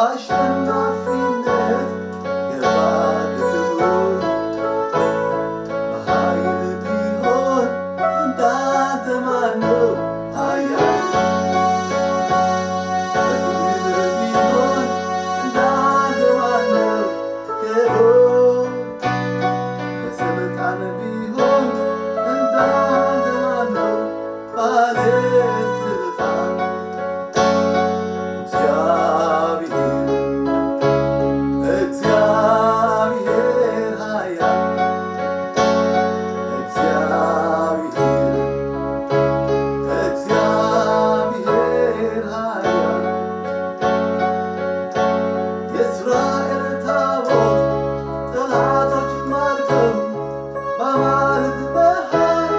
ኣሸናፊነት ገባር ክብሩ በኃይል ቢሆን እንዳንተ ማን ነው ኃያል? በክብር ቢሆን እንዳንተ ማን ነው ክቡር? በስልጣን ቢሆን እንዳንተ ማን ነው ባለስልጣን? እግዚአብሔር፣ እግዚአብሔር ኃያል፣ እግዚአብሔር፣ እግዚአብሔር ኃያል። የእስራኤል ታቦት ጠላቶች ማርከው በአማልክት መሃል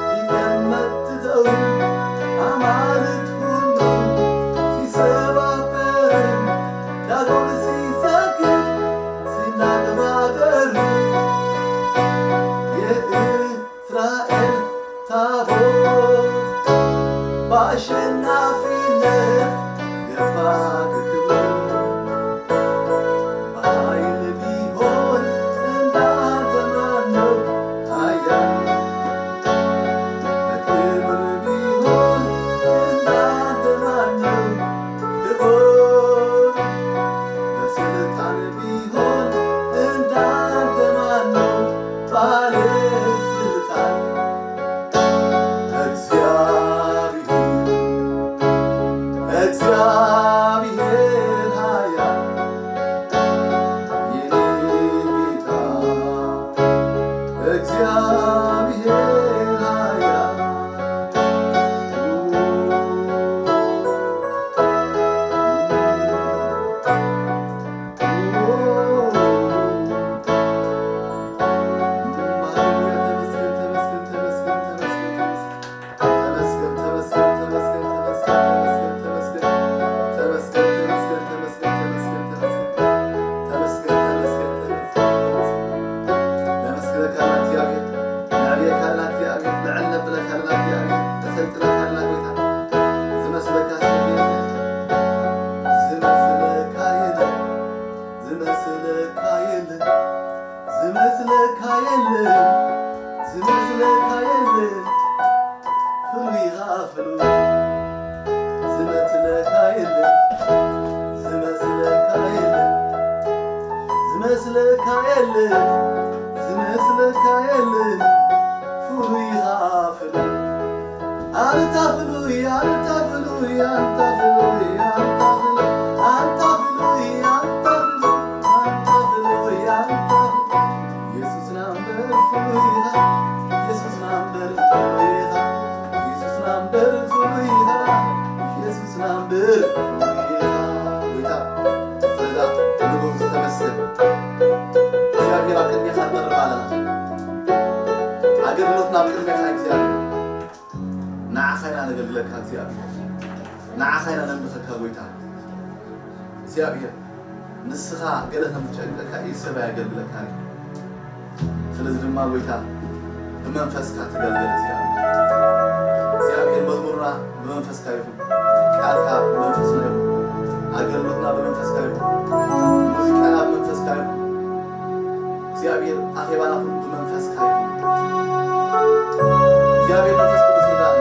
ሲቀመጥተው አማልክት ሁሉ ሲሰባበርን ዳጎን ሲሰግድ ሲናገባገር የእስራኤል ታቦት በአሸናፊነት ገባ ክብር። በኃይል ቢሆን እንዳንተ ማን ነው ኃያል? በክብር ቢሆን እንዳንተ ማን ነው ክቡር? በስልጣን ቢሆን እንዳንተ ማን ነው ባለስልጣን? እግዚአብሔር፣ እግዚአብሔር ኃያል የኔ ጌታ፣ እግዚአብሔር ኃያል። ሃሌሉያ። ተመስገን፣ ተመስገን፣ ተመስገን፣ ተመስገን፣ ተመስገን፣ ተመስገን። ተመስገን፣ ተመስገን፣ ተመስገን፣ ተመስገን፣ ተመስገን። ተመስገን፣ ተመስገን፣ ተመስገን፣ ተመስገን፣ ተመስገን። ተመስገን፣ ተመስገን፣ ተመስገን፣ ተመስገን፣ ተመስገን። ነመስግነካ ኣለና እግዚኣብሔር፣ ነዕብየካ ኣለና እግዚኣብሔር፣ ንዕል ነብለካ ኣለና እግዚኣብሔር፣ ነሰልጥነካ ኣለና ጎይታ። ዝመስለካ ሰብ የለን፣ ዝመስለካ የለን፣ ዝመስለካ የለን፣ ዝመስለካ የለን፣ ዝመስለካ የለን። ፍሉይ ኢኻ ፍሉይ፣ ዝመስለካ የለን፣ ዝመስለካ የለን፣ ዝመስለካ የለን፣ ዝመስለካ የለን። ፍሉይ ኢኻ ፍሉይ፣ ኣንታ ፍሉይ፣ ኣንታ ፍሉይ፣ ኣንታ ፍሉይ፣ ኣንታ ፍሉይ፣ ኣንታ ፍሉይ፣ ኣንታ ፍሉይ፣ ኣንታ ፍሉይ፣ ኣንታ ፍሉይ። ኢየሱስና እምበር ፍሉይ ኢኻ፣ ኢየሱስና እምበር ፍሉይ ኢኻ፣ ኢየሱስና እምበር ፍሉይ ኢኻ፣ ኢየሱስና እምበር ፍሉይ ኢኻ። ጎይታ፣ ስለዛ ንጉስ ተመስገን። እግዚኣብሔር ኣብ ቅድሜኻ ንቐርብ ኣለና። ኣገልግሎትና ኣብ ቅድሜኻ እግዚኣብሔር። ንዓኻ ኢና ነገልግለካ እግዚኣብሔር። ንዓኻ ኢና ነምልኸካ ጎይታ። እግዚኣብሔር፣ ንስኻ ገለ ከም ዝጨንቀካ ኢድ ሰብ ኣየገልግለካን እዩ። ስለዚ ድማ ጎይታ፣ ብመንፈስካ ትገልገል እግዚኣብሔር። እግዚኣብሔር፣ መዝሙርና ብመንፈስካ ይኹን፣ ቃልካ ብመንፈስና ይኹን፣ ኣገልግሎትና ብመንፈስካ ይኹን፣ ሙዚቃና ብመንፈስካ ይኹን። እግዚኣብሔር፣ ኣኼባና ኩሉ ብመንፈስካ ይኹን። እግዚኣብሔር መንፈስ ቅዱስ ይርዳእና።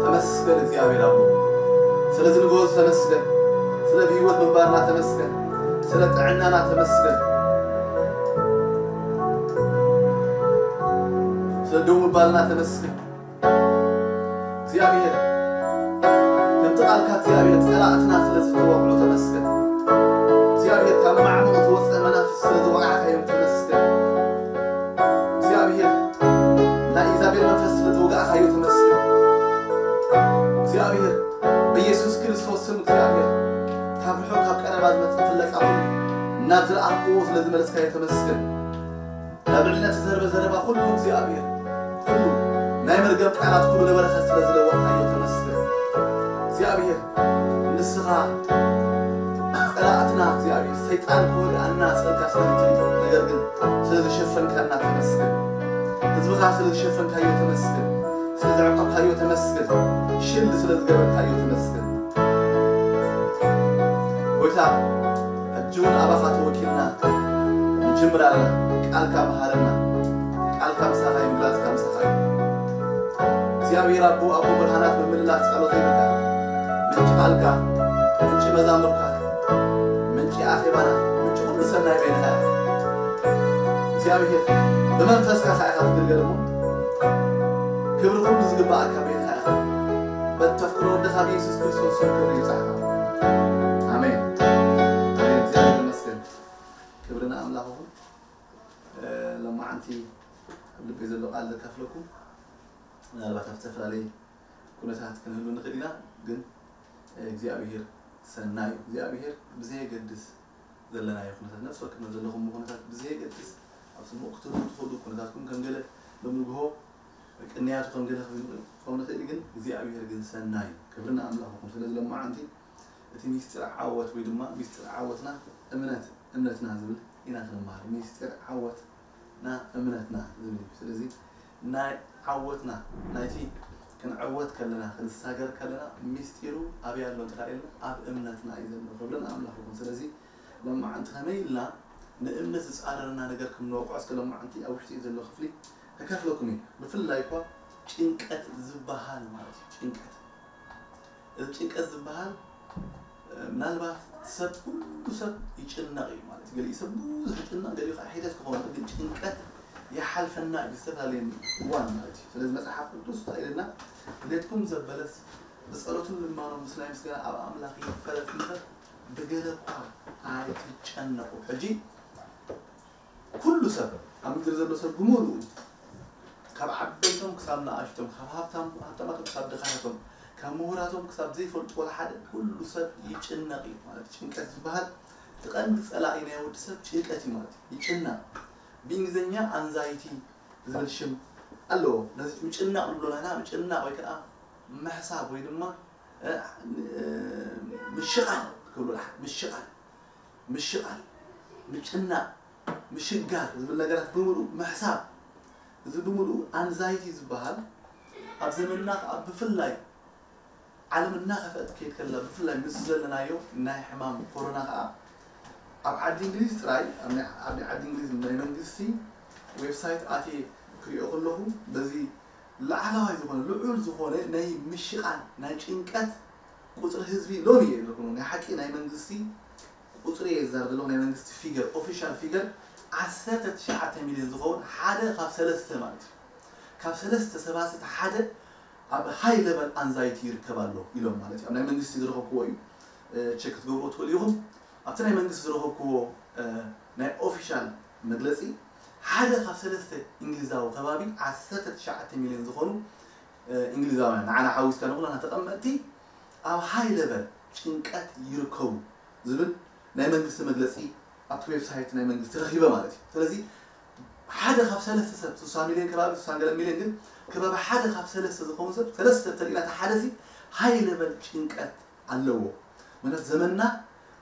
ተመስገን እግዚኣብሔር ኣቦ፣ ስለዚ ንጉሆ ተመስገን፣ ስለ ብህይወት ምንባርና ተመስገን፣ ስለ ጥዕናና ተመስገን፣ ስለ ደው ምባልና ተመስገን። እግዚኣብሔር፣ ከምቲ ቃልካ እግዚኣብሔር፣ ጸላእትና ስለ ዝተወቕዑ ተመስገን። እግዚኣብሔር፣ ካብ ማዕሙቕ ዝወጸ መናፍስቲ ስለ ዝወቓዕካዮም ተመስገን። እግዚኣብሔር፣ ናይ ኢዛቤል መንፈስ ስለ ዝወጋእካዮ ተመስገን። እግዚኣብሔር፣ በኢየሱስ ክርስቶስ ስም እግዚኣብሔር፣ ካብ ርሑቕ ካብ ቀረባ ዝመጽእ ፍለጻ ኩሉ ናብ ዝለኣኽዎ ስለ ዝመለስካዮ ተመስገን። ናብ ልዕልና ዝተዘርበ ዘረባ ኩሉ እግዚኣብሔር፣ ኩሉ ናይ መርገም ቃላት ኩሉ ንበረኸት ስለ ዝለወጥካዮ ተመስገን። እግዚኣብሔር፣ ንስኻ ጸላእትና እግዚኣብሔር፣ ሰይጣን ክወግኣና ጸልካ ስለ እትሪኦ፣ ነገር ግን ስለ ዝሸፈንካና ተመስገን። ህዝብኻ ስለ ዝሸፈንካዮ ተመስገን። ስለ ዘዕቆብካዮ ተመስገን። ሽል ስለ ዝገበርካዮ ተመስገን። ጎይታ፣ ሕጂ እውን ኣባኻ ተወኪልና ንጅምር ኣለና። ቃልካ መሃረና። ቃልካ ምሳኻ እዩ፣ ምላስካ ምሳኻ እዩ። እግዚኣብሔር ኣቦ፣ ኣቦ ብርሃናት፣ ምምልላስ ጸሎተይ ኢኻ። ምንጪ ቃልካ፣ ምንጪ መዛሙርካ፣ ምንጪ ኣኼባና፣ ምንጪ ኩሉ ሰናይ በይንኻ ኢኻ። እግዚኣብሔር፣ ብመንፈስካ ከኣ ኢኻ ትግልገል እሞ፣ ክብሪ ኩሉ ዝግባኣካ በይንኻ ኢኻ። በቲ ተፍቅሮ ወድኻ ብየሱስ ክርስቶስ ስም ክብሪ ይብጻሕካ። ኣሜን። ኣሜን። እግዚኣብሔር ይመስገን። ክብሪ ንኣምላኽ ይኹን። እ፣ ሎማዓንቲ ኣብ ልበይ ዘሎ ቃል ዘካፍለኩም፣ ምናልባት ኣብ ዝተፈላለየ ኩነታት ክንህሉ ንኽእል ኢና፣ ግን እግዚኣብሔር ሰናይ እዩ። እግዚኣብሔር ብዘየገድስ ዘለናዮ ኩነታት፣ ነፍሲ ወከፍና ዘለኹም ኩነታት ብዘየገድስ፣ ኣብ ጽቡቕ ክትህሉ ትኽእሉ ኩነታትኩም ከም ገለ ሎሚ ንግሆ ቅንያቱ ከም ገለ ክኸውን ይኽእል፣ ክኸውን ይኽእል፣ ግን እግዚኣብሔር ግን ሰናይ እዩ። ክብሪ ንኣምላኽ ይኹን። ስለዚ ሎማዓንቲ እቲ ሚስጢር ዓወት ወይ ድማ ሚስጢር ዓወትና እምነት፣ እምነትና ዝብል ኢና ክንመሃር። ሚስጢር ዓወትና እምነትና ዝብል እዩ። ስለዚ ናይ ዓወትና፣ ናይቲ ክንዕወት ከለና፣ ክንሳገር ከለና፣ ሚስጢሩ ኣበይ ኣሎ እንተ ኢልና፣ ኣብ እምነትና እዩ ዘሎ። ክብሪ ንኣምላኽ ይኹን። ስለዚ ሎማዓንቲ ከመይ ኢልና ንእምነት ዝጻረረና ነገር ከም ንወቕዖ፣ እስከ ሎማዓንቲ ኣብ ውሽጢ ዘሎ ክፍሊ ከካፍለኩም እዩ። ብፍላይ እኳ ጭንቀት ዝበሃል ማለት እዩ። ጭንቀት፣ እዚ ጭንቀት ዝበሃል፣ እ፣ ምናልባት ሰብ፣ ኩሉ ሰብ ይጭነቕ እዩ ማለት እዩ። ገሊኡ ሰብ ብዙሕ ይጭነቕ፣ ገሊኡ ከዓ ሒደት ክኸውን ይኽእል፣ ግን ጭንቀት ይሓልፈና እዩ ብዝተፈላለየ እዋን ማለት እዩ። ስለዚ መጽሓፍ ቅዱስ እንታይ ኢለና? ድሌትኩም ዘበለስ ብጸሎትን ልማኖን ምስ ናይ ምስጋና ኣብ ኣምላኽ ይፈለጥ እምበር፣ ብገለ እኳ ኣይትጨነቑ። ሕጂ ኩሉ ሰብ፣ ኣብ ምድሪ ዘሎ ሰብ ብምሉኡ፣ ካብ ዓበይቶም ክሳብ ንኣሽቶም፣ ካብ ሃብታም-፣ ሃብታማቶም ክሳብ ድኻታቶም፣ ካብ ምሁራቶም ክሳብ ዘይፈልጡ ወላ ሓደ፣ ኩሉ ሰብ ይጭነቕ እዩ ማለት እዩ። ጭንቀት ዝበሃል እቲ ቀንዲ ጸላኢ ናይ ወዲ ሰብ ጭንቀት እዩ ማለት እዩ። ይጭነቕ። ብእንግሊዝኛ ኣንዛይቲ ዝብል ሽም ኣለዎ። ነዚ ምጭናቕ ንብሎ ንሕና፣ ምጭናቕ ወይ ከዓ ምሕሳብ ወይ ድማ፣ እ፣ እ፣ ምሽቓል ክብሎ፣ ምሽቓል፣ ምሽቓል፣ ምጭናቕ፣ ምሽጋር ዝብል ነገራት ብምሉኡ ምሕሳብ። እዚ ብምሉኡ ኣንዛይቲ ዝበሃል ኣብ ዘመንና ከዓ ብፍላይ ዓለም እናኸፍአት ከይድ ከላ፣ ብፍላይ ምስ ዘለናዮ ናይ ሕማም ኮሮና ከዓ ኣብ ዓዲ እንግሊዝ ጥራይ፣ ኣብ ናይ፣ ኣብ ናይ ዓዲ እንግሊዝ ናይ መንግስቲ ዌብሳይት ኣትየ ክሪኦ ከለኹ፣ በዚ ላዕለዋይ ዝኾነ፣ ልዑል ዝኾነ ናይ ምሽቓል፣ ናይ ጭንቀት ቁጽሪ ህዝቢ ሎሚ እየ ዝብለኩም። ናይ ሓቂ ናይ መንግስቲ ቁጽሪ እየ ዝዛረብ ዘለኹ፣ ናይ መንግስቲ ፊገር፣ ኦፊሻል ፊገር ዓሰርተ ትሽዓተ ሚልዮን ዝኸውን፣ ሓደ ካብ ሰለስተ ማለት እዩ። ካብ ሰለስተ ሰባት እቲ ሓደ ኣብ ሃይ ለቨል ኣንዛይቲ ይርከብ ኣሎ ኢሎም ማለት እዩ። ኣብ ናይ መንግስቲ ዝረኸብክዎ እዩ፣ እ፣ ቸክ ክትገብርዎ ትኽእሉ ኢኹም። ኣብቲ ናይ መንግስቲ ዝረኸብክዎ፣ እ፣ ናይ ኦፊሻል መግለጺ፣ ሓደ ካብ ሰለስተ እንግሊዛዊ ከባቢ ዓሰርተ ትሽዓተ ሚልዮን ዝኾኑ፣ እ፣ እንግሊዛውያን፣ ንዓና ሓዊስካ ንኹልና ተቐመጥቲ ኣብ ሃይ ለቨል ጭንቀት ይርከቡ ዝብል ናይ መንግስቲ መግለጺ ኣብቲ ዌብሳይት ናይ መንግስቲ ረኺበ ማለት እዩ። ስለዚ ሓደ ካብ ሰለስተ ሰብ፣ ስሳ ሚልዮን ከባቢ፣ ስሳ ገለ ሚልዮን፣ ግን ከባቢ ሓደ ካብ ሰለስተ ዝኸውን ሰብ፣ ሰለስተ ሰብ ተሪእና፣ እቲ ሓደ ሲ ሃይ ለቨል ጭንቀት ኣለዎ። ምክንያቱ ዘመንና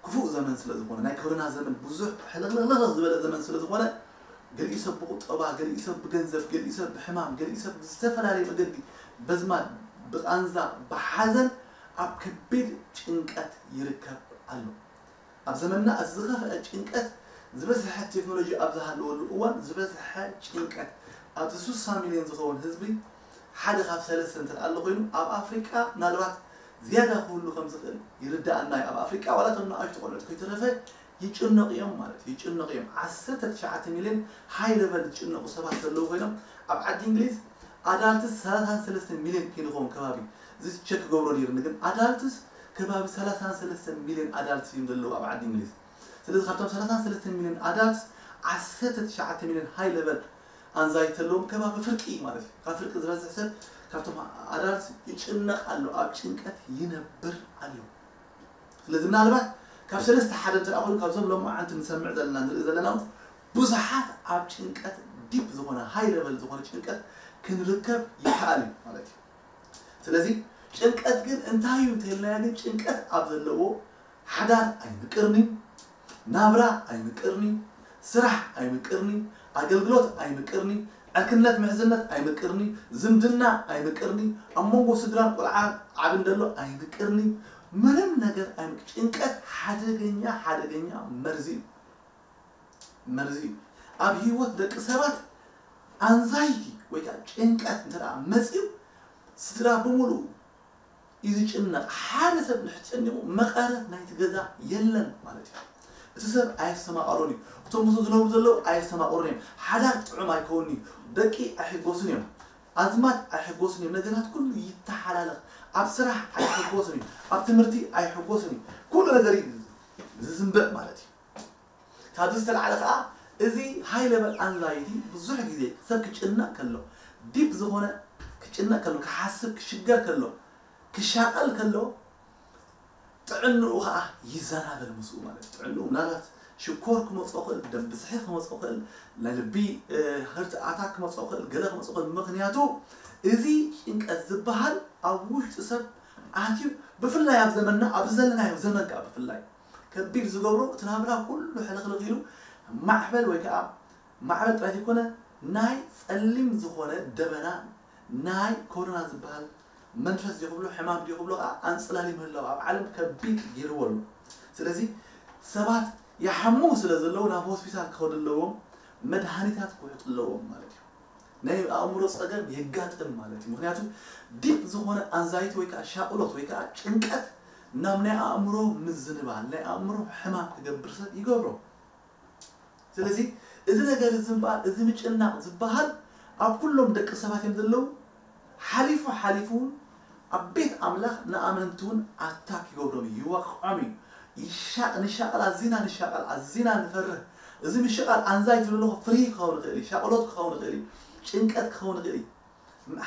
ክፉእ ዘመን ስለ ዝኾነ፣ ናይ ኮሮና ዘመን ብዙሕ ሕልቕልቕልቕ ዝበለ ዘመን ስለ ዝኾነ፣ ገሊኡ ሰብ ብቁጠባ፣ ገሊኡ ሰብ ብገንዘብ፣ ገሊኡ ሰብ ብሕማም፣ ገሊኡ ሰብ ብዝተፈላለየ መገዲ፣ በዝማድ፣ ብቃንዛ፣ ብሓዘን፣ ኣብ ከቢድ ጭንቀት ይርከብ ኣሎ። ኣብ ዘመንና እቲ ዝኸፍአ ጭንቀት፣ ዝበዝሐ ቴክኖሎጂ ኣብ ዝሃለወሉ እዋን፣ ዝበዝሐ ጭንቀት፣ ኣብዚ ስሳ ሚልዮን ዝኸውን ህዝቢ ሓደ ካብ ሰለስተ እንተ ኣሎ ኮይኑ፣ ኣብ ኣፍሪቃ ምናልባት ዝያዳ ክህሉ ከም ዝኽእል ይርዳኣና እዩ። ኣብ ኣፍሪቃ ዋላ እቶም ንኣሽቱ ቆልዑት ከይተረፈ ይጭነቑ እዮም ማለት እዩ። ይጭነቑ እዮም። ዓሰርተ ትሽዓተ ሚልዮን ሃይ ለቨል ዝጭነቑ ሰባት ዘለዉ ኮይኖም፣ ኣብ ዓዲ እንግሊዝ ኣዳልትስ ሰላሳን ሰለስተ ሚልዮን ከይንኸውን ከባቢ፣ እዚ ቸክ ክገብሮ ነይሩኒ፣ ግን ኣዳልትስ ከባቢ ሰላሳን ሰለስተ ሚልዮን ኣዳልትስ እዮም ዘለዉ ኣብ ዓዲ እንግሊዝ። ስለዚ ካብቶም ሰላሳን ሰለስተ ሚልዮን ኣዳልትስ ዓሰርተ ትሽዓተ ሚልዮን ሃይ ለቨል ኣንዛይቲ ዘለዎም ከባቢ ፍርቂ እዩ ማለት እዩ። ካብ ፍርቂ ዝበዝሕ ሰብ ካብቶም ኣዳልትስ ይጭነቕ ኣሎ፣ ኣብ ጭንቀት ይነብር ኣሎ። ስለዚ ምናልባት ካብ ሰለስተ ሓደ እንተ ደኣ ኮይኑ፣ ካብዞም ሎማዓንቲ ንሰምዕ ዘለና፣ ንርኢ ዘለና እውን ብዙሓት ኣብ ጭንቀት፣ ዲፕ ዝኾነ፣ ሃይ ለቨል ዝኾነ ጭንቀት ክንርከብ ይከኣል እዩ ማለት እዩ። ስለዚ ጭንቀት ግን እንታይ እዩ እንተኢልናዮ፣ ግን ጭንቀት ኣብ ዘለዎ ሓዳር ኣይምቅርኒ፣ ናብራ ኣይምቅርኒ፣ ስራሕ ኣይምቅርኒ፣ ኣገልግሎት ኣይምቅርኒ፣ ዕርክነት ምሕዝነት ኣይምቅርኒ፣ ዝምድና ኣይምቅርኒ፣ ኣብ መንጎ ስድራን ቆልዓ ዓብን ዘሎ ኣይምቅርኒ፣ ምንም ነገር ኣይምቅ ጭንቀት ሓደገኛ ሓደገኛ መርዚ እዩ። መርዚ እዩ። ኣብ ህይወት ደቂ ሰባት ኣንዛይቲ ወይ ከዓ ጭንቀት እንተ ደኣ መፅዩ ስድራ ብምሉኡ እዩ ዝጭነቕ። ሓደ ሰብ ንሕጨኒቑ መቐረት ናይቲ ገዛ የለን ማለት እዩ። እቲ ሰብ ኣየስተማቐሮን እዩ። እቶም ምስኡ ዝነብሩ ዘለዉ ኣየስተማቐሮን እዮም። ሓዳር ጥዑም ኣይከውን እዩ። ደቂ ኣይሕጎስን እዮም። ኣዝማድ ኣይሕጎስን እዮም። ነገራት ኩሉ ይተሓላለኽ። ኣብ ስራሕ ኣይሕጎስን እዩ። ኣብ ትምህርቲ ኣይሕጎስን እዩ። ኩሉ ነገር እዩ ዝዝንበዕ ማለት እዩ። ካብዚ ዝተላዕለ ከዓ እዚ ሃይ ለቨል ኣንዛይቲ ብዙሕ ግዜ ሰብ ክጭነቕ ከሎ ዲፕ ዝኾነ ክጭነቕ ከሎ ክሓስብ ክሽገር ከሎ ክሻቐል ከሎ ጥዕንኡ ከዓ ይዘናበል ምስኡ ማለት እዩ። ጥዕንኡ ምናልባት ሽኮር ክመፅኦ ክእል፣ ደም ብዝሒ ክመፅኦ ክእል፣ ናይ ልቢ ህርት ኣታክ ክመፅኦ ክእል፣ ገለ ክመፅኦ ክእል። ምክንያቱ እዚ ጭንቀት ዝበሃል ኣብ ውሽጢ ሰብ ኣትዩ ብፍላይ ኣብ ዘመንና ኣብ ዘለናዮ ዘመን ከዓ ብፍላይ ከቢድ ዝገብሮ እቲ ናብራ ኩሉ ሕልኽልኽ ኢሉ ማዕበል ወይ ከዓ ማዕበል ጥራይ ዘይኮነ ናይ ፀሊም ዝኾነ ደበና ናይ ኮሮና ዝበሃል መንፈስ ዲኹብሎ ሕማም ዲኹብሎ ከዓ ኣንፅላሊ ምህላው ኣብ ዓለም ከቢድ ገይርዎ ኣሎ። ስለዚ ሰባት ይሓሙ ስለ ዘለዉ ናብ ሆስፒታል ክኸዱ ኣለዎም፣ መድሃኒታት ክውሕጡ ኣለዎም ማለት እዩ። ናይ ኣእምሮ ፀገም የጋጥም ማለት እዩ። ምክንያቱ ዲፕ ዝኾነ ኣንዛይቲ ወይ ከዓ ሻቕሎት ወይ ከዓ ጭንቀት ናብ ናይ ኣእምሮ ምዝንባል ናይ ኣእምሮ ሕማም ክገብር ሰብ ይገብሮ። ስለዚ እዚ ነገር እዚ እምበኣር እዚ ምጭናቕ ዝበሃል ኣብ ኩሎም ደቂ ሰባት እዮም ዘለዉ። ሓሊፉ ሓሊፉ እውን ኣብ ቤት ኣምላኽ ንኣመንቲ እውን ኣታክ ይገብሮም እዩ፣ ይወቕዖም እዩ። ይሻቕ ንሻቐል ኣዚና ንሻቐል ኣዚና ንፈርህ። እዚ ምሽቓል ኣንዛይቲ ዝብሎ ፍርሂ ክኸውን ይኽእል እዩ፣ ሻቕሎት ክኸውን ይኽእል እዩ፣ ጭንቀት ክኸውን ይኽእል እዩ፣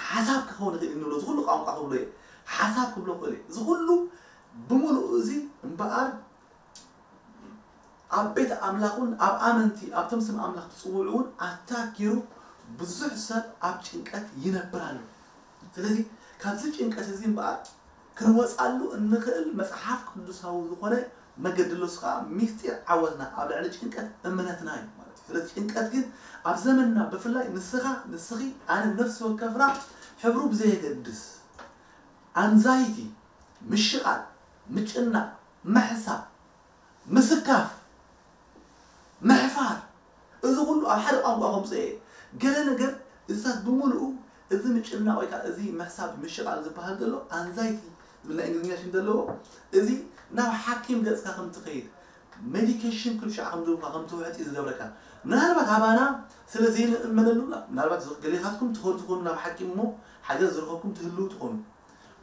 ሓሳብ ክኸውን ይኽእል እዩ ንብሎ እዚ ኩሉ ቋንቋ ክብሎ እየ፣ ሓሳብ ክብሎ ክእል እዩ። እዚ ኩሉ ብምሉኡ እዚ እምበኣር ኣብ ቤት ኣምላኽ እውን ኣብ ኣመንቲ ኣብቶም ስም ኣምላኽ ዝፅውዑ እውን ኣታኪሩ ብዙሕ ሰብ ኣብ ጭንቀት ይነብር ኣሎ። ስለዚ ካብዚ ጭንቀት እዚ እምበኣር ክንወፃሉ እንኽእል መፅሓፍ ቅዱሳዊ ዝኾነ መገዲ ኣሎ። እሱ ከዓ ሚስጢር ዓወትና ኣብ ልዕሊ ጭንቀት እምነትና እዩ ማለት እዩ። ስለዚ ጭንቀት ግን ኣብ ዘመንና ብፍላይ ንስኻ ንስኺ ኣነ ነፍሲ ወከፍና ሕብሩ ብዘየገድስ ኣንዛይቲ ምሽቓል ምጭናቕ ምሕሳብ ምስካፍ ምሕፋር እዚ ኩሉ ኣብ ሓደ ቋንቋ ከምፅኦ እየ። ገለ ነገር እዚታት ብምሉኡ እዚ ምጭናቕ ወይ ከዓ እዚ ምሕሳብ ምሽቓል ዝበሃል ዘሎ ኣንዛይቲ ዝብል ናይ እንግሊዝኛ ሽም ዘለዎ እዚ ናብ ሓኪም ገፅካ ከም ትኸይድ ሜዲኬሽን ኩሉ ሻዕ ከም ዝህቡካ ከም ትውሕጥ እዩ ዝገብረካ። ምናልባት ኣባና ስለ ዘይንእመነሉ ምናልባት ገሌኻትኩም ትኸዱ ትኾኑ ናብ ሓኪም እሞ ሓገዝ ዝረኸብኩም ትህልው ትኾኑ።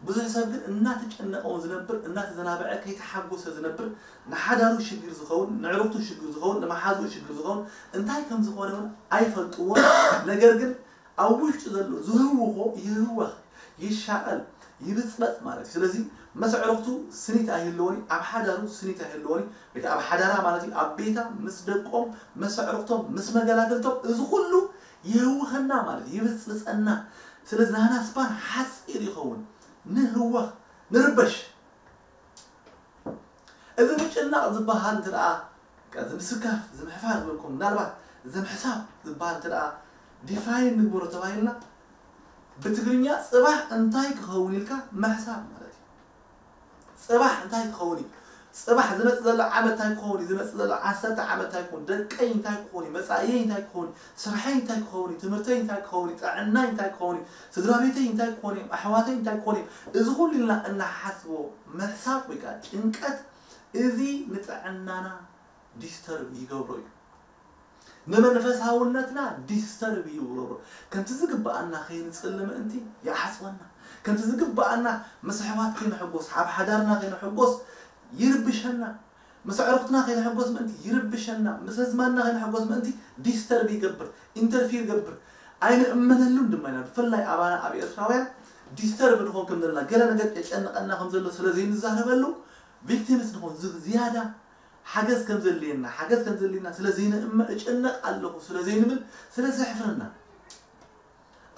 ብዙሕ ሰብ ግን እናተጨነቐ እውን ዝነብር እናተዘናበዐ ከይተሓጎሰ ዝነብር ንሓዳሩ ሽግር ዝኸውን ንዕሩኽቱ ሽግር ዝኸውን ንመሓዝኡ ሽግር ዝኸውን እንታይ ከም ዝኾነ እውን ኣይፈልጥዎን። ነገር ግን ኣብ ውሽጡ ዘሎ ዝህውኾ ይህወኽ ይሻቐል ይብፅበፅ ማለት እዩ። ስለዚ ምስ ኣዕሩኽቱ ስኒት ኣይህልዎን እዩ፣ ኣብ ሓዳሩ ስኒት ኣይህልዎን እዩ። ወይ ከዓ ኣብ ሓዳራ ማለት እዩ ኣብ ቤታ ምስ ደቆም ምስ ኣዕሩኽቶም ምስ መገላገልቶም እዚ ኩሉ ይህውኸና ማለት እዩ፣ ይብፅብፀና። ስለዚ ናህና ስፓን ሓፂር ይኸውን። ንህወኽ ንርበሽ። እዚ ምጭናቕ ዝበሃል እንተ ደኣ እዚ ምስካፍ እዚ ምሕፋር ዝበልኩም ምናልባት እዚ ምሕሳብ ዝበሃል እንተ ደኣ ዲፋይን ንግበሮ ተባሂልና ብትግርኛ ፅባሕ እንታይ ክኸውን ኢልካ ምሕሳብ ማለት እዩ። ፅባሕ እንታይ ክኸውን እዩ? ፅባሕ ዝመፅእ ዘሎ ዓመት እንታይ ክኸውን እዩ? ዝመፅእ ዘሎ ዓሰርተ ዓመት እንታይ ክኸውን? ደቀይ እንታይ ክኸውን እዩ? መፃእየይ እንታይ ክኸውን እዩ? ስርሐይ እንታይ ክኸውን እዩ? ትምህርተይ እንታይ ክኸውን እዩ? ጥዕናይ እንታይ ክኸውን እዩ? ስድራ ቤተይ እንታይ ክኾኑ እዮም? ኣሕዋተይ እንታይ ክኾኑ እዮም? እዚ ኩሉ ኢልና እናሓስቦ ምሕሳብ ወይ ከዓ ጭንቀት እዚ ንጥዕናና ዲስተርብ ይገብሮ እዩ። ንመንፈሳውነትና ዲስተርብ ይገብሮ። ከምቲ ዝግብኣና ከይንጽሊ ምእንቲ ይዓጽወና። ከምቲ ዝግብኣና ምስ ኣሕዋት ከይንሕጎስ፣ ኣብ ሓዳርና ከይንሕጎስ ይርብሸና። ምስ ኣዕሩኽትና ከይንሕጎስ ምእንቲ ይርብሸና። ምስ ህዝማንና ከይንሕጎስ ምእንቲ ዲስተርብ ይገብር፣ ኢንተርፊር ይገብር። ኣይንእመነሉን ድማ ኢና። ብፍላይ ኣባና ኣብ ኤርትራውያን ዲስተርብ ንኾን ከም ዘለና፣ ገለ ነገር የጨንቐና ከም ዘሎ ስለ ዘይንዛረበሉ ቪክቲምስ ንኾን። ዝ-፣ ዝያዳ ሓገዝ ከም ዘድልየና፣ ሓገዝ ከም ዘድልየና ስለ ዘይንእመ-፣ እጨነቕ ኣለኹ ስለ ዘይንብል ስለ ዘሕፍረና።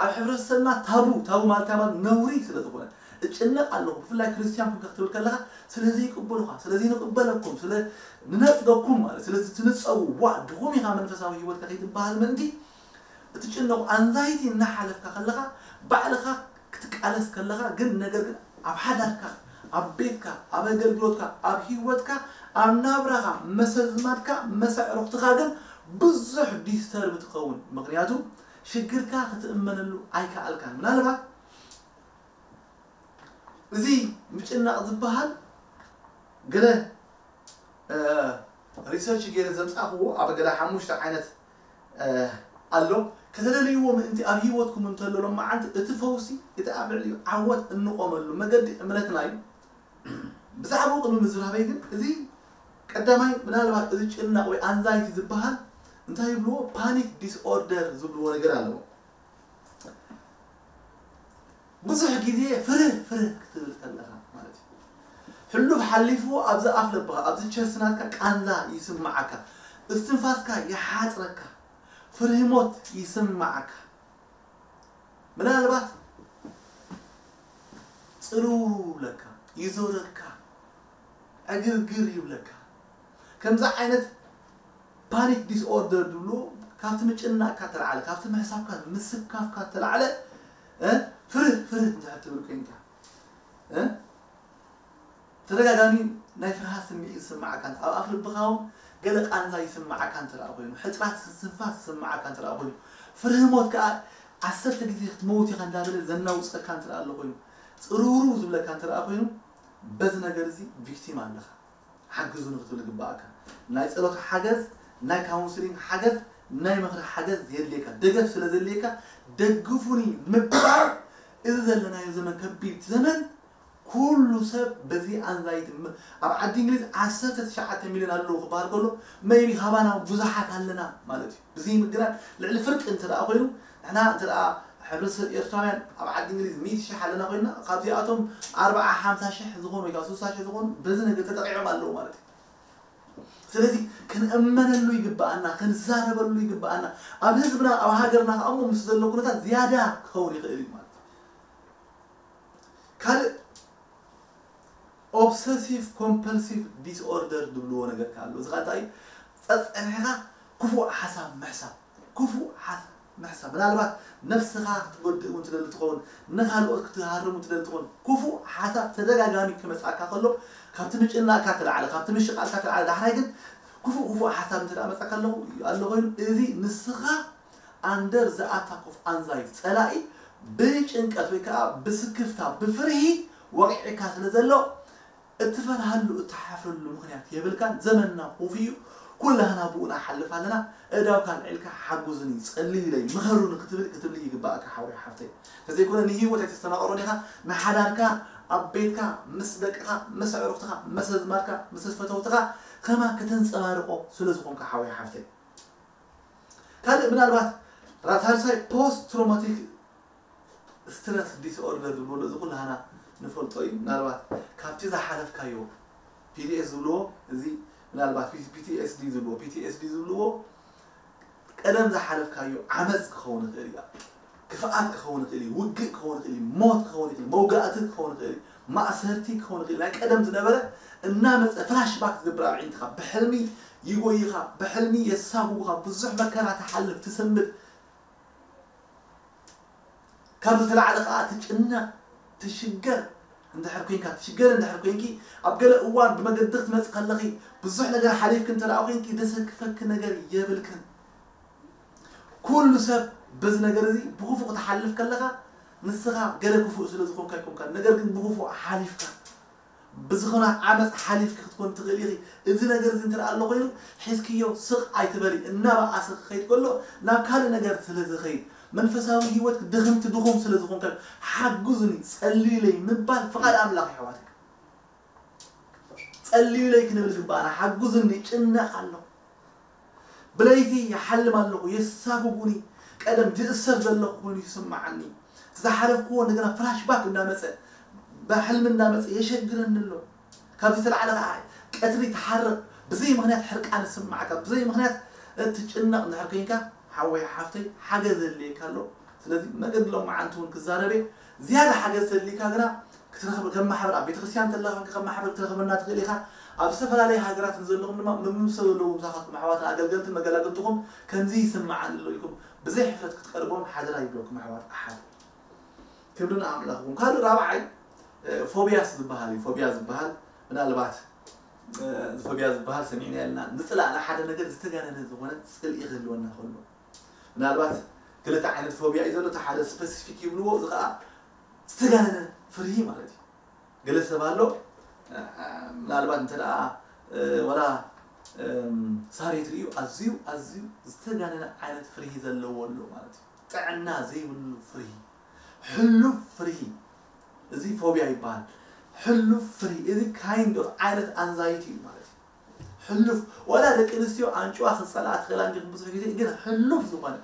ኣብ ሕብረተሰብና ታቡ፣ ታቡ ማለት እንታይ ማለት ነውሪ ስለ ዝኾነ፣ እጨነቕ ኣለኹ፣ ብፍላይ ክርስትያን ኮንካ ክትብል ከለኻ ስለ ዘይቅበሉኻ፣ ስለ ዘይንቅበለኩም፣ ስለ ንነጽገኩም ማለት፣ ስለ ትንጸው፣ ዋ፣ ድኹም ኢኻ መንፈሳዊ ህይወትካ ከይትበሃል ምእንቲ እትጭነቑ ኣንዛይቲ እናሓለፍካ ከለኻ ባዕልኻ ክትቃለስ ከለኻ ግን ነገር ግን ኣብ ሓዳርካ ኣብ ቤትካ ኣብ ኣገልግሎትካ ኣብ ህይወትካ ኣብ ናብራኻ መሰ ዝማድካ መሰ ዕሩኽትኻ ግን ብዙሕ ዲስተርብ ትኸውን። ምክንያቱ ሽግርካ ክትእመነሉ ኣይከኣልካን። ምናልባት እዚ ምጭናቕ ዝበሃል ገለ ሪሰርች ገይረ ዘምፃእክዎ ኣብ ገለ ሓሙሽተ ዓይነት ኣሎ። ከተደልይዎ ምእንቲ ኣብ ህይወትኩም እንተሎ ሎማዓንቲ እቲ ፈውሲ እቲ ኣብ ልዕሊኡ ዓወት እንቆመሉ መገዲ እምነትና እዩ። ብዛዕባኡ ቅድሚ ምዝራበይ ግን እዚ ቀዳማይ ምናልባት እዚ ጭናቕ ወይ ኣንዛይቲ ዝበሃል እንታይ ይብልዎ ፓኒክ ዲስኦርደር ዝብልዎ ነገር ኣለዎ። ብዙሕ ግዜ ፍርህ ፍርህ ክትብል ከለኻ ማለት እዩ። ሕሉፍ ሓሊፉ ኣብዚ ኣፍ ለብኻ ኣብዚ ቸስናትካ ቃንዛ ይስምዓካ፣ እስትንፋስካ ይሓፅረካ፣ ፍርህሞት ይስምዓካ። ምናልባት ፅርው ይብለካ፣ ይዞረካ፣ ዕግርግር ይብለካ። ከምዚ ዓይነት ፓኒክ ዲስኦርደር ዝብሉ ካብቲ ምጭናቅካ ተላዕለ ካብቲ ምሕሳብካ ምስካፍካ ተላዕለ ፍርህ ፍርህ እንድሕር ትብል ኮይንካ ተደጋጋሚ ናይ ፍርሃት ስምዒት ዝስምዓካ ኣብ ኣፍ ልብኻ እውን ገለ ቃንዛ ይስምዓካ እንተ ኮይኑ ሕፅራት ስንፋስ ዝስምዓካ እንተ ኮይኑ ፍርህ ሞት ከዓ ዓሰርተ ግዜ ክትመውት ኢኻ እንዳበለ ዘናውፀካ እንተ ኣሎ ኮይኑ ፅርውርው ዝብለካ እንተ ኮይኑ በዚ ነገር እዚ ቪክቲም ኣለኻ ሓግዙ ንክትብል ግባኣካ ናይ ፀሎት ሓገዝ ናይ ካውንስሊንግ ሓገዝ ናይ ምክሪ ሓገዝ የድልየካ ደገፍ ስለ ዘድልየካ ደግፉኒ ምባል እዚ ዘለናዮ ዘመን ከቢድ ዘመን ኩሉ ሰብ በዚ ኣንዛይቲ ኣብ ዓዲ እንግሊዝ ዓሰርተ ትሽዓተ ሚልዮን ኣለዉ ክበሃል ከሎ መይቢ ካባና ብዙሓት ኣለና ማለት እዩ ብዚ ምግዳል ልዕሊ ፍርቂ እንተ ኮይኑ ንሕና እንተ ሕብረተሰብ ኤርትራውያን ኣብ ዓዲ እንግሊዝ ሚእቲ ሽሕ ኣለና ኮይና ካብዚኣቶም ኣርብዓ ሓምሳ ሽሕ ዝኾኑ ወይ ከዓ ስሳ ሽሕ ዝኾኑ በዚ ነገር ተጠቂዖም ኣለዉ ማለት እዩ ስለዚ ክንእመነሉ ይግባኣና ክንዛረበሉ ይግባኣና ኣብ ህዝብና ኣብ ሃገርና ከኣሞ ምስ ዘሎ ኩነታት ዝያዳ ክኸውን ይኽእል እዩ ማለት ካልእ ኦብሰሲቭ ኮምፐልሲቭ ዲስኦርደር ዝብልዎ ነገር ኣሎ እዚ ቃጣይ ፀፀኒሕካ ክፉእ ሓሳብ ምሕሳብ ክፉእ ሓሳብ ምሕሳብ ምናልባት ነብስኻ ክትጎድእ እውን ትደሊ ትኸውን ንካልኦት ክትሃርም እውን ትደሊ ትኸውን ክፉእ ሓሳብ ተደጋጋሚ ክመፅኣካ ከሎ ካብቲ ምጭናቅካ ተላዕለ ካብቲ ምሽቃልካ ተላዕለ ዳሕራይ ግን ክፉእ ክፉእ ሓሳብ እንተ መፅኣካ ኣለኹ ኣሎ ኮይኑ እዚ ንስኻ ኣንደር ዘኣታክ ኦፍ ኣንዛይቲ ፀላኢ ብጭንቀት ወይ ከዓ ብስክፍታ ብፍርሂ ወቂዕካ ስለ ዘሎ እትፈርሃሉ እትሓፍረሉ ምክንያት የብልካን ዘመንና ኮፍ እዩ ኩላህና ብኡ ንሓልፍ ኣለና እዳውካ ልዒልካ ሓጉዝኒ ፀልዩለይ ምኸሩኒ ክትብል ክትብል ይግባእካ ሓወይ ሓፍተይ ተዘይኮነ ንሂወት ኣይተስተናቀሮ ዲኻ ንሓዳርካ ኣብ ቤትካ ምስ ደቅኻ ምስ ኣዕሩኽትኻ ምስ ኣዝማድካ ምስ ፈተውትኻ ከማ ከተንፀባርቆ ስለ ዝኾንካ ሓወይ ሓፍተይ ካልእ ምናልባት ራሳልሳይ ፖስት ትሮማቲክ ስትረስ ዲስኦርደር ዝብሎ እዚ ኩላህና ንፈልጦ እዩ ምናልባት ካብቲ ዝሓለፍካዮ ፒዲኤስ ዝብልዎ እዚ ምናልባት ፒቲኤስዲ ዝብልዎ ፒቲኤስዲ ዝብልዎ ቀደም ዝሓለፍካዮ ዓመፅ ክኸውን ይኽእል እዩ ክፍኣት ክኸውን ይኽእል እዩ ውግእ ክኸውን ይኽእል እዩ ሞት ክኸውን ይኽእል መውጋእቲ ክኸውን ይኽእል እዩ ማእሰርቲ ክኸውን ይኽእል ናይ ቀደም ዝነበረ እናመፀ ፍላሽ ባክ ዝገብር ኣብ ዒንትኻ ብሕልሚ ይጎይኻ ብሕልሚ የሳጉጉኻ ብዙሕ መከራ ትሓልፍ ትሰምር ካብ ዝተላዕለ ከዓ ትጭነቕ ትሽገር እንድሕር ኮንካ ትሽገር እንድሕር ኮንኪ ኣብ ገለ እዋን ብመገዲ ክትመፅ ከለኺ ብዙሕ ነገር ሓሊፍኪ እንተ ኮይንኪ ደሰክፈኪ ነገር የብልክን ኩሉ ሰብ በዚ ነገር እዚ ብክፉእ ክትሓልፍ ከለኻ ንስኻ ገለ ክፉእ ስለ ዝኾንካ ኣይኮንካ ነገር ግን ብክፉእ ሓሊፍካ ብዝኾነ ዓመፅ ሓሊፍኪ ክትኮን ትኽእል ኢኺ እዚ ነገር እዚ እንትርኣ ኣሎ ኮይኑ ሒዝክዮ ስቕ ኣይትበሊ እናበኣሰ ክኸይድ ከሎ ናብ ካልእ ነገር ስለ ዝኸይድ መንፈሳዊ ህይወት ድኽምቲ ድኹም ስለ ዝኾንካ ሓጉዝኒ ጸልዩለይ ምባል ፍቓድ ኣምላኽ ይሕዋት ጸልዩለይ ክንብል ግባኣና ሓጉዝኒ ጭነቕ ኣለኹ ብለይቲ ይሓልም ኣለኹ የሳጉጉኒ ቀደም ዝእሰር ዘለኹ ኮይኑ ይስምዓኒ ዝሓለፍክዎ እንደገና ፍላሽ ባክ እንዳመፀ ብሕልሚ እንዳመፀ የሸግረኒ ኣሎ ካብዚ ተላዕለ ከዓ ቀትሪ ትሓርቕ ብዘይ ምክንያት ሕርቃን ዝስምዓካ ብዘይ ምክንያት እትጭነቕ እንድሕር ኮይንካ ሓወይ ሓፍተይ ሓገዝ ዘድልየካ ኣሎ ስለዚ መገዲ ሎም መዓንቲ እውን ክዛረብ እየ ዝያዳ ሓገዝ ተድልይካ ግና ክትረኽብ ከም ማሕበር ኣብ ቤተክርስትያን ተለኻ ከም ማሕበር ክትረኽበና ትኽእል ኢኻ ኣብ ዝተፈላለዩ ሃገራት ንዘለኹም ድማ ምምሰ ዘለዉ ምሳኻትኩም ኣሕዋትን ኣገልገልትን መገላገልትኹም ከምዚ ይስምዓኒ ኣሎ ኢልኩም ብዘይ ሕፍረት ክትቀርቦም ሓደራ ይብለኩም ኣሕዋት ኣሓት። ክብሪ ንኣምላኽኩም። ካልእ ራብዓይ ፎቢያስ ዝበሃል እዩ። ፎቢያ ዝበሃል ምናልባት ፎቢያ ዝበሃል ሰሚዕና ያልና ዝፅላእና ሓደ ነገር ዝተጋነነ ዝኾነ ፅልኢ ክህልወና ከሎ ምናልባት ክልተ ዓይነት ፎቢያ እዩ ዘሎ። እቲ ሓደ ስፐሲፊክ ይብልዎ፣ እዚ ከዓ ዝተጋነነ ፍርሂ ማለት እዩ። ገለ ሰብ ኣሎ ምናልባት እንተ ደኣ ወላ ሳሬት ርእዩ ኣዝዩ ኣዝዩ ዝተጋነነ ዓይነት ፍርሂ ዘለዎ ኣሎ ማለት እዩ። ጥዕና ዘይብሉ ፍርሂ፣ ሕሉፍ ፍርሂ፣ እዚ ፎቢያ ይበሃል። ሕሉፍ ፍርሂ እዚ kind of ዓይነት ኣንዛይቲ እዩ ማለት እዩ። ሕሉፍ ወላ ደቂ ኣንስትዮ ኣንጭዋ ክፀልኣ ትኽእላ እንዲኹም ብዙሕ ግዜ፣ ግን ሕሉፍ ዝኾነ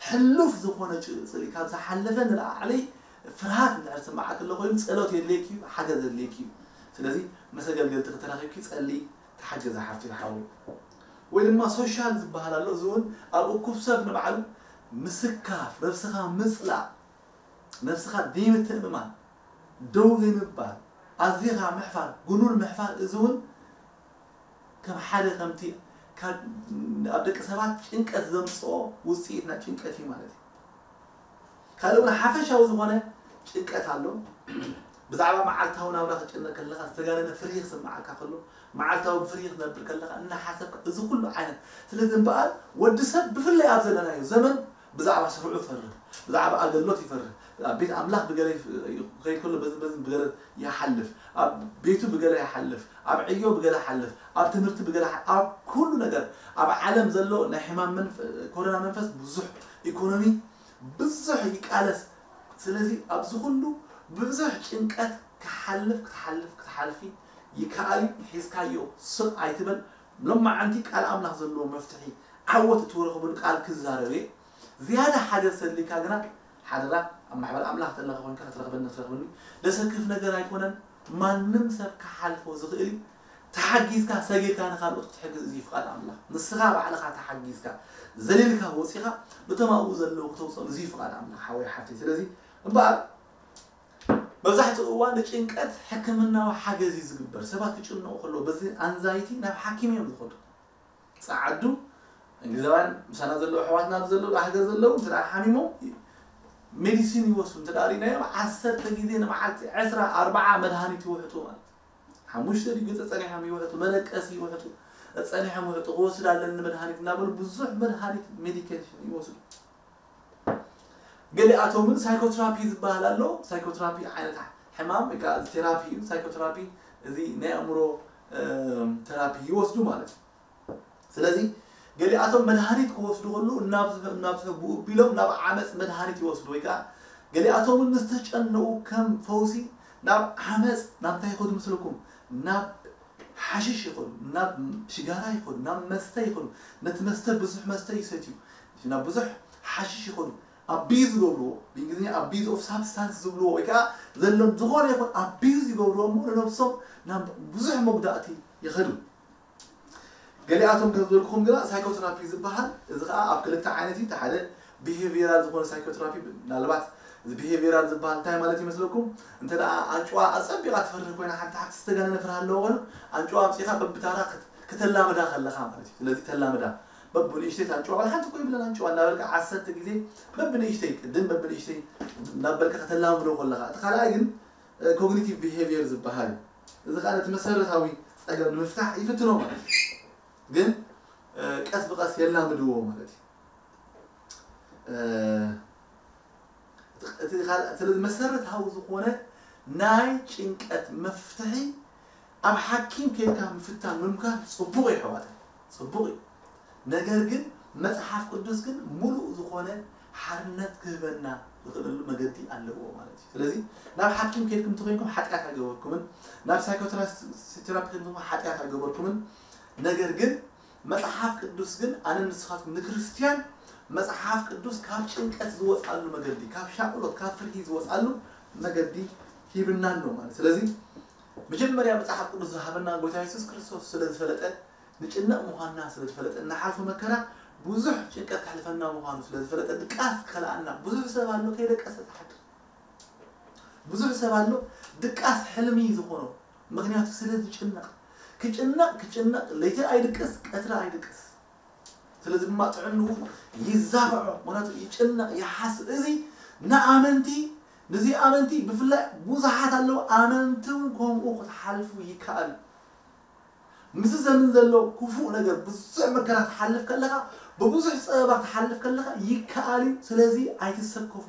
ሕሉፍ ዝኾነ ጭ- ፅልኢ ካብ ዝሓለፈ ንላዕሊ ፍርሃት እንድሕር ዝስምዓካ ኣሎ ኮይኑ ጸሎት የድልየኪ እዩ፣ ሓገዝ የድልየኪ እዩ። ስለዚ ምስ ኣገልገልቲ ክተራኺብኪ ጸልኢ፣ ተሓገዚ ሓፍቲ ሓወይ። ወይ ድማ ሶሻል ዝበሃል ኣሎ። እዚ እውን ኣብ እኩብ ሰብ ንባዕሉ ምስካፍ፣ ነብስኻ ምጽላእ፣ ነብስኻ ዘይምትእምማን፣ ደው ዘይምባል፣ ኣዚኻ ምሕፋር፣ ግኑን ምሕፋር፣ እዚ እውን ከም ሓደ ከምቲ ካብ ኣብ ደቂ ሰባት ጭንቀት ዘምፅኦ ውፅኢት ናይ ጭንቀት እዩ ማለት እዩ። ካልእ እውን ሓፈሻዊ ዝኾነ ጭንቀት ኣሎ። ብዛዕባ መዓልታዊ ናብራ ክትጭነቅ ከለካ ዝተጋነነ ፍርሂ ክስምዓካ ከሎ፣ መዓልታዊ ብፍርሂ ክትነብር ከለካ እናሓሰብካ፣ እዚ ኩሉ ዓይነት። ስለዚ እምበኣር ወዲ ሰብ ብፍላይ ኣብ ዘለናዮ ዘመን ብዛዕባ ስርዑ ይፈርህ፣ ብዛዕባ ኣገልግሎት ይፈርህ። ኣብ ቤት ኣምላኽ ብገለ ይፍ- ይኸይድ ከሎ በዚ በዚ ብገለ ይሓልፍ፣ ኣብ ቤቱ ብገለ ይሓልፍ፣ ኣብ ዕዮ ብገለ ይሓልፍ፣ ኣብ ትምህርቲ ብገለ ይሓ- ኣብ ኩሉ ነገር ኣብ ዓለም ዘሎ ናይ ሕማም መንፈ- ኮሮና መንፈስ ብዙሕ፣ ኢኮኖሚ ብዙሕ ይቃለስ። ስለዚ ኣብዚ ኩሉ ብዙሕ ጭንቀት ክሓልፍ ክትሓልፍ ክትሓልፊ ይከኣል እዩ። ሒዝካዮ ስቕ ኣይትበል። ሎማዓንቲ ቃል ኣምላኽ ዘለዎ መፍትሒ ዓወት እትረኽብሉ ቃል ክዛረብ እየ። ዝያዳ ሓገዝ ተድልካ ግና ሓደራ ኣብ ማሕበር ኣምላኽ ተለኻ ኮንካ ክትረኽበኒ ክትረኽብኒ ደሰክፍ ነገር ኣይኮነን። ማንም ሰብ ክሓልፎ ዝኽእል እዩ። ተሓጊዝካ ሰጊርካ ንካልኦት ክትሕግዝ እዚ ፍቓድ ኣምላኽ። ንስኻ ባዕልኻ ተሓጊዝካ ዘሊልካ ወፂኻ ነቶም ኣብኡ ዘለዉ ክተውፅኦም እዚ ፍቓድ ኣምላኽ ሓወይ ሓፍተይ። ስለዚ እምበኣር መብዛሕትኡ እዋን ንጭንቀት ሕክምናዊ ሓገዝ እዩ ዝግበር። ሰባት ክጭነቑ ከለዉ በዚ ኣንዛይቲ ናብ ሓኪም እዮም ዝኸዱ። ጸዓዱ እንግሊዛውያን ምሳና ዘለዉ ኣሕዋትና ኣብ ዘለዉ ሃገር ዘለዉ እንተ ደኣ ሓሚሞም ሜዲሲን ይወስዱ። እንተ ደኣ ርኢናዮም ዓሰርተ ግዜ ንመዓልቲ ዕስራ ኣርብዓ መድሃኒት ይውሕጡ ማለት እዩ። ሓሙሽተ ድዩ ጸጸኒሖም ይውሕጡ፣ መለቀሲ ይውሕጡ፣ ጸጸኒሖም ይውሕጡ፣ ክወስድ ኣለኒ መድሃኒት እናበሉ ብዙሕ መድሃኒት ሜዲኬሽን ይወስዱ። ገሊኣቶም እውን ሳይኮትራፒ ዝበሃል ኣሎ። ሳይኮትራፒ ዓይነት ሕማም ወይ ከዓ ቴራፒ እዩ። ሳይኮትራፒ እዚ ናይ ኣእምሮ እም፣ ቴራፒ ይወስዱ ማለት እዩ። ስለዚ ገሊኣቶም መድሃኒት ክወስዱ ከሉ እናብዝሑ እናብዝሑ ብኡ ቢሎም ናብ ዓመፅ መድሃኒት ይወስዱ ወይ ከዓ ገሊኣቶም እውን ምስ ተጨነቑ ከም ፈውሲ ናብ ዓመፅ ናብ እንታይ ይኸዱ ምስልኩም ናብ ሓሽሽ ይኸዱ፣ ናብ ሽጋራ ይኸዱ፣ ናብ መስተ ይኸዱ። ነቲ መስተ ብዙሕ መስተ ይሰትዩ፣ ናብ ብዙሕ ሓሽሽ ይኸዱ። ኣቢዝ ዝገብርዎ ብእንግሊዝኛ ኣቢዝ ኦፍ ሳብስታንስ ዝብልዎ ወይ ከዓ ዘሎም ዝኾነ ይኹን ኣቢዝ ይገብርዎ እሞ ንነብሶም ናብ ብዙሕ መጉዳእቲ ይኸዱ። ገሊኣቶም ከም ዝበልኩኹም ግና ሳይኮትራፒ ዝበሃል እዚ ከዓ ኣብ ክልተ ዓይነት እዩ። እቲ ሓደ ቢሄቪራል ዝኾነ ሳይኮትራፒ ምናልባት እዚ ቢሄቪራል ዝበሃል እንታይ ማለት ይመስለኩም? እንተ ደኣ ኣንጭዋ ኣጸቢቓ ትፈርህ ኮይና ሓንቲ ሓፍቲ ዝተጋነነ ፍርሃ ኣለዎ ኮይኑ ኣንጭዋ ኣምጺኻ በብታራ ክት- ክተላምዳ ከለኻ ማለት እዩ። ስለዚ ተላምዳ በብንእሽተይ ኣንጭዋ ወላ ሓንቲ እኮ ይብለን ኣንጭዋ እናበልካ ዓሰርተ ግዜ በብንእሽተይ ቅድም በብንእሽተይ እናበልካ ከተላምዶ ከለኻ እቲ ካልኣይ ግን ኮግኒቲቭ ቢሄቪየር ዝበሃል እዩ። እዚ ከዓ ነቲ መሰረታዊ ፀገም ንምፍታሕ ይፍትኖ ማለት እዩ። ግን ቀስ ብቀስ የላምድዎ ማለት እዩ። እቲ ካልእ ስለዚ መሰረታዊ ዝኾነ ናይ ጭንቀት መፍትሒ ኣብ ሓኪም ከይድካ ምፍታን ምምካር ፅቡቕ እዩ ኣሕዋት፣ ፅቡቅ እዩ። ነገር ግን መፅሓፍ ቅዱስ ግን ሙሉእ ዝኾነ ሓርነት ክህበና ዝኽእለሉ መገዲ ኣለዎ ማለት እዩ። ስለዚ ናብ ሓኪም ከይድኩም እንተኮይንኩም ሓጢኣት ኣይገበርኩምን፣ ናብ ሳይኮቴራፒ ከይድኩም ሓጢኣት ኣይገበርኩምን። ነገር ግን መጽሓፍ ቅዱስ ግን ኣነ ንስኻትኩም ንክርስትያን መጽሓፍ ቅዱስ ካብ ጭንቀት ዝወጻሉ መገዲ፣ ካብ ሻቕሎት ካብ ፍርሂ ዝወጻሉ መገዲ ሂብና ኣሎ ማለት። ስለዚ መጀመርያ መጽሓፍ ቅዱስ ዝሃበና ጎይታ የሱስ ክርስቶስ ስለ ዝፈለጠ፣ ንጭነቕ ምዃንና ስለ ዝፈለጠ፣ እንሓልፎ መከራ ብዙሕ ጭንቀት ከሕልፈና ምዃኑ ስለ ዝፈለጠ ድቃስ ክኸልኣና። ብዙሕ ሰብ ኣሎ ከይደቀሰ ዝሓድር። ብዙሕ ሰብ ኣሎ ድቃስ ሕልሚ ዝኾኖ፣ ምኽንያቱ ስለ ዝጭነቕ። ክጭነቕ ክጭነቕ ለይቲ ኣይድቅስ ቀትሪ ኣይድቅስ። ስለዚ ድማ ጥዕንኡ ይዛብዖ፣ ምኽንያቱ ይጭነቕ፣ ይሓስብ። እዚ ንኣመንቲ፣ ንዚ ኣመንቲ ብፍላይ ብዙሓት ኣለዉ፣ ኣመንትን ከምኡ ክትሓልፉ ይከኣል። ምስዚ ዘመን ዘሎ ክፉእ ነገር፣ ብዙሕ መከራ ትሓልፍ ከለኻ፣ ብብዙሕ ጸበባ ትሓልፍ ከለኻ ይከኣል እዩ። ስለዚ ኣይትሰከፉ።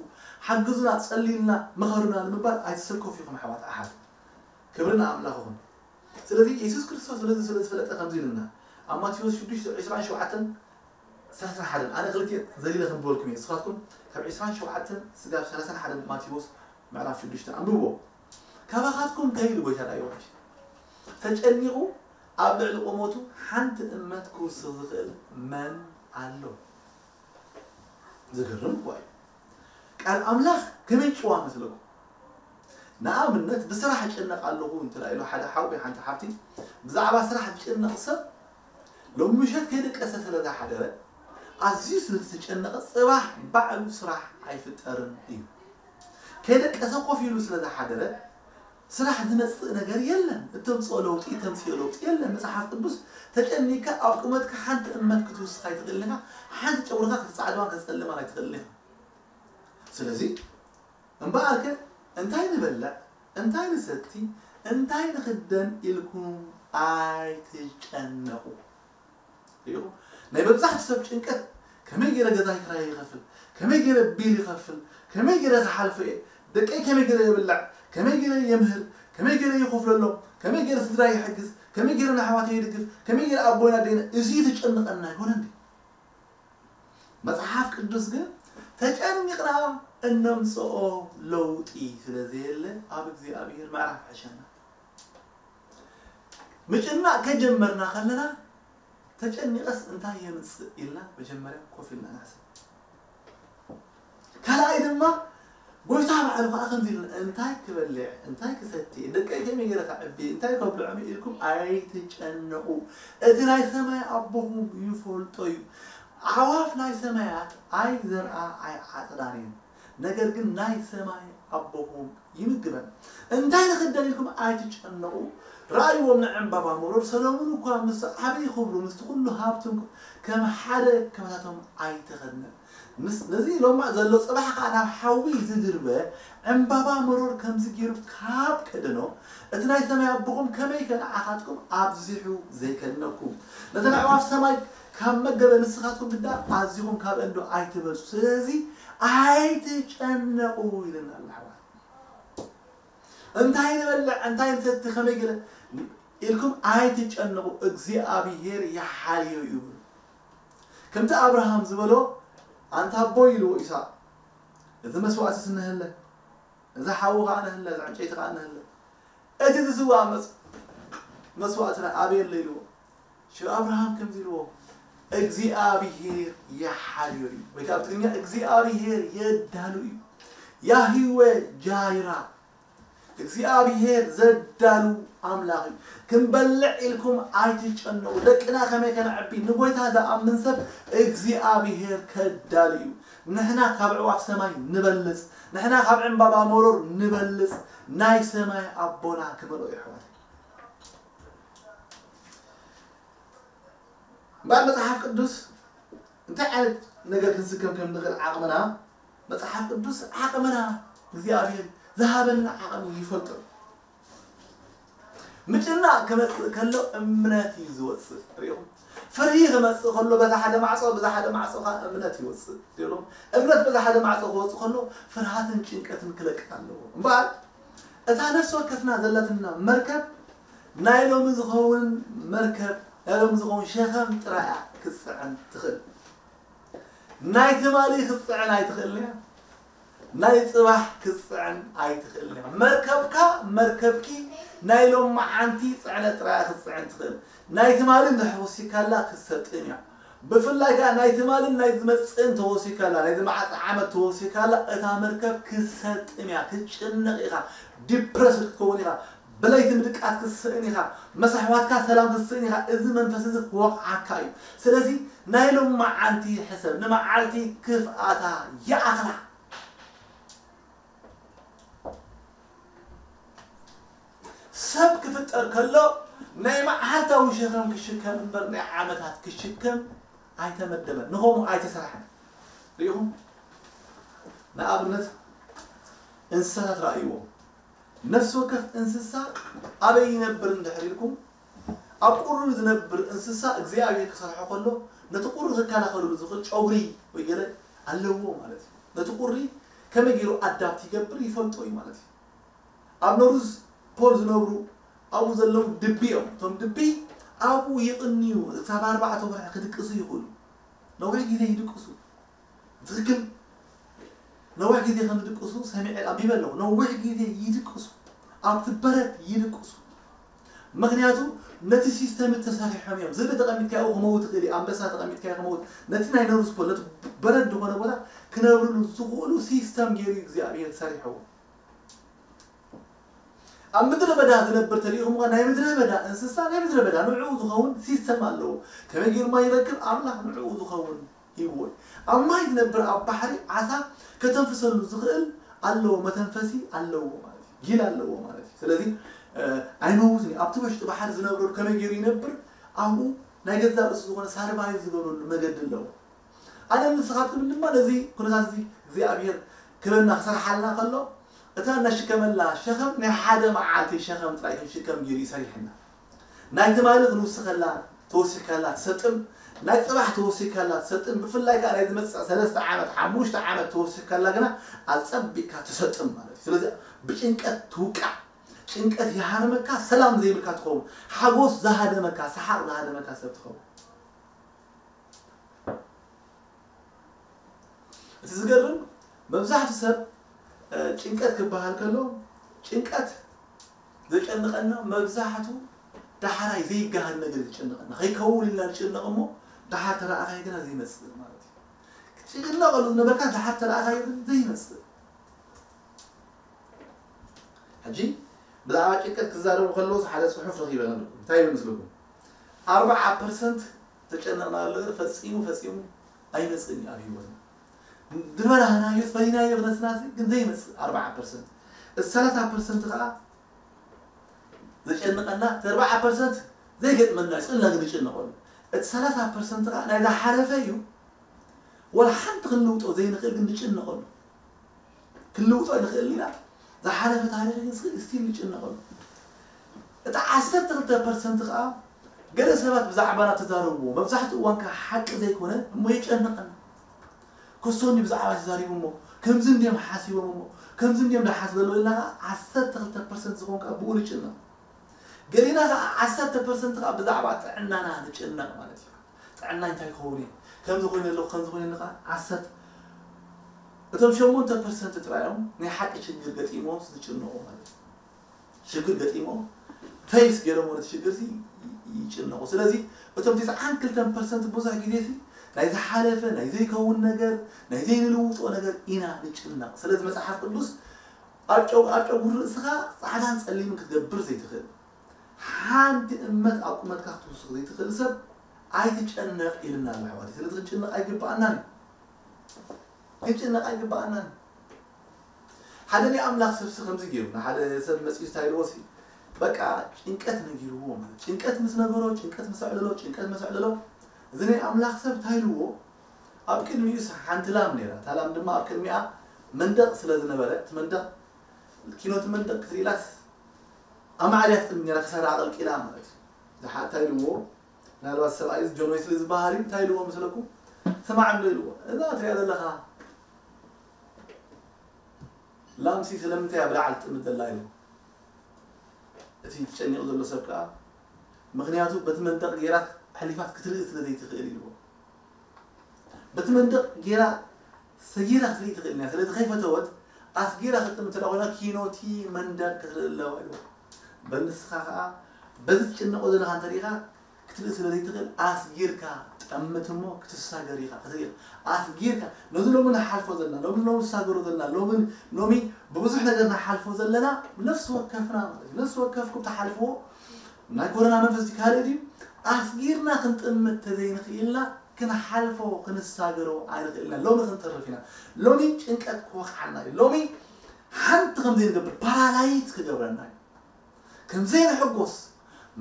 ሓግዙና፣ ጸልዩልና፣ ምኸሩና ንምባል ኣይትሰከፉ ኢኹም ኣሕዋት ኣሓት። ክብሪ ንኣምላኽ ይኹን። ስለዚ የሱስ ክርስቶስ ስለዚ ስለ ዝፈለጠ ከምዚ ኢሉና ኣብ ማቴዎስ ሽዱሽተ ዕስራን ሸውዓተን ሰላሳን ሓደን፣ ኣነ ክልቲኤን ዘሊለ ከንብበልኩም እየ። ንስኻትኩም ካብ ዕስራን ሸውዓተን ስጋብ ሰላሳን ሓደን ማቴዎስ ምዕራፍ ሽዱሽተ ኣንብብዎ። ካባኻትኩም ከይዱ ጎይታ ዳዊት ተጨኒቑ ኣብ ልዕሊ ቁመቱ ሓንቲ እመት ክውስኽ ዝኽእል መን ኣሎ? ዝገርም እኮ እዩ። ቃል ኣምላኽ ከመይ ጭዋ መስለኩም? ንኣብነት ብስራሕ እጨነቕ ኣለኹ እንተ ኢሉ ሓደ ሓው ወይ ሓንቲ ሓብቲ ብዛዕባ ስራሕ ዝጨነቕ ሰብ ሎሚ ምሸት ከይደቀሰ ስለ ዝሓደረ ኣዝዩ ስለ ዝተጨነቐ ጽባሕ ባዕሉ ስራሕ ኣይፍጠርን እዩ። ከይደቀሰ ኮፍ ኢሉ ስለ ዝሓደረ ስራሕ ዝመጽእ ነገር የለን። እተምጽኦ ለውጢ፣ እተምጽኦ ለውጢ የለን። መጽሓፍ ቅዱስ ተጨኒካ ኣብ ቁመትካ ሓንቲ እመት ክትውስኽ ኣይትኽእልን ኢኻ። ሓንቲ ጨጉርኻ ክትጻዕድዋን ክትጸልማን ኣይትኽእልን ኢኻ። ስለዚ እምበኣርከ እንታይ ንበልዕ፣ እንታይ ንሰቲ፣ እንታይ ንኽደን ኢልኩም ኣይትጨነቑ። ሪኢኹም? ናይ መብዛሕትኡ ሰብ ጭንቀት ከመይ ገይረ ገዛይ ክራይ ይኸፍል፣ ከመይ ገይረ ቢል ይኸፍል፣ ከመይ ገይረ ክሓልፎ እየ፣ ደቀይ ከመይ ገይረ የብልዕ፣ ከመይ ገይረ የምህር፣ ከመይ ገይረ ይኸፍለሎም፣ ከመይ ገይረ ስድራ ይሕግዝ፣ ከመይ ገይረ ንኣሕዋተይ ይድግፍ፣ ከመይ ገይረ ኣቦይን ኣደይን፣ እዚ ተጨንቀና ይኮነ እንዴ? መጽሓፍ ቅዱስ ግን ተጨኒቕና እነምጽኦ ለውጢ ስለ ዘየለ ኣብ እግዚኣብሔር ምዕራፍ ሕሸና። ምጭናቕ ከጀመርና ከለና ተጨኒቐስ እንታይ የምጽእ ኢልና መጀመርያ ኮፍ ኢልና ንሕሰብ። ካልኣይ ድማ ጎይታ ባዕሉ ከዓ ከምዚ ኢልና እንታይ ክበልዕ፣ እንታይ ክሰቲ፣ ደቀይ ከመይ ገይረ ከዕቢ፣ እንታይ ከብልዖም ኢልኩም ኣይትጨነቑ። እቲ ናይ ሰማይ ኣቦኹም ይፈልጦ እዩ። ኣዕዋፍ ናይ ሰማያት ኣይዘርኣ ኣይዓጽዳን እየን፣ ነገር ግን ናይ ሰማይ ኣቦኹም ይምግበን። እንታይ ንኽደን ኢልኩም ኣይትጨነቑ። ረኣይዎም ንዕምባባ መሮር፣ ሰሎሙን እኳ ምስ ዓብዪ ክብሩ ምስቲ ኩሉ ሃብቱ ከም ሓደ ከማታቶም ኣይተኸድነን። ምስ ነዚ ሎማዕ ዘሎ ጽባሕ ከኣ ናብ ሓዊ ዝድርበ ዕምባባ መሮር ከምዚ ገይሩ ካብ ከደኖ፣ እቲ ናይ ሰማይ ኣቦኹም ከመይከ ንዓኻትኩም ኣብዚሑ ዘይከድነኩም። ነተን ኣዕዋፍ ሰማይ ካብ መገበ ንስኻትኩም ግዳ ኣዚኹም ካብ እንዶ ኣይትበልጹ። ስለዚ ኣይትጨነቑ ኢልና ኣሎ ኣሕዋት። እንታይ ንበልዕ፣ እንታይ ንሰቲ፣ ከመይ ገለ ኢልኩም ኣይትጨነቑ፣ እግዚኣብሔር ይሓልዮ እዩ። ከምቲ ኣብርሃም ዝበሎ፣ ኣንታ ኣቦይ ኢልዎ ኢሳቅ፣ እዚ መስዋእትስ እነሀለ፣ እዚ ሓዊ ከኣ እነሀለ፣ እዚ ዕንጨይቲ ከኣ እነሀለ፣ እቲ ዝስዋእ መጽ-፣ መስዋእትና ኣበይ ኣሎ ኢልዎ። ሽዑ ኣብርሃም ከምዚ ኢልዎ፣ እግዚኣብሔር ይሓልዮ እዩ። ወይ ከዓ ብትግርኛ እግዚኣብሔር የዳሉ እዩ። ያህወ ጃይራ፣ እግዚኣብሔር ዘዳሉ ኣምላኽ እዩ። ክንበልዕ ኢልኩም ኣይትጨነቑ። ደቅና ከመይ ከነዕቢ፣ ንጎይታ ዝኣምን ሰብ እግዚኣብሔር ከዳሉ እዩ። ንሕና ካብ ኣዕዋፍ ሰማይ ንበልጽ፣ ንሕና ካብ ዕምባባ መሮር ንበልጽ። ናይ ሰማይ ኣቦና ክመልኦ እዩ ኣሕዋተይ። እምበኣር መጽሓፍ ቅዱስ እንታይ ዓይነት ነገር ክንስከም ከም ንኽእል ዓቕምና፣ መጽሓፍ ቅዱስ ዓቕምና፣ እግዚኣብሔር ዝሃበና ዓቕሚ ይፈልጦ። ምጭናቕ ክመጽእ ከሎ እምነት እዩ ዝወጽእ። ሪኢኹም? ፍርሂ ክመጽእ ከሎ በዛ ሓደ ማዕጾ፣ በዛ ሓደ ማዕጾ ከኣ እምነት ይወጽእ። ሪኢኹም? እምነት በዛ ሓደ ማዕጾ ክወጽእ ከሎ ፍርሃትን ጭንቀትን ክለቅቕ ኣለዎ። እምበኣር እታ ነፍሲ ወከፍና ዘለትና መርከብ ናይ ሎሚ ዝኸውን መርከብ፣ ናይ ሎሚ ዝኸውን ሸኸም ጥራይ እያ ክትጽዕን ትኽእል። ናይ ትማሊ ክትጽዕን ኣይትኽእልን እያ። ናይ ጽባሕ ክትጽዕን ኣይትኽእልን እያ። መርከብካ፣ መርከብኪ ናይ ሎማዓንቲ ጽዕነት ጥራይ እያ ክትጽዕን ትኽእል። ናይ ትማሊ እንድሕር ወሲካላ ክትሰጥም እያ። ብፍላይ ከኣ ናይ ትማልን ናይ ዝመጽእን ተወሲካላ፣ ናይ ዝመዓጸ ዓመት ተወሲካላ፣ እታ መርከብ ክትሰጥም እያ። ክትጭነቕ ኢኻ፣ ዲፕረስ ክትከውን ኢኻ፣ ብለይቲ ምድቃስ ክትስእን ኢኻ፣ ምስ ኣሕዋትካ ሰላም ክትስእን ኢኻ። እዚ መንፈስ እዚ ክወቕዓካ እዩ። ስለዚ ናይ ሎማዓንቲ ሕሰብ፣ ንመዓልቲ ክፍኣታ ይኣኽላ። ሰብ ክፍጠር ከሎ ናይ መዓልታዊ ሸኸም ክሽከም እምበር ናይ ዓመታት ክሽከም ኣይተመደበን፣ ንኸምኡ ኣይተሰርሐን። ርኢኹም? ንኣብነት እንስሳታት ረኣይዎ። ነፍሲ ወከፍ እንስሳ ኣበይ ይነብር እንድሕር ኢልኩም፣ ኣብ ቁሪ ዝነብር እንስሳ እግዚኣብሔር ክሰርሖ ከሎ ነቲ ቁሪ ክከላኸልሉ ዝኽእል ጨጉሪ ወይ ገለ ኣለዎ ማለት እዩ። ነቲ ቁሪ ከመይ ገይሩ ኣዳፕት ይገብር ይፈልጦ እዩ ማለት እዩ። ኣብ ኖርዝ ፖል ዝነብሩ ኣብኡ ዘለዉ ድቢ እዮም። እቶም ድቢ ኣብኡ ይቕንዩ፣ ክሳብ ኣርባዕተ ወርሒ ክድቅሱ ይኽእሉ። ነዊሕ ግዜ ይድቅሱ። ትኽክል። ነዊሕ ግዜ ከም ዝድቅሱ ሰሚዐ ኣንቢበ ኣለኹ። ነዊሕ ግዜ ይድቅሱ፣ ኣብቲ በረድ ይድቅሱ። ምክንያቱ ነቲ ሲስተም ተሰሪሖም እዮም። ዝብኢ ተቐሚጥካዮ ክመውት ትኽእል እዩ። ኣንበሳ ተቐሚጥካዮ ክመውት፣ ነቲ ናይ ኖርዝ ፖል፣ ነቲ በረድ ዝኾነ ቦታ ክነብርሉ ዝኽእሉ ሲስተም ገይሩ እግዚኣብሔር ሰሪሕዎ። ኣብ ምድረ በዳ ዝነብር ተሪኢኹም፣ ናይ ምድረ በዳ እንስሳ፣ ናይ ምድረ በዳ ንዕኡ ዝኸውን ሲስተም ኣለዎ። ከመይ ገይሩ ማይ ይረክብ? ኣምላኽ ንዕኡ ዝኸውን ሂብዎ። ኣብ ማይ ዝነብር፣ ኣብ ባሕሪ ዓሳ ከተንፍሰሉ ዝኽእል ኣለዎ፣ መተንፈሲ ኣለዎ ማለት እዩ፣ ጊል ኣለዎ ማለት እዩ። ስለዚ እ፣ ኣይመውትን እዩ። ኣብቲ ውሽጢ ባሕሪ ዝነብረሉ ከመይ ገይሩ ይነብር? ኣብኡ ናይ ገዛእ ርእሱ ዝኾነ ሳርቫይቭ ዝገብረሉ መገዲ ኣለዎ። ኣነ ንስኻትኩም ድማ ነዚ ኩነታት እዚ እግዚኣብሔር ክበና ክሰርሓልና ከሎ፣ እታ ነሽከመላ ሸኸም ናይ ሓደ መዓልቲ ሸኸም ጥራይ ክንሽከም ገይሩ ይሰሪሕና። ናይ ትማሊ ክንውስኸላ ተወሲኽካላ ትሰጥም፣ ናይ ጽባሕ ተወሲኽካላ ትሰጥም፣ ብፍላይ ከኣ ናይ ዝመጽእ ሰለስተ ዓመት፣ ሓሙሽተ ዓመት ተወሲኽካላ ግና ኣጸቢቕካ ትሰጥም ማለት እዩ። ስለዚ ብጭንቀት ትውቃዕ፣ ጭንቀት ይሃርመካ፣ ሰላም ዘይብልካ ትኸውን፣ ሓጎስ ዝሃደመካ፣ ሰሓቕ ዝሃደመካ ሰብ ትኸውን። እቲ ዝገርም፣ መብዛሕትኡ ሰብ እ፣ ጭንቀት ክበሃል ከሎ፣ ጭንቀት ዘጨንቐና መብዛሕትኡ ዳሕራይ ዘይገሃድ ነገር እዩ ዘጨንቐና። ከይከውን ኢልና ንጭነቕ እሞ ዳሓር ተረኣኻዮ ግና ዘይመጽእ ማለት እዩ። ክትጭነቐሉ ዝነበርካ ዳሓር ተረኣኻዮ ግን ዘይመጽእ። ሕጂ ብዛዕባ ጭንቀት ክዛረቡ ከለዉ ሓደ ጽሑፍ ረኺበ ነይሩ። እንታይ ይመስለኩም? ኣርብዓ ፐርሰንት ተጨነቕናሉ ነገር ፈጺሙ ፈጺሙ ኣይመጽእን እዩ ኣብ ህይወትና። ዝበላህናዮ ፈሊናዮ ክነስናሲ ግን ዘይመጽእ ኣርብዓ ፐርሰንት። እቲ ሰላሳ ፐርሰንት ከኣ ዘጨንቐና፣ እቲ ኣርብዓ ፐርሰንት ዘይገጥመና እዩ፣ ጽልና ግን ንጭነቐሉ። እቲ ሰላሳ ፐርሰንት ከኣ ናይ ዝሓለፈ እዩ፣ ወላ ሓንቲ ክንልውጦ ዘይንኽእል ግን ንጭነቐሉ። ክንልውጦ ኣይንኽእል ኢና። ዝሓለፈ ታሪኽ ግን ስቲል ንጭነቐሉ። እቲ ዓሰርተ ክልተ ፐርሰንት ከኣ ገለ ሰባት ብዛዕባና ተዛረብዎ፣ መብዛሕትኡ እዋን ከኣ ሓቂ ዘይኮነ እሞ የጨንቐና። ክሶኒ ብዛዕባ ተዛሪቡ እሞ፣ ከምዚ እንድዮም ሓሲቦም እሞ፣ ከምዚ እንድዮም ደሓስ ዘለዎ ኢልና ከኣ ዓሰርተ ክልተ ፐርሰንት ዝኾን ከኣ ብኡ ንጭነቕ። ገሊና ከኣ ዓሰርተ ፐርሰንት ከኣ ብዛዕባ ጥዕናና ንጭነቕ ማለት እዩ። ጥዕና እንታይ ክኸውን እዩ? ከምዚ ኮይኑ ኣለኹ፣ ከምዚ ኮይኑ ኣለኻ፣ ዓሰርተ፣ እቶም ሸሞንተ ፐርሰንት ጥራይ እዮም ናይ ሓቂ ሽግር ገጢሞም ዝጭነቑ ማለት እዩ። ሽግር ገጢሞም ፌስ ገይሮም ነቲ ሽግር ሲ ይጭነቑ። ስለዚ እቶም ትስዓን ክልተን ፐርሰንት ብዙሕ ግዜ ሲ ናይ ዝሓለፈ፣ ናይ ዘይከውን ነገር፣ ናይ ዘይንልውጦ ነገር ኢና ንጭነቕ። ስለዚ መጽሓፍ ቅዱስ ኣብ ጨው-፣ ኣብ ጨጉሪ ርእስኻ ጻዕዳን ጸሊምን ክትገብር ዘይትኽእል፣ ሓንቲ እመት ኣብ ቁመትካ ክትውስኽ ዘይትኽእል ሰብ ኣይትጨነቕ ኢልና ኣሎ ኣሕዋተይ። ስለዚ ክንጭነቕ ኣይግብኣናን እዩ። ክንጭነቕ ኣይግብኣናን። ሓደ ናይ ኣምላኽ ሰብሲ ከምዚ ገይሩ ንሓደ ሰብ መጺኡ እንታይ ኢልዎ ሲ፣ በቃ ጭንቀት ነጊርዎ ማለት። ጭንቀት ምስ ነገሮ፣ ጭንቀት ምስ ኣዕለሎ፣ ጭንቀት ምስ ኣዕለሎ፣ እዚ ናይ ኣምላኽ ሰብ እንታይ ኢልዎ? ኣብ ቅድሚኡስ ሓንቲ ላም ነይራ። እታ ላም ድማ ኣብ ቅድሚኣ መንደቕ ስለ ዝነበረ፣ እቲ መንደቕ፣ ኪኖ እቲ መንደቕ ክትርኢ ኢላስ ኣማዕድያ ትጥምት ነይራ፣ ክሳዳ ኣቐልቂላ ማለት እዩ። ዝሓ-፣ እንታይ ኢልዎ? ምናልባት ሰብኣይ እዚ ጆን ዌስሊ ዝበሃል እዩ። እንታይ ኢልዎ መስለኩም? ስማዕ እንዶ ኢልዎ። እዛ ትሪኣ ዘለኻ ላምሲ ስለምንታይ እያ ብላዕሊ ትጥምት ዘላ ኢልዎ። እቲ ተጨኒቑ ዘሎ ሰብ ከኣ፣ ምኽንያቱ በቲ መንደቕ ገይራ ኣሕሊፋት ክትርኢ ስለ ዘይትኽእል ኢልዎ። በቲ መንደቕ ገይራ ሰጊራ ክትርኢ ትኽእል እያ። ስለዚ ከይፈተወት ኣስጊራ ክትጥምት እንተ ኮይና ኪኖቲ መንደቕ ክትርኢ ኣለዋ ኢልዎ። በል ንስኻ ከኣ በዚ ትጭነቖ ዘለኻ እንተሪኢኻ ክትርኢ ስለ ዘይትኽእል ኣስጊርካ ጠምት እሞ ክትሳገር ኢኻ፣ ክትርኢ ኢኻ። ኣስጊርካ ነዚ ሎሚ ንሓልፎ ዘለና፣ ሎሚ ሎሚ ንሳገሮ ዘለና፣ ሎሚ ሎሚ ብብዙሕ ነገር ንሓልፎ ዘለና ነፍሲ ወከፍና ማለት እዩ። ነፍሲ ወከፍኩም ትሓልፍዎ ናይ ኮሮና መንፈስ ድዩ ካልእ ድዩ? ኣስጊርና ክንጥምት ተዘይንኽኢልና ክንሓልፎ ክንሳገሮ ኣይንኽእልና። ሎሚ ክንተርፍ ኢና። ሎሚ ጭንቀት ክወቕዓና እዩ። ሎሚ ሓንቲ ከም ዘይንገብር ፓራላይዝ ክገብረና እዩ። ከም ዘይንሕጎስ፣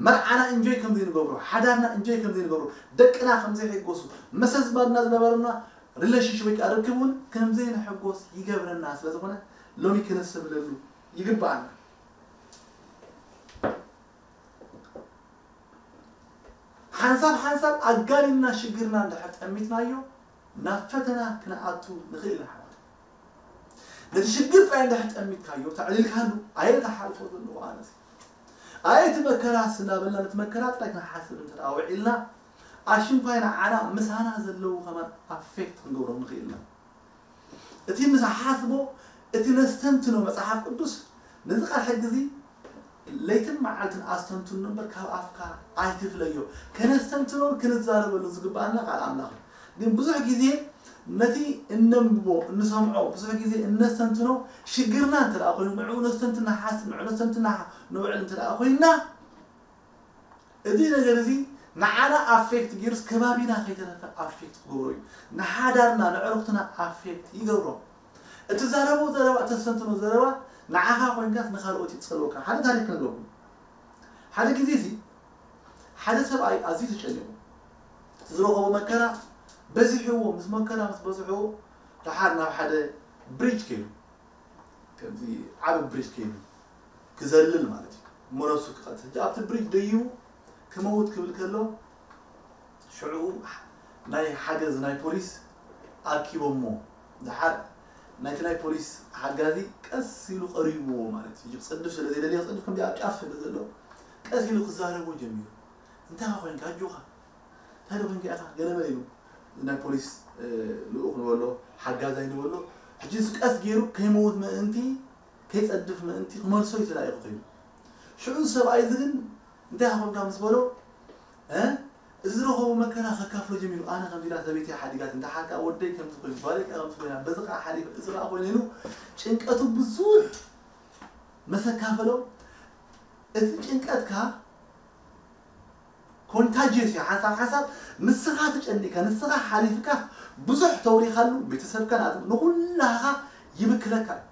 መርዓና እንጆይ ከም ዘይንገብሮ፣ ሓዳርና እንጆይ ከም ዘይንገብሮ፣ ደቅና ከም ዘይሕጎሱ፣ መሰዝባድና ዝነበረና ሪሌሽንሽፕ ወይ ከዓ ርክብ እውን ከም ዘይንሕጎስ ይገብረና። ስለ ዝኾነ ሎሚ ክነስተብህለሉ ይግባኣና። ሓንሳብ ሓንሳብ ኣጋኒንና ሽግርና እንድሕር ጠሚትናዮ ናብ ፈተና ክንኣቱ ንኽእል ኢና ኣሕዋት። ነቲ ሽግር ጥራይ እንድሕር ጠሚትካዮ ተዕሊልካሉ ኣየ ዝሓልፎ ዘለኹ ኣነስ ኣየ እቲ መከራስ እናበልና ነቲ መከራ ጥራይ ክንሓስብ እንተ ደኣ ውዒልና ኣሽንኳይ ንዓና ምሳና ዘለዉ ከማን ኣፌክት ክንገብሮም ንኽእል ኢና። እቲ ምስ ሓስቦ እቲ ነስተንትኖ መጽሓፍ ቅዱስ ነዚ ቃል ሕጊ እዚ ለይትን መዓልትን ኣስተንትኖ እምበር ካብ ኣፍካ ኣይትፍለዮ። ከነስተንትኖን ክንዛረበሉ ዝግባኣና ቃል ኣምላኽ እዩ። ግን ብዙሕ ግዜ ነቲ እነንብቦ እንሰምዖ ብዙሕ ግዜ እነስተንትኖ ሽግርና እንተ ደኣ ኮይኑ ንዕኡ ነስተንትና ሓስብ ንዕኡ ነስተንትና ንውዕል እንተ ደኣ ኮይንና እዚ ነገር እዚ ንዓና ኣፌክት ገይሩስ ከባቢና ከይተረፈ ኣፌክት ክገብሮ እዩ። ንሓዳርና ንዕሩኽትና ኣፌክት ይገብሮ። እትዛረቦ ዘረባ እተስተንትኖ ዘረባ ንዓኻ ኮይንካስ ንኻልኦት ይጸልወካ። ሓደ ታሪክ ክነግረኩም። ሓደ ግዜ እዚ ሓደ ሰብኣይ ኣዝዩ ተጨኒቑ ዝረኸቦ መከራ በዚሕዎ ምስ መከራ ምስ በዝሕዎ ደሓር ናብ ሓደ ብሪጅ ከይዱ ከምዚ ዓቢ ብሪጅ ከይዱ ክዘልል ማለት እዩ እሞ ነብሱ ክቐትል ሕጂ ኣብቲ ብሪጅ ደይቡ ክመውት ክብል ከሎ ሽዑ ናይ ሓገዝ ናይ ፖሊስ ኣርኪቦሞ ደሓር ናይቲ ናይ ፖሊስ ሓጋዚ ቀስ ኢሉ ቀሪብዎ ማለት እዩ ክጸድፍ ስለ ዘይደልየ ክጸድፍ ከምዚ ኣብ ጫፍ ስለ ዘሎ ቀስ ኢሉ ክዛረቦ ጀሚሩ እንታይ ኮይንካ ኣጆኻ እንታይ ኮይንካ ኢኻ ገለመለ ኢሉ ናይ ፖሊስ ልኡኽ ንበሎ ሓጋዛይ ንበሎ ሕጂ ቀስ ገይሩ ከይመውት ምእንቲ ከይጸድፍ ምእንቲ ክመልሶ እዩ ተላኢኹ ኮይኑ ሽዑ ሰብኣይ እዚ ግን እንታይ ኾንካ ምስ በሎ እዚ ዝረኸቡ መከራ ከካፍሎ ጀሚሩ ኣነ ከምዚ ኢላ ሰበይቲ ሓዲጋት እንተ ሓካ ወደይ ከምዚ ኮይኑ ጓለይ ከዓ ከምዚ ኮይና በዚ ከዓ ሓሊፈ እዚ ከዓ ኮይኑ ኢሉ ጭንቀቱ ብዙሕ መሰካፈሎ እቲ ጭንቀትካ ኮንታጅየስ እዩ ሓንሳብ ሓንሳብ ንስኻ ተጨኒካ ንስኻ ሓሊፍካ ብዙሕ ተውሪኻሉ ቤተሰብካ ንኩላኻ ይብክለካ እዩ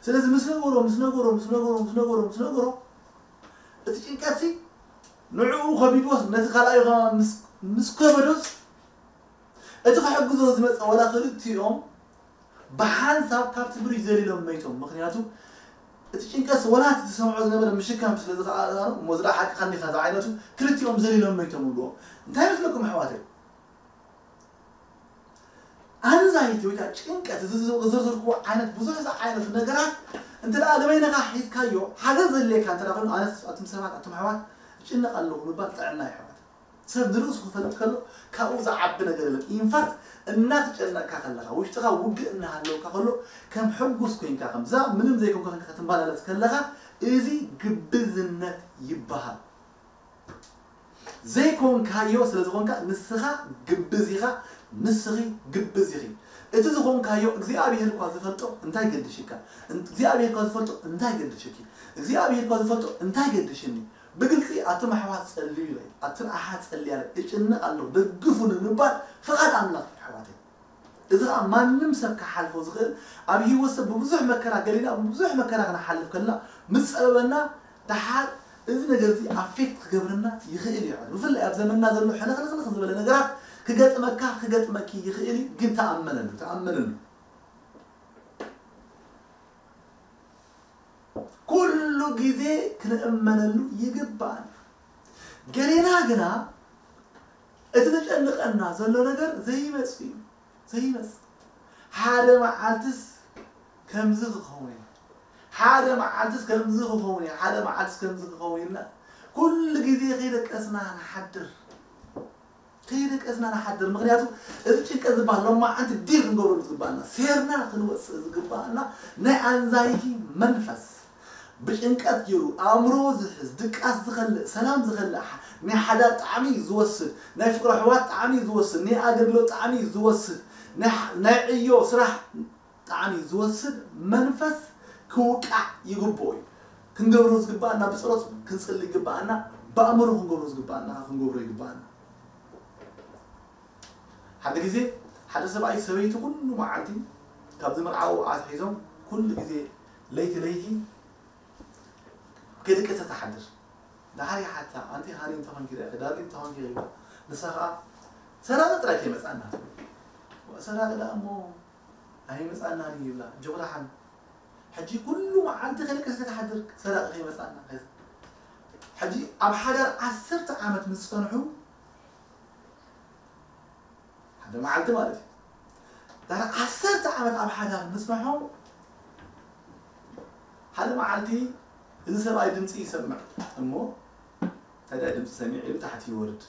ስለዚ ምስ ነገሮ ምስ ነገሮ ምስ ነገሮ ምስ ነገሮ ምስ ነገሮ እቲ ጭንቀትሲ ንዕኡ ከቢድዎስ ነቲ ካልኣዩ ምስ ከበዶስ እቲ ክሕግዞ ዝመፀ ዋላ ክልቲኦም ብሓንሳብ ካብቲ ብሪጅ ዘሊሎም መይቶም ምክንያቱ እቲ ጭንቀት ወላ እቲ ዝሰምዖ ዝነበረ ምሽካም ስለ ዝኸኣሉ እሞ ዝዳ ሓቅኻ እንዲኻ ዝዓይነቱ ክልቲኦም ዘሊሎም መይቶም ይብልዎ እንታይ መስለኩም ኣሕዋተይ ኣንዛይቲ ወይ ከዓ ጭንቀት እዚ ዝዘርዝርክዎ ዓይነት ብዙሕ ዝዓይነቱ ነገራት እንተ ደኣ ንበይንኻ ሒዝካዮ ሓደ ዘድልየካ እንተ ኮይኑ ኣነስ ኣቱም ሰባት ኣቱም ኣሕዋት እጭነቕ ኣለኹ ምባል ጥዕና ይሕዋት ሰብ ንርእሱ ክፈልጥ ከሎ ካብኡ ዝዓቢ ነገር የለን ኢንፋክት እናተጨነቅካ ከለካ ውሽጥካ ውግእ እናሃለውካ ከሎ ከም ሕጉስ ኮይንካ ከምዛ ምንም ዘይኮንካ ኮይንካ ክትመላለስ ከለካ እዚ ግብዝነት ይበሃል ዘይኮንካዮ ስለ ዝኾንካ ንስኻ ግብዝ ኢኻ ንስኺ ግብዝ ኢኺ እቲ ዝኾንካዮ እግዚኣብሔር እኳ ዝፈልጦ እንታይ ገድሽካ እግዚኣብሔር እኳ ዝፈልጦ እንታይ ገድሽኪ እግዚኣብሔር እኳ ዝፈልጦ እንታይ ገድሽኒ ብግልፂ ኣቱም ኣሕዋት ጸልዩ ኢለ ኣቱን ኣሓት ጸልያ እጭነቕ ኣለኹ ደግፉኒ ምባል ፍቓድ ኣምላኽ እዩ ኣሕዋተይ እዚ ከዓ ማንም ሰብ ክሓልፎ ዝኽእል ኣብ ህይወት ሰብ ብብዙሕ መከራ ገሊና ብብዙሕ መከራ ክንሓልፍ ከለና ምስ ፀበበና ደሓር እዚ ነገር እዚ ኣፌክት ክገብረና ይኽእል እዩ ብፍላይ ኣብ ዘመንና ዘሎ ሕልኽልኽልኽ ዝበለ ነገራት ክገጥመካ ክገጥመኪ ይኽእል እዩ ግን ተኣመነሉ ተኣመነሉ ኩሉ ግዜ ክንእመነሉ ይግባእ ገሌና ግና እቲ ዘጨንቐና ዘሎ ነገር ዘይመፅ እዩ ዘይመፅ ሓደ መዓልትስ ከምዚ ክኸውን እየ ሓደ መዓልትስ ከምዚ ክኸውን እየ ሓደ መዓልትስ ከምዚ ክኸውን ኢልና ኩሉ ግዜ ከይደቀስና ንሓድር ከይደቀስና ንሓድር ምክንያቱ እዚ ጭንቀት ዝበሃል ሎማዓንቲ ዲል ክንገብረሉ ዝግባኣና ሴርና ክንወፅእ ዝግባኣና ናይ ኣንዛይቲ መንፈስ ብጭንቀት ገይሩ ኣእምሮ ዝሕዝ ድቃስ ዝኸልእ ሰላም ዝኸልእ ናይ ሓዳር ጣዕሚ ዝወስድ ናይ ፍቅሪ ኣሕዋት ጣዕሚ ዝወስድ ናይ ኣገልግሎት ጣዕሚ ዝወስድ ናይ ዕዮ ስራሕ ጣዕሚ ዝወስድ መንፈስ ክውቃዕ ይግብኦ እዩ። ክንገብሮ ዝግባኣና ብጸሎት ክንጽሊ ይግባኣና፣ ብኣእምሮ ክንገብሮ ዝግባኣና ክንገብሮ ይግባኣና። ሓደ ግዜ ሓደ ሰብኣይ ሰበይቲ ኩሉ መዓልቲ ካብ ዝምርዓው ኣትሒዞም ኩሉ ግዜ ለይቲ ለይቲ ከይደቀሰት ትሓድር። ዳሕሪ ሓታ ኣንቲ ሃኒ እንተኾንኪ ዳርሊ እንተኾንኪ ይብላ። ንሳ ከዓ ሰራቂ ጥራይ ከይመፅኣና ትብል። ሰራቂ ደኣ እሞ ኣይመፅኣናን እዩ ይብላ። ጆኽዳሓን ሕጂ ኩሉ መዓልቲ ከለቀሰ ተሓድር ሰራቂ ከይመፅኣና። ሕጂ ኣብ ሓዳር ዓሰርተ ዓመት ምስ ፀንሑ ሓደ መዓልቲ ማለት እዩ። ዳር ዓሰርተ ዓመት ኣብ ሓዳር ምፅንሖም ሓደ መዓልቲ እዚ ሰብኣይ ድምፂ ይሰምዕ እሞ ታዲያ ድምፂ ሰሚዕ ኢሉ ታሕቲ ይወርድ።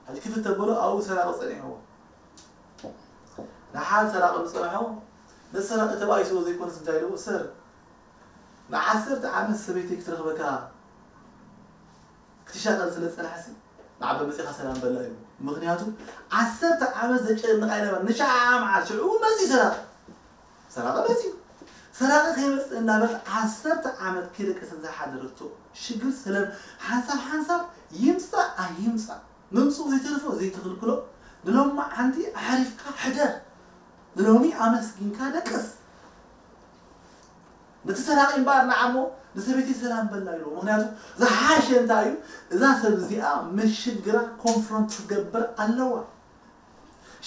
ሕጂ ክፍት ተበሎ ኣብኡ ሰራቂ ፀኒሕዎ። ንሓደ ሰራቂ ዝፀንሖ ነቲ ሰራቂ ተባኢስዎ ዘይኮነስ እንታይ ኢልዎ? ሰር ንዓሰርተ ዓመት ሰበይቲ ክትረኽበካ ክትሻቐል ስለ ዝጸንሐሲ ንዓበ መጺኻ ሰላም በላ እዩ። ምኽንያቱ ዓሰርተ ዓመት ዘጨንቃ ይነበረ ንሻዓ መዓል ሽዑ መጺ ሰራቂ ሰራቂ መጺ ሰራቂ ከይመጽእ እናበለት ዓሰርተ ዓመት ከይደቀሰት ዝሓደረቶ ሽግር ሰለም ሓንሳብ ሓንሳብ ይምጻእ ኣይምጻእ ምምጽኡ ዘይተርፎ ዘይትኽልክሎ ንሎሚ መዓንቲ ኣሕሪፍካ ሕደር ንሎሚ ኣመስጊንካ ደቅስ ነቲ ሰራቂ እምበኣር ንዓሞ ንሰበይቲ ሰላም በላ ኢልዎ። ምኽንያቱ ዝሓሸ እንታይ እዩ? እዛ ሰብ እዚኣ ምስ ሽግራ ኮንፍሮንት ክትገብር ኣለዋ።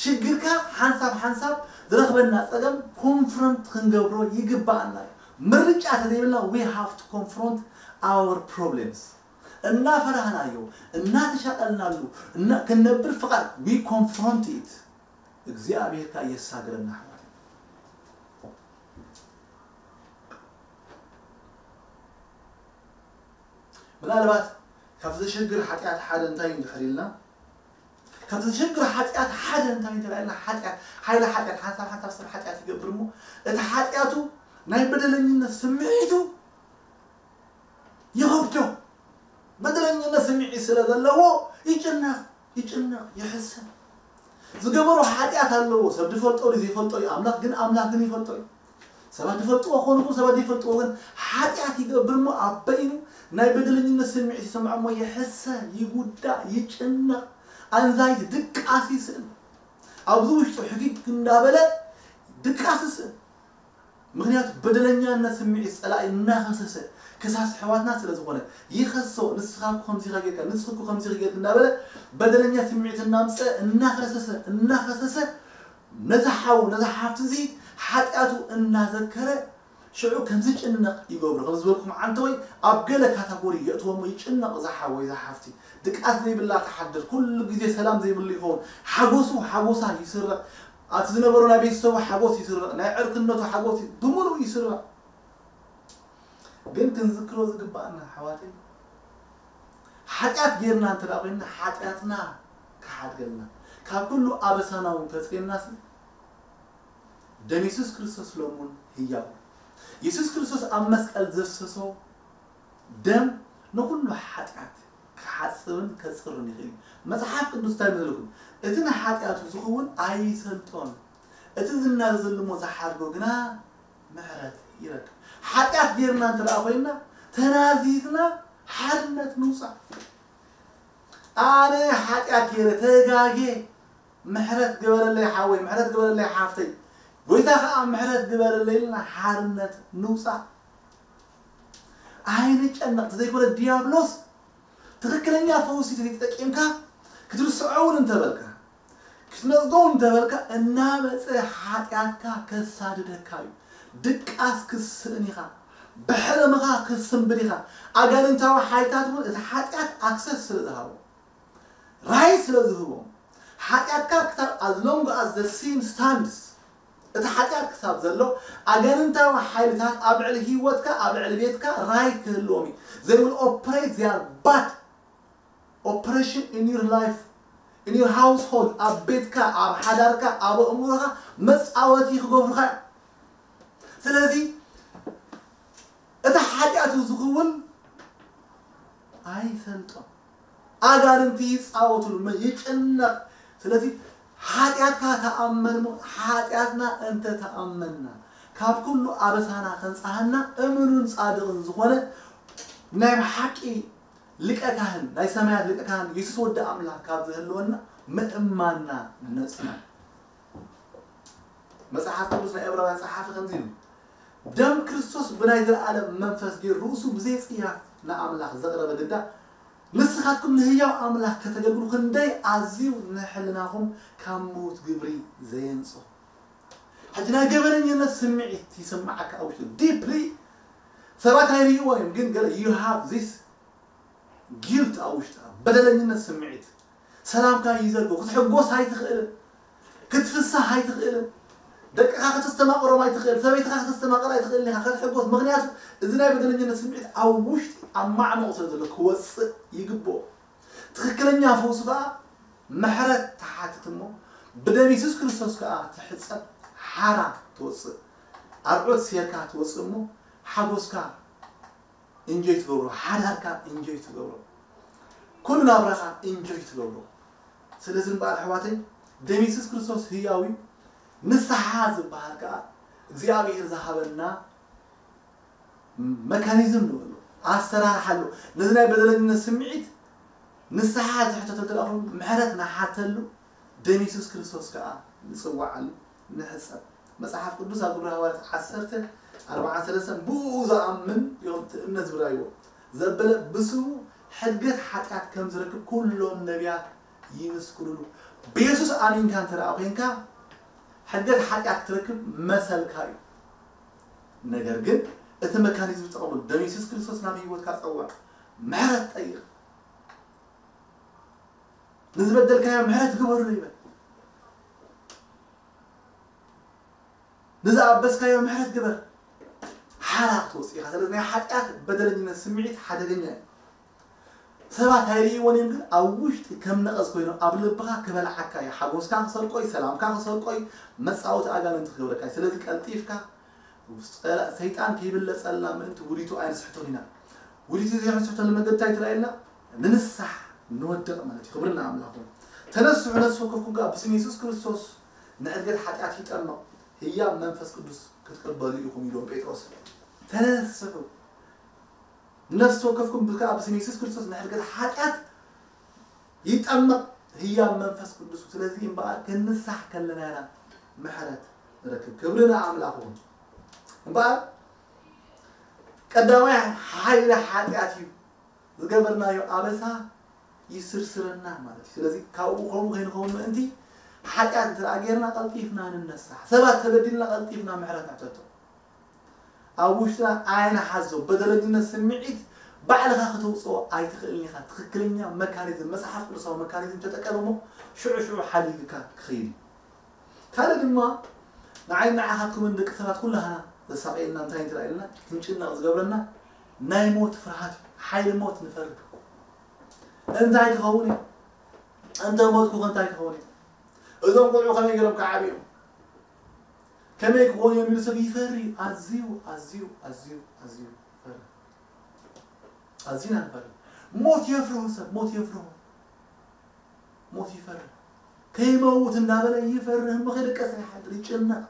ሽግርካ ሓንሳብ ሓንሳብ ዝረኽበና ጸገም ኮንፍሮንት ክንገብሮ ይግባኣና እዩ። ምርጫ ተዘይብልና we have to confront our problems። እናፈራህናዮ እናተሻቀልናሉ እና ክንነብር ፍቓድ we confront it። እግዚኣብሔር ከኣ የሳግረና ኣሕዋት። ምናልባት ካብ ዘሸግር ሓጢኣት ሓደ እንታይ እዩ እንድሕር ኢልና ካብ ዘሸግር ሓጢኣት ሓደ እንታይ እንተባልና ሓጢኣት ሓይሊ ሓጢኣት ሓንሳብ ሓንሳብ ሰብ ሓጢኣት ይገብር እሞ እቲ ሓጢኣቱ ናይ በደለኝነት ስምዒቱ ይኸብዶ በደለኝነት ስምዒት ስለ ዘለዎ ይጭነቕ ይጭነቕ ይሕሰብ ዝገበሮ ሓጢኣት ኣለዎ ሰብ ዝፈልጦ ዘይፈልጦ እዩ ኣምላኽ ግን ኣምላኽ ግን ይፈልጦ እዩ ሰባት ዝፈልጥዎ ክኾኑ ይኽእሉ ሰባት ዘይፈልጥዎ ግን ሓጢኣት ይገብር እሞ ኣብ በይኑ ናይ በደለኝነት ስምዒት ይስምዖ እሞ ይሕሰ ይጉዳእ ይጭነቕ ኣንዛይቲ ድቃስ ይስእል ኣብዚ ውሽጡ ሕጊግ እንዳበለ ድቃስ ይስእል ምኽንያቱ በደለኛነት ስምዒት ጸላኢ እናኸሰሰ ከሳሲ ኣሕዋትና ስለ ዝኾነ ይኸሶ ንስኻ እኮ ከምዚ ኢኻ ጌርካ ንስኺ እኮ ከምዚ ኢኺ ጌርኪ እንዳበለ በደለኛ ስምዒት እናምጸ እናኸሰሰ እናኸሰሰ ነዚ ሓው ነዚ ሓፍቲ እዚ ሓጢኣቱ እናዘከረ ሽዑ ከም ዝጭነቕ ይገብሮ ከም ዝበልኩም ዓንተ ወይ ኣብ ገለ ካታጎሪ የእትዎ እሞ ይጭነቕ እዛ ሓው ወይ እዛ ሓፍቲ ድቃስ ዘይብላ ትሓድር ኩሉ ግዜ ሰላም ዘይብሉ ይኸውን ሓጎሱ ሓጎሳ ይስረቕ ኣቲ ዝነበሮ ናይ ቤተሰቡ ሓጎስ ይስረቕ ናይ ዕርክነቱ ሓጎስ ብምሉእ ይስረቕ ግን ክንዝክሮ ዝግባኣና ኣሕዋተይ ሓጢኣት ጌርና እንተ ደኣ ኮይንና ሓጢኣትና ክሓድገልና ካብ ኩሉ ኣበሳና እውን ከጽርየናስ ደም የሱስ ክርስቶስ ሎሙን ህያው የሱስ ክርስቶስ ኣብ መስቀል ዘፍሰሶ ደም ንኹሉ ሓጢኣት ክሓጽብን ከጽርን ይኽእል እዩ መጽሓፍ ቅዱስ እንታይ መዘልኩም እቲ ንሓጢኣቱ ዝኽውን ኣይሰልጦን እቲ ዝናዘዘሉ እሞ ዝሓድጎ ግና ምሕረት ይረክብ ሓጢኣት ጌርና እንተ ደኣ ኮይንና ተናዚዝና ሓርነት ንውፃእ ኣነ ሓጢኣት ጌረ ተጋጌ ምሕረት ግበረለይ ሓወይ ምሕረት ግበረለይ ሓፍተይ ጎይታ ከዓ ምሕረት ግበረለይ ኢልና ሓርነት ንውፃእ ኣይንጨነቕ ዘይኮነ ዲያብሎስ ትኽክለኛ ፈውሲ ተዘይተጠቂምካ ክትርስዖ እውን እንተበልካ ክትነጽጎ እውን እንተበልካ እናመፀ ሓጢኣትካ ከሳድደካ እዩ ድቃስ ክስእን ኢኻ ብሕልምኻ ክትስንብድ ኢኻ ኣጋንንታዊ ሓይልታት እውን እቲ ሓጢኣት ኣክሰስ ስለ ዝሃቦ ራይት ስለ ዝህቦም ሓጢኣትካ ክሳብ as long as the sin stands እቲ ሓጢኣት ክሳብ ዘሎ ኣጋንንታዊ ሓይልታት ኣብ ልዕሊ ህይወትካ ኣብ ልዕሊ ቤትካ ራይት ክህልዎም እዩ they will operate they are bad operation in your life in your household ኣብ ቤትካ ኣብ ሓዳርካ ኣብ ኣእምሮኻ መፃወቲ ክገብሩኻ እዮም ስለዚ እቲ ሓጢኣቱ ዝኽውን ኣይፈልጦም ኣጋንንቲ ይፃወቱሉ ይጭነቕ ስለዚ ሓጢኣትካ ተኣመን ሞ ሓጢኣትና እንተ ተኣመንና ካብ ኩሉ ኣበሳና ከንፀሃና እምኑን ፃድቕን ዝኾነ ናይ ብሓቂ ሊቀ ካህን ናይ ሰማያት ሊቀ ካህን የሱስ ወዲ ኣምላኽ ካብ ዝህልወና ምእማንና ነፅና መፅሓፍ ቅዱስ ናይ ዕብራውያን ፀሓፊ ከምዚ ኢሉ ደም ክርስቶስ ብናይ ዘለኣለም መንፈስ ገይሩ ርእሱ ብዘይ ፅያፍ ንኣምላኽ ዘቕረበ ግዳ ንስኻትኩም ንህያው ኣምላኽ ከተገልግሉ ክንደይ ኣዝዩ ንሕልናኹም ካብ ምዉት ግብሪ ዘየንጽሆ። ሕጂ ናይ ገበነኝነት ስምዒት ይስምዓካ ኣብ ውሽጢ ዲፕሊ። ሰባት ኣይርእይዎን እዮም፣ ግን ገለ you have this guilt ኣብ ውሽጥኻ፣ በደለኝነት ስምዒት። ሰላምካ ይዘርጎ፣ ክትሕጎስ ኣይትኽእልን፣ ክትፍሳህ ኣይትኽእልን፣ ደቅኻ ከተስተማቕሮም ኣይትኽእል፣ ሰበይትኻ ከተስተማቕር ኣይትኽእልን ኢኻ ክትሕጎስ። ምኽንያቱ እዚ ናይ በደለኝነት ስምዒት ኣብ ውሽጢ ኣብ ማዕመቕ ስለ ዘሎ ክወጽእ ይግብኦ። ትኽክለኛ ፈውሱ ከኣ ምሕረት ትሓትት እሞ ብደም የሱስ ክርስቶስ ከኣ ትሕጸብ፣ ሓራ ትወጽእ፣ ኣርዑት ሴርካ ትወጽእ እሞ ሓጎስካ ኢንጆይ ትገብሮ፣ ሓዳርካ ኢንጆይ ትገብሮ፣ ኩሉ ናብራኻ ኢንጆይ ትገብሮ። ስለዚ እምበኣር ኣሕዋተይ፣ ደም የሱስ ክርስቶስ ህያው እዩ። ንስሓ ዝበሃል ከኣ እግዚኣብሔር ዝሃበና መካኒዝም ንበሎ፣ ኣሰራርሓ ኣሎ። ነዚ ናይ በደለኝነት ስምዒት ንስሓ ዝሕተተሉ እንተ ደኣ ኮይኑ፣ ምሕረት ንሓተሉ፣ ደም የሱስ ክርስቶስ ከኣ ንጽውዓሉ፣ ንሕጸብ። መጽሓፍ ቅዱስ ኣብ ግብረ ሃዋርያት ዓሰርተ ኣርብዓን ሰለስተን ብኡ ዝኣምን እዮም እቲ እምነት ዝብራይዎ ዘበለ ብስሙ ሕድገት ሓጢኣት ከም ዝረክብ ኩሎም ነቢያት ይምስክሩሉ። ብየሱስ ኣሚንካ እንተ ደኣ ኮይንካ ሕድገት ሓጢኣት ክትረክብ መሰልካ እዩ። ነገር ግን እቲ መካኒዝም ዝጠቐመሉ ደም የሱስ ክርስቶስ ናብ ህይወትካ ጸውዕ፣ ምሕረት ጠይቕ። ንዝበደልካዮ ምሕረት ግበርሉ ይበል። ንዝኣበስካዮ ምሕረት ግበር። ሓራ ክትወጽእ ኢኻ። ስለዚ ናይ ሓጢኣት በደለኝነት ስምዒት ሓደገኛ እዩ። ሰባት ኣይርእይዎን እዮም፣ ግን ኣብ ውሽጢ ከም ነቐዝ ኮይኖም ኣብ ልብኻ ክበልዓካ እዩ። ሓጎስካ ክሰርቆ እዩ፣ ሰላምካ ክሰርቆ እዩ፣ መጻወቲ ኣጋንንቲ ክገብረካ እዩ። ስለዚ ቀልጢፍካ ጸላ-፣ ሰይጣን ከይብለጸልና ምእንቲ ውዲቱ ኣይንስሕቶን ኢና። ውዲቱ ዘይንስሕተሉ መገዲ እንታይ ትረኣየና? ንንስሓ ንወድቕ ማለት እዩ። ክብሪ ንኣምላኽ ይኹን። ተነስሑ ነፍሲ ወከፍኩም ከኣ ብስም የሱስ ክርስቶስ ንዕድገት ሓጢኣት ይጠመቕ፣ ህያብ መንፈስ ቅዱስ ክትቅበሉ ኢኹም ኢልዎም ጴጥሮስ። ተነስሑ ነፍሲ ወከፍኩም ከኣ ብስም የሱስ ክርስቶስ ንዕድገት ሓጢኣት ይጠመቕ ህያብ መንፈስ ቅዱስ። ስለዚ እምበኣር ክንንሳሕ ከለና ኢና ምሕረት ንረክብ። ክብሪ ንኣምላኽ ይኹን። እምበኣር ቀዳማይ ሓይሊ ሓጢኣት እዩ። ዝገበርናዮ ኣበሳ ይስርስረና ማለት እዩ። ስለዚ ካብኡ ከምኡ ከይንኸውን ምእንቲ ሓጢኣት እንተ ደኣ ጌርና ቀልጢፍና ንነሳሕ። ሰባት ተበዲልና ቀልጢፍና ምሕረት ንሕተቶ። ኣብ ውሽጥና ኣይንሓዞ። በደለኝነት ስምዒት ባዕልኻ ከተውፅኦ ኣይትኽእልን ኢኻ። ትኽክለኛ መካኒዝም፣ መጽሓፍ ቅዱሳዊ መካኒዝም ተጠቀም እሞ ሽዑ ሽዑ ሓዲግካ ክኸይድ እዩ። ካልእ ድማ ንዓይ ንዓኻትኩምን ደቂ ሰባት ኩላህና ዘሳቀየና እንታይ እንተ ኢልና ክንጭነቕ ዝገብረና ናይ ሞት ፍርሃት እዩ። ሓይሊ ሞት ንፈርህ። እንታይ ክኸውን እዩ? እንተ ሞትኩ ከ እንታይ ክኸውን እዩ? እዞም ቆልዑ ከመይ ገይሮም ክዓብዩ እዮም? ከመይ ክኾኑ እዮም ኢሉ ሰብ ይፈሪ። ኣዝዩ፣ ኣዝዩ፣ ኣዝዩ፣ ኣዝዩ ይፈሪ። ኣዝዩ ኢና ንፈሪ። ሞት የፍርሁ ሰብ፣ ሞት የፍርሁ። ሞት ይፈርህ። ከይመውት እንዳበለ ይፈርህ፣ እሞ ከይደቀሰ ይሓድር፣ ይጭነቕ።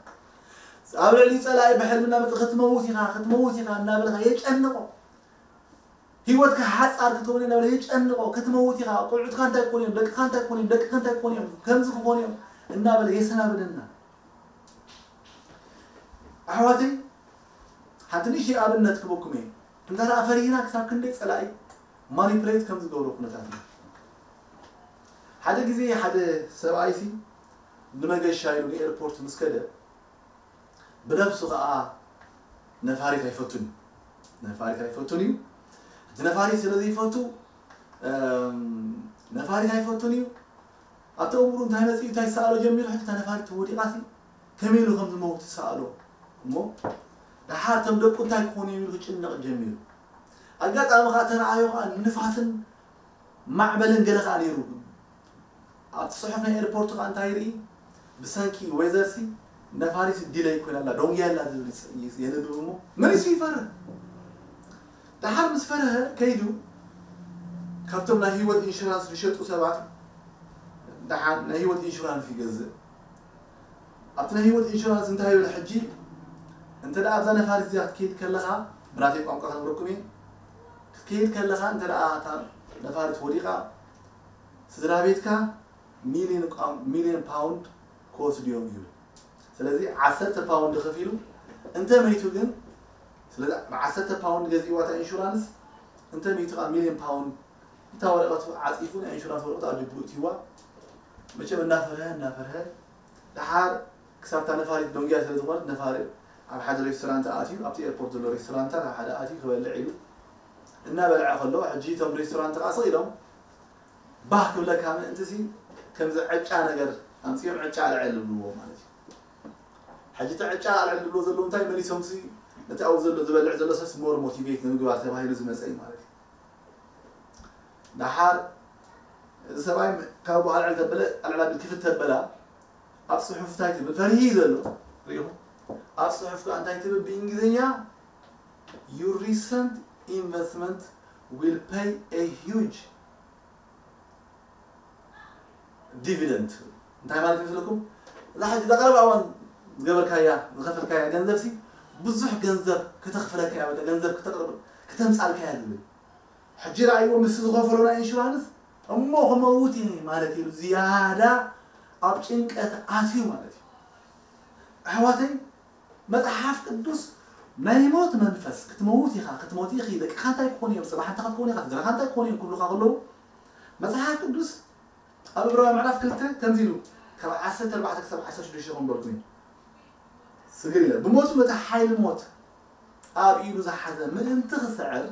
ኣብ ልዕሊ ጸላኢ ብሕልሚ እናመጸ ክትመውት ኢኻ፣ ክትመውት ኢኻ እናበለ የጨንቖ። ህይወትካ ሓጻር ክትኸውን እናበለ የጨንቖ። ክትመውት ኢኻ፣ ቆልዑትካ እንታይ ክኾኑ እዮም፣ ደቅኻ እንታይ ክኾኑ እዮም፣ ደቅኻ እንታይ ክኾኑ እዮም፣ ከምዚ ክኾኑ እዮም እናበለ የሰናብደና። ኣሕዋተይ፣ ሓንቲ ንእሽተይ ኣብነት ክበኩም እየ። እንተ ደኣ ፈሪህና ክሳብ ክንደይ ጸላኢ ማኒፕሌት ከም ዝገብሮ ኩነታት እዩ። ሓደ ግዜ ሓደ ሰብኣይሲ ንመገሻ ኢሉ ንኤርፖርት ምስ ከደ፣ ብነብሱ ኸኣ ነፋሪት ኣይፈቱን እዩ። ነፋሪት ኣይፈቱን እዩ። እቲ ነፋሪት ስለ ዘይፈቱ፣ እም፣ ነፋሪት ኣይፈቱን እዩ። ኣብቲ እምሩ እንታይ መጺኡ፣ እንታይ ዝሰኣሎ ጀሚሩ፣ ሕጂ እታ ነፋሪት ወዲቓሲ ከመይ ኢሉ ከም ዝመውት ዝሰኣሎ እሞ፣ ደሓር እቶም ደቁ እንታይ ክኾኑ እዮም ኢሉ ክጭነቕ ጀሚሩ። ኣጋጣሚ ኸኣ ተረኣዮ ኸኣ ንፋስን ማዕበልን ገለ ኸኣ ነይሩ። ኣብቲ ጽሑፍ ናይ ኤርፖርት ኸኣ እንታይ ይርኢ? ብሰንኪ ዌዘርሲ ነፋሪት ዲለይ ኮይና ኣላ፣ ደንጉያ ኣላ ዝብል ይጽ-፣ የንብብ እሞ፣ መሊሱ ይፈርህ። ደሓር ምስ ፈርሀ ከይዱ ካብቶም ናይ ህይወት ኢንሹራንስ ዝሸጡ ሰባት ደሓር ናይ ህይወት ኢንሹራንስ ይገዝእ። ኣብቲ ናይ ህይወት ኢንሹራንስ እንታይ ይብል ሕጂ? እንተ ደኣ ኣብዛ ነፋሪት እዚኣ ክትከይድ ከለኻ፣ ብናተይ ቋንቋ ክነግረኩም እየ። ክትከይድ ከለኻ እንተ ደኣ እታ ነፋሪት ወዲቓ፣ ስድራ ቤትካ ሚልዮን ቋ-፣ ሚልዮን ፓውንድ ክወስዱ እዮም ይብል። ስለዚ ዓሰርተ ፓውንድ ከፊሉ፣ እንተ መይቱ ግን፣ ስለዚ ብዓሰርተ ፓውንድ ገዚእዋ እታ ኢንሹራንስ፣ እንተ መይቱ ከኣ ሚልዮን ፓውንድ እታ ወረቐት ዓፂፉ ናይ ኢንሹራንስ ወረቐት ኣብ ጅብኡ እትዋ መቸም እናፈርሀ እናፈርሀ ደሓር ክሳብ እታ ነፋሪት ደንጉያ ስለ ዝኾነት ነፋሪ ኣብ ሓደ ሬስቶራንት ኣትዩ ኣብቲ ኤርፖርት ዘሎ ሬስቶራንታት ኣብ ሓደ ኣትዩ ክበልዕ ኢሉ እናበልዐ ከሎ ሕጂ እቶም ሬስቶራንት ከዓ ስቕ ኢሎም ባህ ክብለካ ምእንቲ ሲ ከምዚ ዕጫ ነገር ኣምፅኦም ዕጫ ኣልዕል ዝብልዎ ማለት እዩ። ሕጂ እቲ ዕጫ ኣልዕል ዝብልዎ ዘለዉ እንታይ መሊሶም ሲ ነቲ ኣብኡ ዘሎ ዝበልዕ ዘሎ ሰብስ ሞር ሞቲቬት ንምግባር ተባሂሉ ዝመፀ እዩ ማለት እዩ። ደሓር እዚ ሰብኣይ ካብ ኣልዕል ተበለ ኣልዕል ኣቢል ክፍት ተበላ ኣብ ፅሑፍ እንታይ ትብል ፈሪሂ እዩ ዘሎ ሪኢኹም ኣብ ፅሑፍ ከዓ እንታይ ትብል ብእንግሊዝኛ your recent investment will pay a huge dividend እንታይ ማለት ይመስለኩም? እዛ ሕጂ እዛ ቀረባ እዋን ዝገበርካያ ዝኸፈልካያ ገንዘብ ሲ ብዙሕ ገንዘብ ከተኽፍለካ እያ፣ በቃ ገንዘብ ክተቕርብ ክተምጻልካ እያ ዝብል። ሕጂ ረኣይዎ ምስ ዝኸፈሎ ናይ ኢንሹራንስ እሞ ክመውት እየ ማለት ኢሉ ዝያዳ ኣብ ጭንቀት ኣትዩ ማለት እዩ። ኣሕዋተይ መጽሓፍ ቅዱስ ናይ ሞት መንፈስ ክትመውት ኢኻ ክትሞት ኢኺ ደቅኻ እንታይ ክኾኑ እዮም ጽባሕ እንታይ ክትኮኑ ኢኻ ስድራኻ እንታይ ክኾኑ እዮም ክብሉኻ ከለዉ መጽሓፍ ቅዱስ ኣብ ዕብራውያን ምዕራፍ ክልተ ከምዚ ኢሉ ካብ ዓሰርተ ኣርባዕተ ክሳብ ዓሰርተ ሽዱሽተ ከንበልኩም እዩ። ስግር ኢለ ብሞቱ በቲ ሓይሊ ሞት ኣብ ኢዱ ዝሓዘ ምእንቲ ክስዕር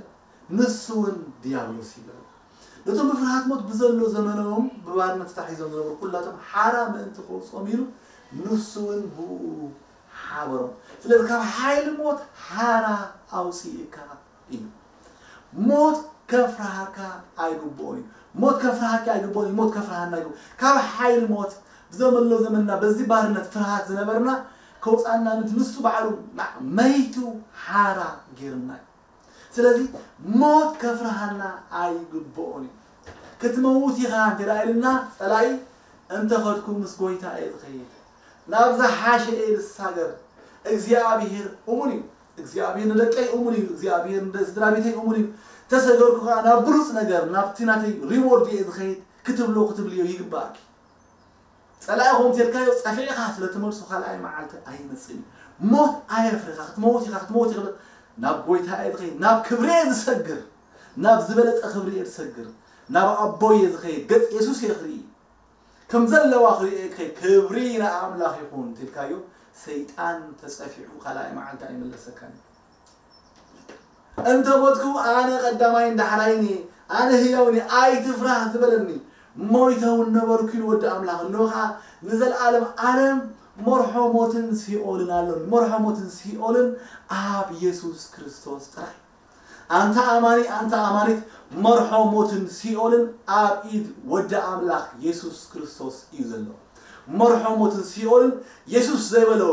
ንሱ እውን ድያብሎስ ይበል። ነቶም ብፍርሃት ሞት ብዘሎ ዘመኖም ብባርነት ተታሒዞም ዝነበሩ ኩላቶም ሓራ ምእንቲ ከውፅኦም ኢሉ ንሱ እውን ብኡ ሓበሮም። ስለዚ ካብ ሓይሊ ሞት ሓራ ኣውፅእካ እዩ። ሞት ከፍርሃካ ኣይግብኦን እዩ። ሞት ከፍርሃካ ኣይግብኦን እዩ። ሞት ከፍርሃና እዩ። ካብ ሓይሊ ሞት ብዘመሎ ዘመንና በዚ ባርነት ፍርሃት ዝነበርና ከውፃና ምንት ንሱ ባዕሉ መይቱ ሓራ ጌርና እዩ። ስለዚ ሞት ከፍርሃና ኣይግብኦን እዩ። ክትመውት ኢኻ እንተ ኢልና ፀላኢ እንተ ኸድኩ ምስ ጎይታ እየ ዝኸይድ ናብ ዝሓሸ እየ ዝሳገር እግዚኣብሔር እሙን እዩ። እግዚኣብሔር ንደቀይ እሙን እዩ። እግዚኣብሔር ንስድራ ቤተይ እሙን እዩ። ተሰገርኩ ከዓ ናብ ብሉፅ ነገር ናብቲ ናተይ ሪዎርድ እየ ዝኸይድ ክትብሎ ክትብልዮ ይግባእኪ። ፀላኢ ከምኡ ተልካዮ ፀፊዕኻ ስለ ትመልሶ ካልኣይ መዓልቲ ኣይመፅን እዩ። ሞት ኣየፍርኻ ክትመውት ኢኻ ክትመውት ኢኻ ናብ ጎይታ እየ ዝኸይድ ናብ ክብሪ እየ ዝሰግር ናብ ዝበለፀ ክብሪ እየ ዝሰግር ናብ ኣቦይ እየ ዝኸይድ ገፅ የሱስ እየ ክርኢ ከም ዘለዋ ክርኢ እየ ክኸይድ ክብሪ ንኣምላኽ ይኹን ትልካዮ ሰይጣን ተፀፊዑ ካልኣይ መዓልቲ ኣይምለሰካን እዩ። እንተ ሞትኩ ኣነ ቀዳማይን ዳሕራይን እየ፣ ኣነ ህያውን እየ፣ ኣይትፍራህ ዝበለኒ ሞይተ እውን ነበርኩ ኢሉ ወዲ ኣምላኽ። እንሆ ኸዓ ንዘለኣለም ዓለም መርሖ ሞትን ሲኦልን ኣሎኒ። መርሖ ሞትን ሲኦልን ኣብ የሱስ ክርስቶስ ጥራይ። ኣንታ ኣማኒ ኣንታ ኣማኒት መርሖ ሞትን ሲኦልን ኣብ ኢድ ወዲ ኣምላኽ የሱስ ክርስቶስ እዩ ዘሎ። መርሖ ሞትን ሲኦልን የሱስ ዘይበሎ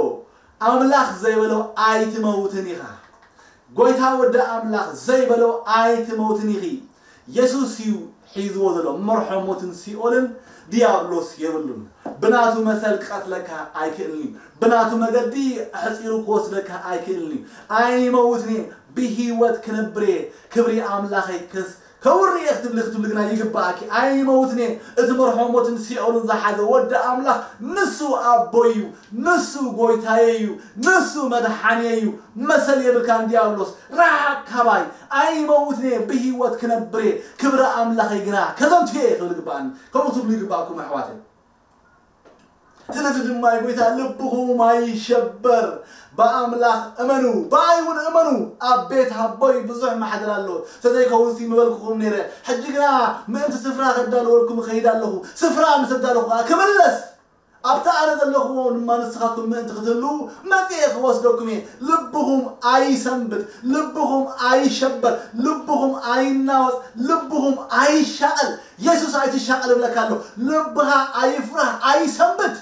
ኣምላኽ ዘይበሎ ኣይትመውትን ኢኻ። ጎይታ ወዲ ኣምላኽ ዘይበሎ ኣይትመውትን ኢኺ። የሱስ እዩ ሒዝዎ ዘሎ መርሖ ሞትን ሲኦልን ድያብሎስ የብሉን። ብናቱ መሰል ክቐትለካ ኣይክእልን እዩ። ብናቱ መገዲ ኣሕፂሩ ክወስደካ ኣይክእልን እዩ። ኣይመውትን እየ ብህይወት ክነብር እየ ክብሪ ኣምላኸይ ከስ ከውሪ እየ ክትብሊ ክትብሊ ግና ይግባኣኪ። ኣይመውትን እየ እቲ መርሖ ሞትን ሲኦልን ዝሓዘ ወዲ ኣምላኽ ንሱ ኣቦይ እዩ። ንሱ ጎይታየ እዩ። ንሱ መድሓንየ እዩ። መሰል የብልካን ዲያብሎስ ራሓቕ ካባይ። ኣይመውትን እየ ብህይወት ክነብር እየ ክብሪ ኣምላኸይ ግና ከዘንቱ እየ ክብል ይግባኣኒ። ከምኡ ክትብሉ ይግባኣኩም ኣሕዋተይ። ስለዚ ድማ ጎይታ ልብኹም ኣይሸበር ብኣምላኽ እመኑ ብኣይ እውን እመኑ ኣብ ቤት ኣቦይ ብዙሕ ማሕደር ኣሎ ተዘይከውንሲ ምበልኩኹም ነይረ ሕጂ ግና ምእንቲ ስፍራ ከዳልወልኩም እኸይድ ኣለኹ ስፍራ ምስ ኣዳለኹ ከዓ ክምለስ ኣብቲ ኣነ ዘለኹዎ ድማ ንስኻትኩም ምእንቲ ክትህልዉ መፅኤ ክወስደኩም እየ ልብኹም ኣይሰንብድ ልብኹም ኣይሸበር ልብኹም ኣይናወፅ ልብኹም ኣይሻቐል የሱስ ኣይትሻቐል እብለካ ኣሎ ልብኻ ኣይፍራህ ኣይሰንብድ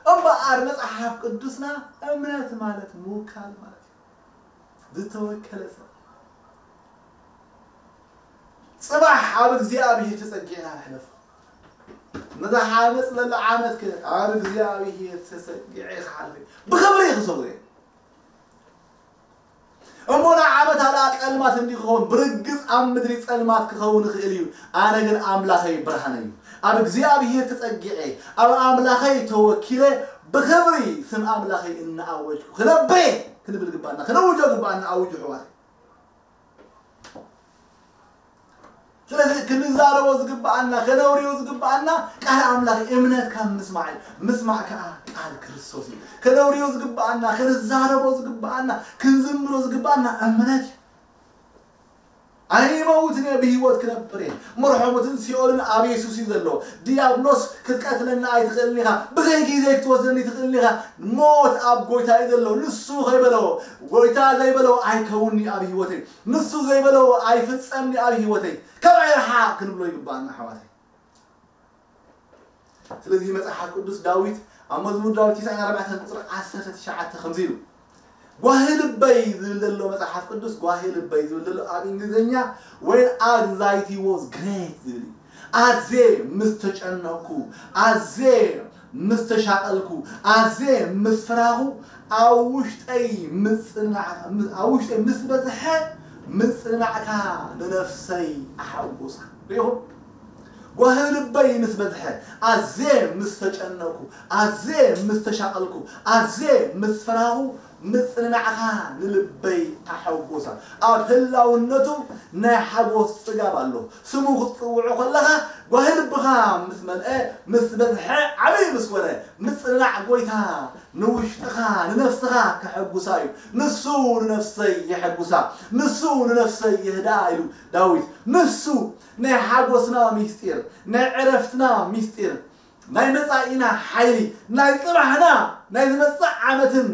እምበኣር መፅሓፍ ቅዱስና እምነት ማለት ምውካል ማለት እዩ ዝተወከለ ሰብ ፅባሕ ኣብ እግዚኣብሔር ተፀጊዕና ንሕለፎ ነዛ ሓመፅ ለሎ ዓመት ከ ኣብ እግዚኣብሔር ተፀጊዐ ክሓልፈ ብክብሪ ክሰጉ እሞ ንዓመት ኣልኣ ጸልማት እንዲ ክኸውን ብርግጽ ኣብ ምድሪ ጸልማት ክኸውን ይኽእል እዩ። ኣነ ግን ኣምላኸይ ብርሃነይ እዩ። ኣብ እግዚኣብሔር ተጸጊዐ፣ ኣብ ኣምላኸይ ተወኪለ ብኽብሪ ስም ኣምላኸይ እናኣወጅኩ ክነብር እየ ክንብል ግባና፣ ክነውጆ ግባና። ኣውጁ ኣሕዋተይ። ስለዚ ክንዛረቦ ዝግብኣና፣ ከነውርዮ ዝግብኣና ቃል ኣምላኽ እዩ። እምነት ካብ ምስማዕ እዩ፣ ምስማዕ ከዓ ቃል ክርስቶስ እዩ። ከነውርዮ ዝግብኣና፣ ክንዛረቦ ዝግብኣና፣ ክንዝምሮ ዝግብኣና እምነት እዩ። ኣይመውትን እየ፣ ብህይወት ክነብር እየ። መርሖ ሞትን ሲኦልን ኣብ የሱስ እዩ ዘሎ። ዲያብሎስ ክትቀትለና ኣይትኽእልን ኢኻ፣ ብዘይ ግዜ ክትወስደኒ ትኽእልን ኢኻ። ሞት ኣብ ጎይታ እዩ ዘሎ። ንሱ ከይበሎ፣ ጎይታ ዘይበሎ ኣይከውንኒ ኣብ ህይወተይ። ንሱ ዘይበሎ ኣይፍጸምኒ ኣብ ህይወተይ። ካባይ ርሓቕ ክንብሎ ይግባኣና ኣሕዋተይ። ስለዚ መጽሓፍ ቅዱስ ዳዊት ኣብ መዝሙር ዳዊት ትስዓን ኣርባዕተን ቁጽሪ ዓሰርተ ትሽዓተ ከምዚ ኢሉ፣ ጓሂ ልበይ ዝብል ዘሎ መጽሓፍ ቅዱስ፣ ጓሂ ልበይ ዝብል ዘሎ ኣብ እንግሊዝኛ፣ when anxiety was great ዝብል እዩ። ኣዜ ምስ ተጨነቕኩ፣ ኣዜ ምስ ተሻቐልኩ፣ ኣዜ ምስ ፈራኹ፣ ኣብ ውሽጠይ ምጽንናዕ-፣ ኣብ ውሽጠይ ምስ በዝሐ ምጽንናዕካ ንነፍሰይ ኣሓውሳ። ርኢኹም? ጓሂ ልበይ ምስ በዝሐ፣ ኣዜ ምስ ተጨነቕኩ፣ ኣዜ ምስ ተሻቐልኩ፣ ኣዜ ምስ ፈራኹ፣ ምጽንናዕካ ንልበይ ኣሐጎሳ። ኣብ ህላውነቱ ናይ ሓጎስ ጽጋብ ኣሎ። ስሙ ክትጽውዖ ከለኻ፣ ጓሂ ልብኻ ምስ መልአ፣ ምስ በዝሐ፣ ዓብዪ ምስ ኮነ፣ ምጽንናዕ ጎይታ ንውሽጥኻ፣ ንነፍስኻ ከሐጉሳ እዩ። ንሱ ንነፍሰይ የሐጉሳ፣ ንሱ ንነፍሰይ የህድኣ ኢሉ ዳዊት። ንሱ ናይ ሓጎስና ሚስጢር፣ ናይ ዕረፍትና ሚስጢር፣ ናይ መጻኢና ሓይሊ፣ ናይ ጽባሕና፣ ናይ ዝመጽእ ዓመትን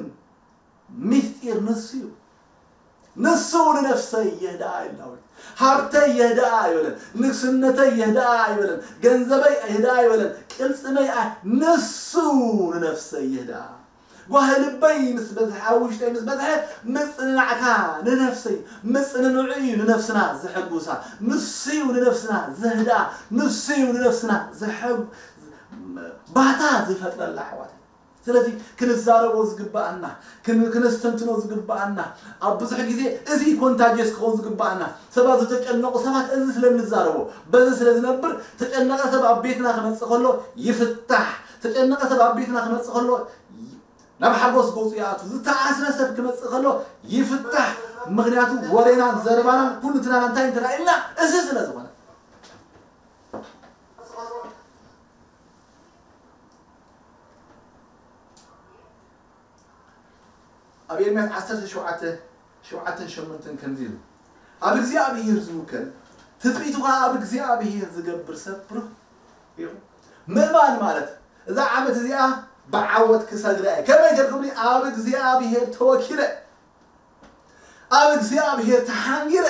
ሚስጢር ንሱ እዩ። ንሱ ንነፍሰይ የህድኣ ኢሉ ዳዊት። ሃብተይ የህድኣ ኣይበለን፣ ንግስነተይ የህድኣ ኣይበለን፣ ገንዘበይ የህድኣ ኣይበለን፣ ቅልጽመይ ኣይ-፣ ንሱ ንነፍሰይ የህድኣ። ጓሂ ልበይ ምስ በዝሐ፣ ኣብ ውሽጠይ ምስ በዝሐ፣ ምጽንናዕካ ንነፍሰይ፣ ምጽንንዑ እዩ ንነፍስና ዘሐጉሳ። ንሱ እዩ ንነፍስና ዘህድኣ፣ ንሱ እዩ ንነፍስና ዘሐጉ-፣ ባታ ዝፈጥረላ ኣሕዋተይ። ስለዚ ክንዛረቦ ዝግብኣና፣ ክን-፣ ክነስተንትኖ ዝግብኣና፣ ኣብ ብዙሕ ግዜ እዚ ኮንታጅየስ ክኸውን ዝግብኣና፣ ሰባት ዝተጨነቑ ሰባት እዚ ስለ እንዛረቦ፣ በዚ ስለ ዝነብር፣ ተጨነቐ ሰብ ኣብ ቤትና ክመጽእ ከሎ ይፍታሕ፣ ተጨነቐ ሰብ ኣብ ቤትና ክመጽእ ከሎ ናብ ሓጎስ ገጹ ይኣቱ፣ ዝተኣስረ ሰብ ክመጽእ ከሎ ይፍታሕ። ምኽንያቱ ወሬናን ዘረባናን ኩሉ ትናና እንታይ እንተ ኢልና እዚ ስለ ዝኾነ። ኣብ ኤርምያስ ዓሰርተ ሸውዓተ፣ ሸውዓተን ሸሞንተን ከምዚ ኢሉ፣ ኣብ እግዚኣብሔር ዝውከል፣ ትጽቢቱ ኸኣ ኣብ እግዚኣብሔር ዝገብር ሰብ ብሩኽ እዩ። ምእማን ማለት፣ እዛ ዓመት እዚኣ ብዓወት ክሰግራ እየ። ከመይ ጌርኩምኒ? ኣብ እግዚኣብሔር ተወኪለ፣ ኣብ እግዚኣብሔር ተሓንጊረ፣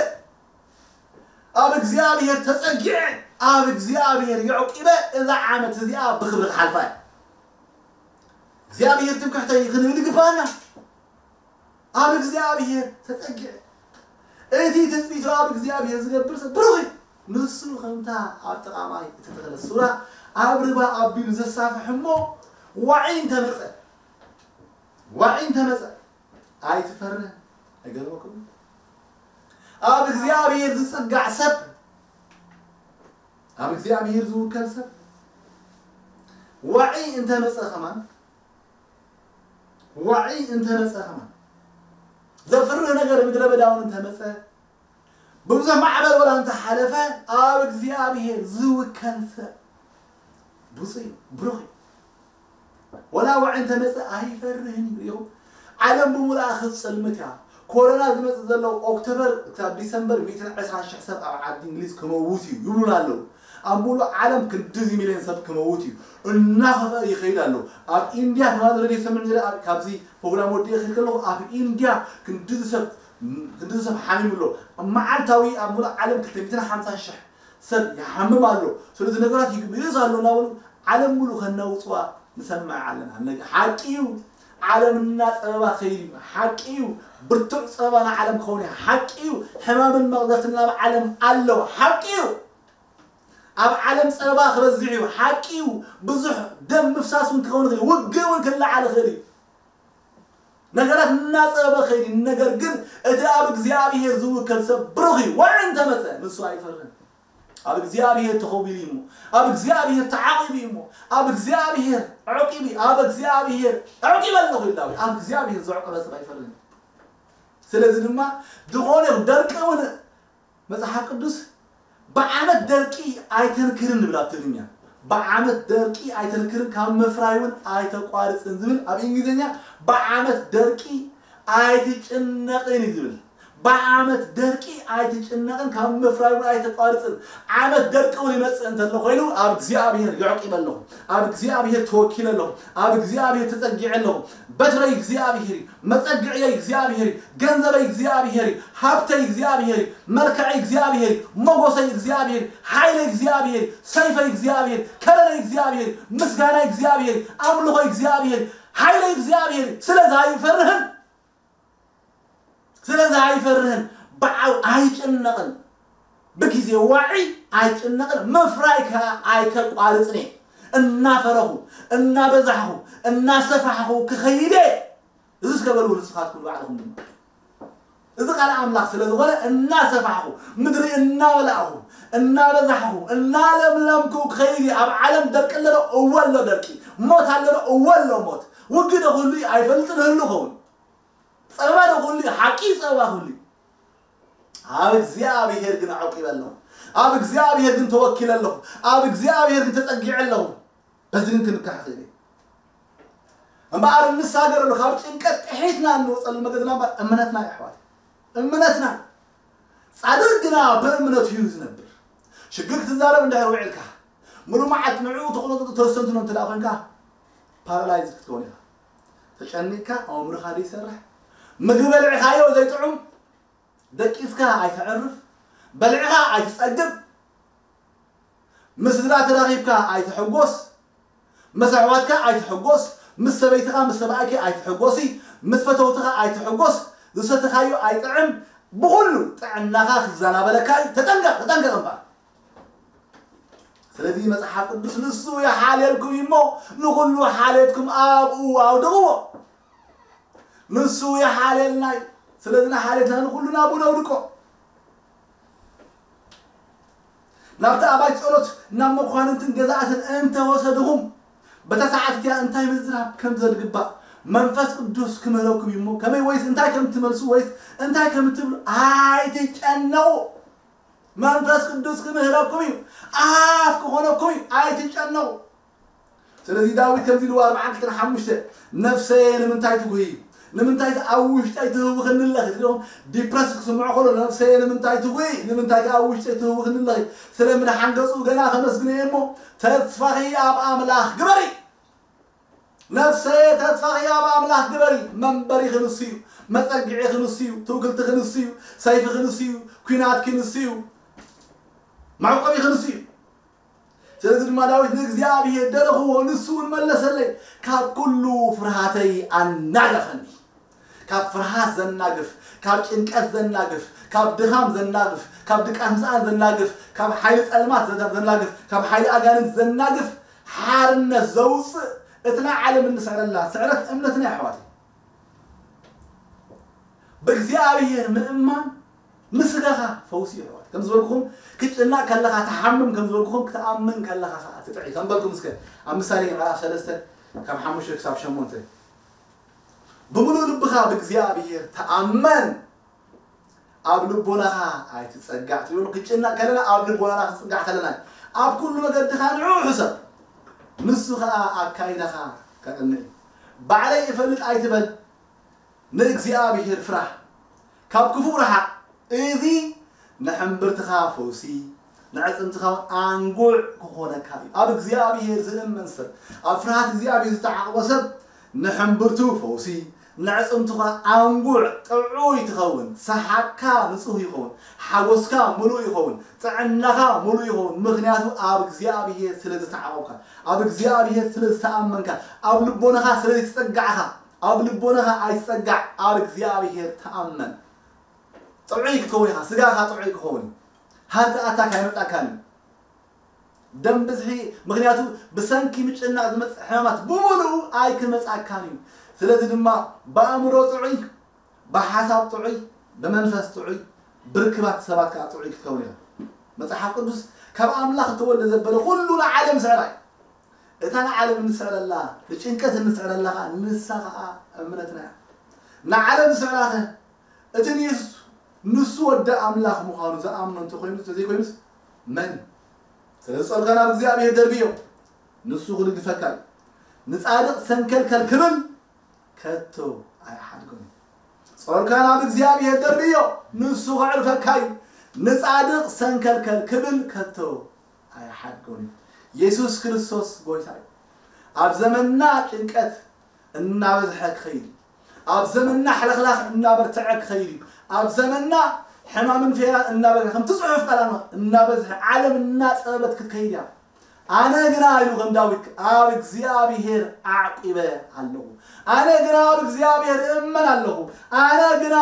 ኣብ እግዚኣብሔር ተጸጊዐ፣ ኣብ እግዚኣብሔር የዕቂበ፣ እዛ ዓመት እዚኣ ብኽብሪ ክሓልፋ እየ። እግዚኣብሔር ትምክሕተይ ክንብል ይግባኣና። ኣብ እግዚኣብሔር ተጸጊዐ። እቲ ትጽቢቱ ኣብ እግዚኣብሔር ዝገብር ሰብ ብሩኽ እዩ። ንሱ ከምታ ኣብ ጥቓ ማይ እተተኽለት ሱራ ኣብ ርባ ኣቢሉ ዘሳፍሕ እሞ ዋዒ እንተመጸ፣ ዋዒ እንተመጸ ኣይትፈርህ። ኣይገርመኩም? ኣብ እግዚኣብሔር ዝጽጋዕ ሰብ፣ ኣብ እግዚኣብሔር ዝውከል ሰብ ዋዒ እንተመጸ ከማን፣ ዋዒ እንተመጸ ከማን፣ ዘፍርህ ነገር ምድረ በዳ እውን እንተመጸ፣ ብብዙሕ ማዕበል ወላ እንተሓለፈ፣ ኣብ እግዚኣብሔር ዝውከል ሰብ ብፁዕ እዩ፣ ብሩኽ እዩ። ወላ ዋዒ እንተመጸ ኣይፈርህን እዩ። ርኢኹም? ዓለም ብምሉኣ ክትጽልምት እያ። ኮሮና ዝመጽእ ዘሎ ኦክቶበር ክሳብ ዲሰምበር ሚእትን ዕስራን ሽሕ ሰብ ኣብ ዓዲ እንግሊዝ ክመውት እዩ ይብሉና ኣለዉ። ኣብ ሙሉእ ዓለም ክንድዚ ሚልዮን ሰብ ክመውት እዩ። እናኸፍአ ይኸይድ ኣሎ። ኣብ ኢንድያ ትማሊ ሬድዮ ሰምዕ ነይረ፣ ኣብ፣ ካብዚ ፕሮግራም ወዲኤ ክብል ከለኹ፣ ኣብ ኢንድያ ክንድዚ ሰብ፣ ክንድዚ ሰብ ሓሚሙ ኣሎ። መዓልታዊ ኣብ ሙሉእ ዓለም ክልተ ሚእትን ሓምሳን ሽሕ ሰብ ይሓምም ኣሎ። ስለዚ ነገራት ይግምእስ ኣሎ እናበሉ ዓለም ሙሉእ ከናውፅዋ ንሰምዕ ኣለና። ነገ-፣ ሓቂ እዩ። ዓለም እናፀበባ ከይድ እዩ። ሓቂ እዩ። ብርቱዕ ፀበባ ንዓለም ክኸውን እዩ። ሓቂ እዩ። ሕማምን መቕዘፍትን ናብ ዓለም ኣሎ። ሓቂ እዩ። ኣብ ዓለም ጸበባ ክበዝሕ እዩ። ሓቂ እዩ። ብዙሕ ደም ምፍሳስ እውን ክኸውን ይኽእል እዩ። ውግእ እውን ክለዓል ይኽእል እዩ። ነገራት እናጸበበ ከይድ እዩ። ነገር ግን እቲ ኣብ እግዚኣብሔር ዝውከል ሰብ ብሩኽ እዩ። ዋዒ እንተመጸ ንሱ ኣይፈርህን። ኣብ እግዚኣብሔር ተኸዊሉ እዩ እሞ፣ ኣብ እግዚኣብሔር ተዓቂቡ እዩ እሞ፣ ኣብ እግዚኣብሔር ኣዕቂቡ እዩ። ኣብ እግዚኣብሔር ኣዕቂበ ኣለኹ ኢሉ ዳዊት። ኣብ እግዚኣብሔር ዘዕቀበ ሰብ ኣይፈርህን። ስለዚ ድማ ዝኾነ ይኹን ደርቂ እውን መጽሓፍ ቅዱስ ብዓመት ደርቂ ኣይተንክርን ንብል ኣብ ትግርኛ። ብዓመት ደርቂ ኣይተንክርን፣ ካብ ምፍራይ እውን ኣይተቋርጽን ዝብል ኣብ እንግሊዝኛ። ብዓመት ደርቂ ኣይትጭነቕን እዩ ዝብል። ብዓመት ደርቂ ኣይትጭነቕን፣ ካብ ምፍራይ እውን ኣይተቋርጽን። ዓመት ደርቂ እውን ይመጽእ እንተሎ ኮይኑ ኣብ እግዚኣብሔር የዕቂበ ኣለኹ፣ ኣብ እግዚኣብሔር ተወኪለ ኣለኹ፣ ኣብ እግዚኣብሔር ተጸጊዐ ኣለኹ። በትረይ እግዚኣብሔር እዩ፣ መጸግዕየይ እግዚኣብሔር እዩ፣ ገንዘበይ እግዚኣብሔር እዩ፣ ሃብተይ እግዚኣብሔር እዩ፣ መልክዐይ እግዚኣብሔር እዩ፣ ሞጎሰይ እግዚኣብሔር እዩ፣ ሓይለይ እግዚኣብሔር እዩ፣ ሰይፈይ እግዚኣብሔር እዩ፣ ከረነይ እግዚኣብሔር እዩ፣ ምስጋናይ እግዚኣብሔር እዩ፣ ኣምልኾይ እግዚኣብሔር እዩ፣ ሓይለይ እግዚኣብሔር እዩ። ስለዚ ኣይፈርህን፣ ስለዚ ኣይፈርህን፣ ብዓው ኣይጭነቕን፣ ብግዜ ዋዒ ኣይጭነቕን፣ ምፍራይ ከኣ ኣይከቋርጽን እየ። እናፈረኹ፣ እናበዛሕኹ፣ እናሰፋሕኹ ክኸይድ እየ። እዚ እስከ በልዎ ንስኻትኩም ንባዕልኹም ድማ። እዚ ቃል ኣምላኽ ስለ ዝኾነ እናሰፋሕኹ፣ ምድሪ እናመላእኹ፣ እናበዛሕኹ፣ እናለምለምኩ ክኸይድ እየ። ኣብ ዓለም ደርቂ ኣሎ ዶ? እወ ኣሎ ደርቂ። ሞት ኣሎ ዶ? እወ ኣሎ ሞት። ውግእ ዶ ክህሉ እዩ? ኣይፈልጥን፣ ህሉ ኸውን። ጸበባ ዶ ክህሉ እዩ? ሓቂ ጸበባ ክህሉ እዩ። ኣብ እግዚኣብሔር ግን ዓቂበ ኣለኹ። ኣብ እግዚኣብሔር ግን ተወኪለ ኣለኹ። ኣብ እግዚኣብሔር ግን ተጸጊዐ ኣለኹ። በዚ ግን ክንካሕ ክእል እየ። እምበኣር እንሳገረሉ፣ ካብ ጭንቀት ጥሒትና እንወፀሉ መገድና እምበር እምነትና እዩ ኣሕዋት። እምነትና። ጻድቅ ግና ብእምነቱ እዩ ዝነብር። ሽግር ክትዛረብ እንድሕር ውዒልካ፣ ሙሉእ መዓልቲ ንዕኡ ተቆጣጥሩ ተወሰንትኖ እንተ ደኣ ኮንካ፣ ፓራላይዝ ክትከውን ኢኻ። ተጨኒቅካ፣ ኣእምሮኻ ዘይሰርሕ፣ ምግቢ በልዕኻዮ ዘይጥዑም፣ ደቂስካ ኣይተዕርፍ፣ በልዕኻ ኣይትጸግብ፣ ምስ ስድራ ተራኺብካ ኣይትሕጎስ፣ ምስ ኣሕዋትካ ኣይትሕጎስ፣ ምስ ሰበይትኻ ምስ ሰብኣይኪ ኣይትሕጎሲ፣ ምስ ፈተውትኻ ኣይትሕጎስ፣ ዝሰተኻዮ ኣይጥዕም፣ ብኹሉ ጥዕናኻ ክዘናበለካ እዩ። ተጠንቀቕ፣ ተጠንቀቕ እምበኣር። ስለዚ መጽሓፍ ቅዱስ ንሱ ይሓልየልኩም እዩ እሞ ንኹሉ ሓልየትኩም ኣብኡ ኣውድቕዎ። ንሱ ይሓልየልና እዩ። ስለዚ ንሓልየትና ንኹሉ ናብኡ ነውድቆ። ናብቲ ኣባይ ጸሎት ናብ መኳንንትን ገዛእትን እንተወሰድኹም፣ በታ ሰዓት እቲኣ እንታይ ምዝራብ ከም ዘድግባእ መንፈስ ቅዱስ ክምህረኩም እዩ እሞ፣ ከመይ ወይስ እንታይ ከም ትመልሱ ወይስ እንታይ ከም ትብሉ ኣይትጨነቑ። መንፈስ ቅዱስ ክምህረኩም እዩ፣ ኣፍ ክኾነኩም እዩ፣ ኣይትጨነቑ። ስለዚ ዳዊት ከምዚ ኢልዎ፣ ኣርብዓ ክልተ ሓሙሽተ፣ "ነፍሰየ ንምንታይ ትጉሂ? ንምንታይ ኣብ ውሽጠይ ትህውኽኒ ኣለኺ?" ትብሎም ዲፕረስ ክስምዖ ከሎ፣ "ነፍሰየ ንምንታይ ትጉሂ? ንምንታይ ኣብ ውሽጠይ ትህውኽኒ ኣለኺ? ስለ ምድሓን ገጹ ገና ከመስግኖ እየ እሞ፣ ተስፋኺ ኣብ ኣምላኽ ግበሪ። ነፍሰየ ተስፋኺ ኣብ ኣምላኽ ግበሪ። መንበሪኺ ንሱ እዩ፣ መጸግዒኺ ንሱ እዩ፣ ትውክልትኺ ንሱ እዩ፣ ሰይፍኺ ንሱ እዩ፣ ኲናትኪ ንሱ እዩ፣ መዕቆቢኺ ንሱ እዩ." ስለዚ ድማ ዳዊት ንእግዚኣብሔር ደረኽዎ፣ ንሱ እውን መለሰለይ፣ ካብ ኩሉ ፍርሃተይ ኣናገፈኒ። ካብ ፍርሃት ዘናግፍ፣ ካብ ጭንቀት ዘናግፍ፣ ካብ ድኻም ዘናግፍ፣ ካብ ድቃስ ምስኣን ዘናግፍ፣ ካብ ሓይሊ ጸልማት ዘና-፣ ዘናግፍ፣ ካብ ሓይሊ ኣጋንንት ዘናግፍ ሓርነት ዘውጽእ እቲ ናይ ዓለም እንስዕረላ ስዕረት እምነትና እዩ ኣሕዋተይ። ብእግዚኣብሔር ምእማን ንስጋኻ ፈውሲ እዩ ኣሕዋት። ከም ዝበልኩኹም ክትጭነቕ ከለኻ ትሓምም፣ ከም ዝበልኩኹም ክትኣምን ከለኻ ኸዓ ትጥዒ። ከም በልኩም እስከ ኣብ ምሳሌ ምዕራፍ ሰለስተ ካብ ሓሙሽተ ክሳብ ሸሞንተ፣ "ብምሉእ ልብኻ ብእግዚኣብሔር ተኣመን፣ ኣብ ልቦናኻ ኣይትጸጋዕ" ትብሉ። ክትጭነቕ ከለና ኣብ ልቦናና ክትጽጋዕ ከለና፣ ኣብ ኩሉ መገድኻ ንዕኡ ሕሰብ፣ ንሱ ኸኣ ኣካይዳኻ ከቕንዕ እዩ። "ባዕለይ እፈልጥ" ኣይትበል፣ ንእግዚኣብሔር ፍራህ፣ ካብ ክፉእ ርሓቕ። እዚ ንሕምብርትኻ ፈውሲ፣ ንዕጽምትኻ ኣንጉዕ ክኾነካ እዩ። ኣብ እግዚኣብሔር ዝእመን ሰብ፣ ኣብ ፍርሃት እግዚኣብሔር ዝተዓቕቦ ሰብ ንሕምብርቱ ፈውሲ፣ ንዕጽምትኻ ኣንጉዕ ጥዑይ ትኸውን፣ ሰሓቕካ ንጹህ ይኸውን፣ ሓጎስካ ምሉእ ይኸውን፣ ጥዕናኻ ምሉእ ይኸውን። ምኽንያቱ ኣብ እግዚኣብሔር ስለ ዝተዓቐብካ፣ ኣብ እግዚኣብሔር ስለ ዝተኣመንካ፣ ኣብ ልቦናኻ ስለ ዝተጸጋዕካ፣ ኣብ ልቦናኻ ኣይትጸጋዕ፣ ኣብ እግዚኣብሔር ተኣመን። ጥዑይ ክትከውን ኢኻ፣ ስጋኻ ጥዑይ ክኸውን እዩ። ሃርት ኣታክ ኣይመጻካን እዩ። ደም ብዝሒ፣ ምኽንያቱ ብሰንኪ ምጭናቕ ዝመጽእ ሕማማት ብምሉኡ ኣይክመጻካን እዩ። ስለዚ ድማ ብኣእምሮ ጥዑይ፣ ብሓሳብ ጥዑይ፣ ብመንፈስ ጥዑይ፣ ብርክባት ሰባት ከኣ ጥዑይ ክትከውን ኢኻ። መጽሓፍ ቅዱስ ካብ ኣምላኽ እተወልደ ዘበለ ኩሉ ንዓለም ስዕራ እዩ። እታ ንዓለም እንስዕረላ፣ ንጭንቀት እንስዕረላ ኸኣ ንሳ ኸኣ እምነትና እያ። ንዓለም ዝስዕራኸ እቲ ንየሱስ ንሱ ወዲ ኣምላኽ ምዃኑ ዝኣምኖ እንተኾይኑ፣ እንተዘይኮይኑስ መን እዩ? ስለዚ ጾርካ ናብ እግዚኣብሔር ደርብዮ፣ ንሱ ክድግፈካ እዩ። ንጻድቕ ሰንከልከል ክብል ከቶ ኣይሓድጎን እዩ። ጾርካ ናብ እግዚኣብሔር ደርብዮ፣ ንሱ ክዕርፈካ እዩ። ንጻድቕ ሰንከልከል ክብል ከቶ ኣይሓድጎን እዩ። የሱስ ክርስቶስ ጎይታ እዩ። ኣብ ዘመንና ጭንቀት እናበዝሐ ክኸይድ እዩ። ኣብ ዘመንና ሕልኽላኽ እናበርትዐ ክኸይድ እዩ። ኣብ ዘመንና ሕማምን ፌራን እናበዝሐ፣ ከምቲ ጽሑፍ ቃል ኣምላኽ እናበዝሐ፣ ዓለም እናጸበበት ክትከይድ እያ። ኣነ ግና ኢሉ ከም ዳዊት ኣብ እግዚኣብሔር ኣዕቂበ ኣለኹ። ኣነ ግና ኣብ እግዚኣብሔር እእመን ኣለኹ። ኣነ ግና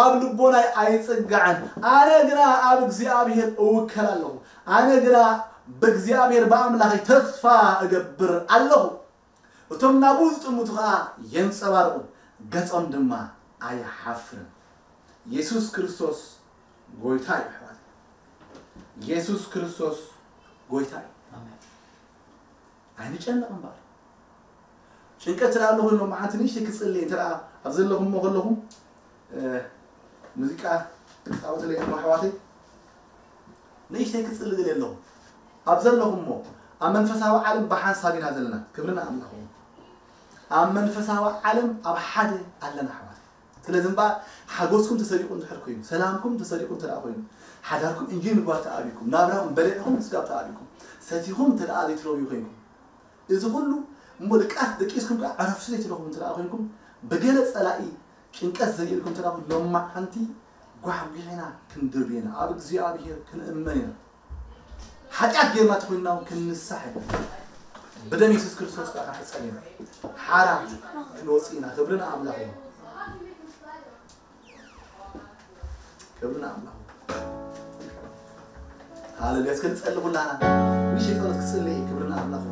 ኣብ ልቦናይ ኣይጽጋዕን። ኣነ ግና ኣብ እግዚኣብሔር እውከል ኣለኹ። ኣነ ግና ብእግዚኣብሔር ብኣምላኸይ ተስፋ እገብር ኣለኹ። እቶም ናብኡ ዝጥምቱ ኸኣ የንጸባርቑ፣ ገጾም ድማ ኣይሓፍርን። የሱስ ክርስቶስ ጎይታ እዩ፣ ኣሕዋት። የሱስ ክርስቶስ ጎይታ እዩ። ኣሜን። ኣይንጨነቕ እምበኣር። ጭንቀት እንተ ደኣ ኣሎ ኮይኑ፣ መዓንቲ ንእሽተይ ክጽልይ፣ እንተ ደኣ ኣብ ዘለኹምዎ ከለኹም፣ እ፣ ሙዚቃ ክጻወትለይ እሞ ኣሕዋተይ፣ ንእሽተይ ክጽሊ ደልየ ኣለኹ። ኣብ ዘለኹምዎ፣ ኣብ መንፈሳዊ ዓለም ብሓንሳብ ኢና ዘለና። ክብሪ ንኣምላኽ ይኹን። ኣብ መንፈሳዊ ዓለም ኣብ ሓደ ኣለና ኣሕዋት። ስለዚ እምበኣር ሓጎስኩም ተሰሪቑ እንድሕር ኮይኑ፣ ሰላምኩም ተሰሪቑ እንተ ደኣ ኮይኑ፣ ሓዳርኩም እንጆይ ምግባር ተኣብይኩም፣ ናብራኹም በሊዕኹም ምስጋብ ተኣብይኩም፣ ሰቲኹም እንተ ደኣ ዘይትረውዩ ኮይንኩም፣ እዚ ኩሉ እሞ ድቃስ ደቂስኩም ከኣ ዕረፍቲ ዘይትረኽቡ እንተ ደኣ ኮይንኩም፣ ብገለ ጸላኢ ጭንቀት ዘልኢልኩም እንተ ደኣ ሎማዓንቲ ጓሕጒሕና ክንድርብ ኢና፣ ኣብ እግዚኣብሔር ክንእመን ኢና። ሓጢኣት ጌርና ተኾይንና እውን ክንንሳሕ ኢና። ብደም የሱስ ክርስቶስ ከኣ ክንሕጸብ ኢና። ሓራ ክንወጽእ ኢና። ክብሪ ንኣምላኽ እዩ። ክብሪ ንኣምላኽ። ሃሌሉያ። እስከ ንጸሊ ኩላና። ንእሽተይ ጸሎት ክጽሊ እየ። ክብሪ ንኣምላኽ።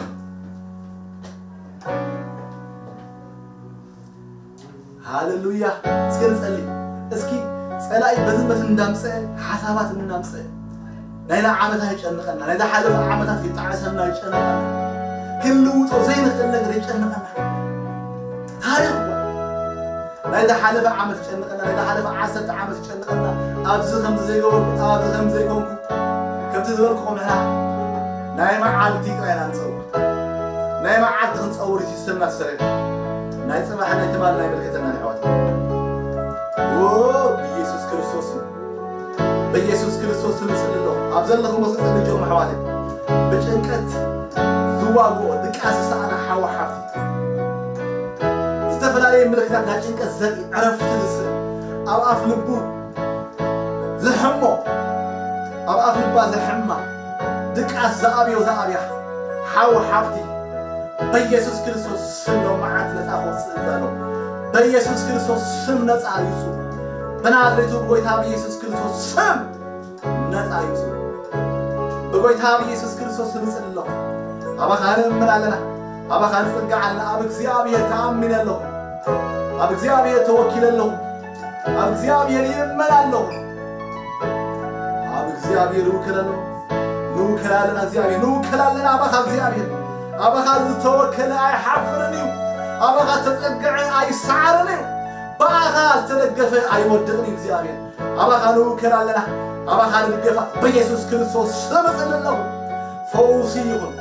ሃሌሉያ። እስከ ንጸሊ። እስኪ ጸላኢ በዝን በትን እንዳምጸ፣ ሓሳባት እንዳምጸ፣ ናይና ዓመታት ይጨንቐና፣ ናይ ዝሓለፈ ዓመታት ይጣዕሰና፣ ይጨንቐና። ክንልውጦ ዘይንኽእል ነገር ይጨንቐና። ታሪኽ እኮ ናይ ዝሓለፈ ዓመት ይጨንቐና፣ ናይ ዝሓለፈ ዓሰርተ ዓመት ይጨንቐና። ኣብዚ ከምዚ ዘይገበርኩ፣ ኣብዚ ከምዚ ዘይኮንኩ፣ ከምቲ ዝበልኩኹም ንሕና ናይ መዓልቲ ጥራይ ኢና ንጸውር። ናይ መዓልቲ ክንጸውር እዩ ሲስተምና ተሰሪሑ። ናይ ጽባሕ ናይ ትማል ኣይምልከተናን ኣሕዋት። ዎ፣ ብኢየሱስ ክርስቶስ ስም፣ ብኢየሱስ ክርስቶስ ስም እጽሊ ኣለኹ። ኣብ ዘለኹም ወስጥ ልጆም ኣሕዋት፣ ብጭንቀት ዝዋግኦ ድቃስ ዝሰኣና ሓው ሓብቲ፣ ዝተፈላለየ ምልክታት ናይ ጭንቀት ዘርኢ ዕረፍቲ ዝስእ፣ ኣብ ኣፍ ልቡ ዝሕሞ፣ ኣብ ኣፍ ልባ ዝሕማ፣ ድቃስ ዝኣብዮ ዝኣብያ ሓው ሓብቲ፣ በኢየሱስ ክርስቶስ ስም ሎማዓንቲ ነጻ ክወጽእ እዛለኹ። በኢየሱስ ክርስቶስ ስም ነጻ ይውጹ። ብናዝሬቱ ብጎይታ ብኢየሱስ ክርስቶስ ስም ነጻ ይውጹ። ብጎይታ ብኢየሱስ ክርስቶስ ስም እጽሊ ኣለኹ። ኣባኻ ንእምን ኣለና። ኣባኻ ንጽጋዕ ኣለና። ኣብ እግዚኣብሔር ተኣሚነ ኣለኹ። ኣብ እግዚኣብሔር ተወኪለ ኣለኹ። ኣብ እግዚኣብሔር ይእመን ኣለኹ። ኣብ እግዚኣብሔር እውከል ኣለኹ። ንውከል ኣለና እግዚኣብሔር፣ ንውከል ኣለና ኣባኻ እግዚኣብሔር። ኣባኻ ዝተወከለ ኣይሓፍርን እዩ። ኣባኻ ዝተጸግዐ ኣይሰዓርን እዩ። ብኣኻ ዝተደገፈ ኣይወድቕን እዩ እግዚኣብሔር። ኣባኻ ንውከል ኣለና። ኣባኻ ንድገፋ። በኢየሱስ ክርስቶስ ስም እጽሊ ኣለኹ። ፈውሲ ይኹን።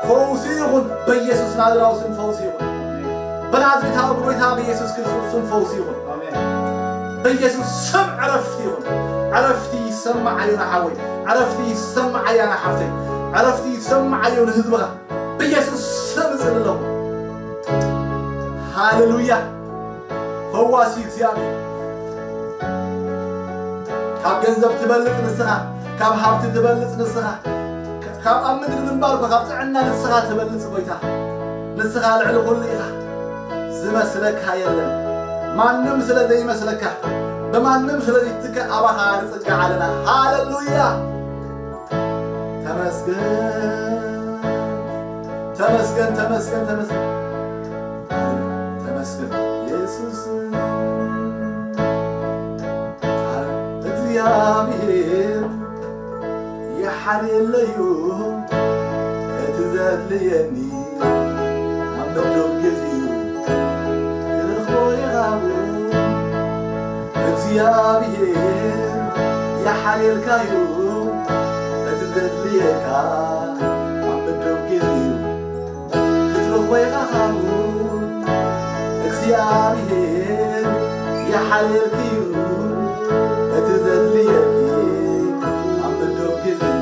ፈውሲ ይኹን። በኢየሱስ ናዝራዊ ስም ፈውሲ ይኹን። ብናዝሬታዊ ብጎይታ በኢየሱስ ክርስቶስ ስም ፈውሲ ይኹን። ኣሜን። በኢየሱስ ስም ዕረፍቲ ይኹን። ዕረፍቲ ይሰማዓዮ ንሓወይ። ዕረፍቲ ይሰማዓያ ንሓፍተይ። ዕረፍቲ ይሰማዓዮ ንህዝብኻ። በኢየሱስ ስም እጽሊ ኣለኹ። ሃሌሉያ። ፈዋሲ እግዚኣብሔር። ካብ ገንዘብ ትበልጽ ንስኻ፣ ካብ ሃብቲ ትበልጽ ንስኻ፣ ካብ ኣብ ምድሪ ምንባር እኳ ካብ ጥዕና ንስኻ ትበልጽ ጎይታ። ንስኻ ልዕሊ ኩሉ ኢኻ። ዝመስለካ የለን። ማንም ስለ ዘይመስለካ፣ ብማንም ስለ ዘይትካእ ኣባኻ ንጽጋዕ ኣለና። ሃሌሉያ። ተመስገን፣ ተመስገን፣ ተመስገን፣ ተመስገን፣ ተመስገን የሱስ። እግዚኣብሔር ይሓልየለዩ እቲ ዘድልየኒ ኣብ መደብ ግዚኡ ክረኽቦ ይሃቡ። እግዚኣብሔር ይሓልየልካዩ እቲ ዘድልየካ ኣብ ምድብ ግዜኡ ክትረኽቦ ኢኻ ካብኡ። እግዚኣብሔር ይሓልየልኪ እዩ እቲ ዘድልየኪ ኣብ ምድብ ግዜኡ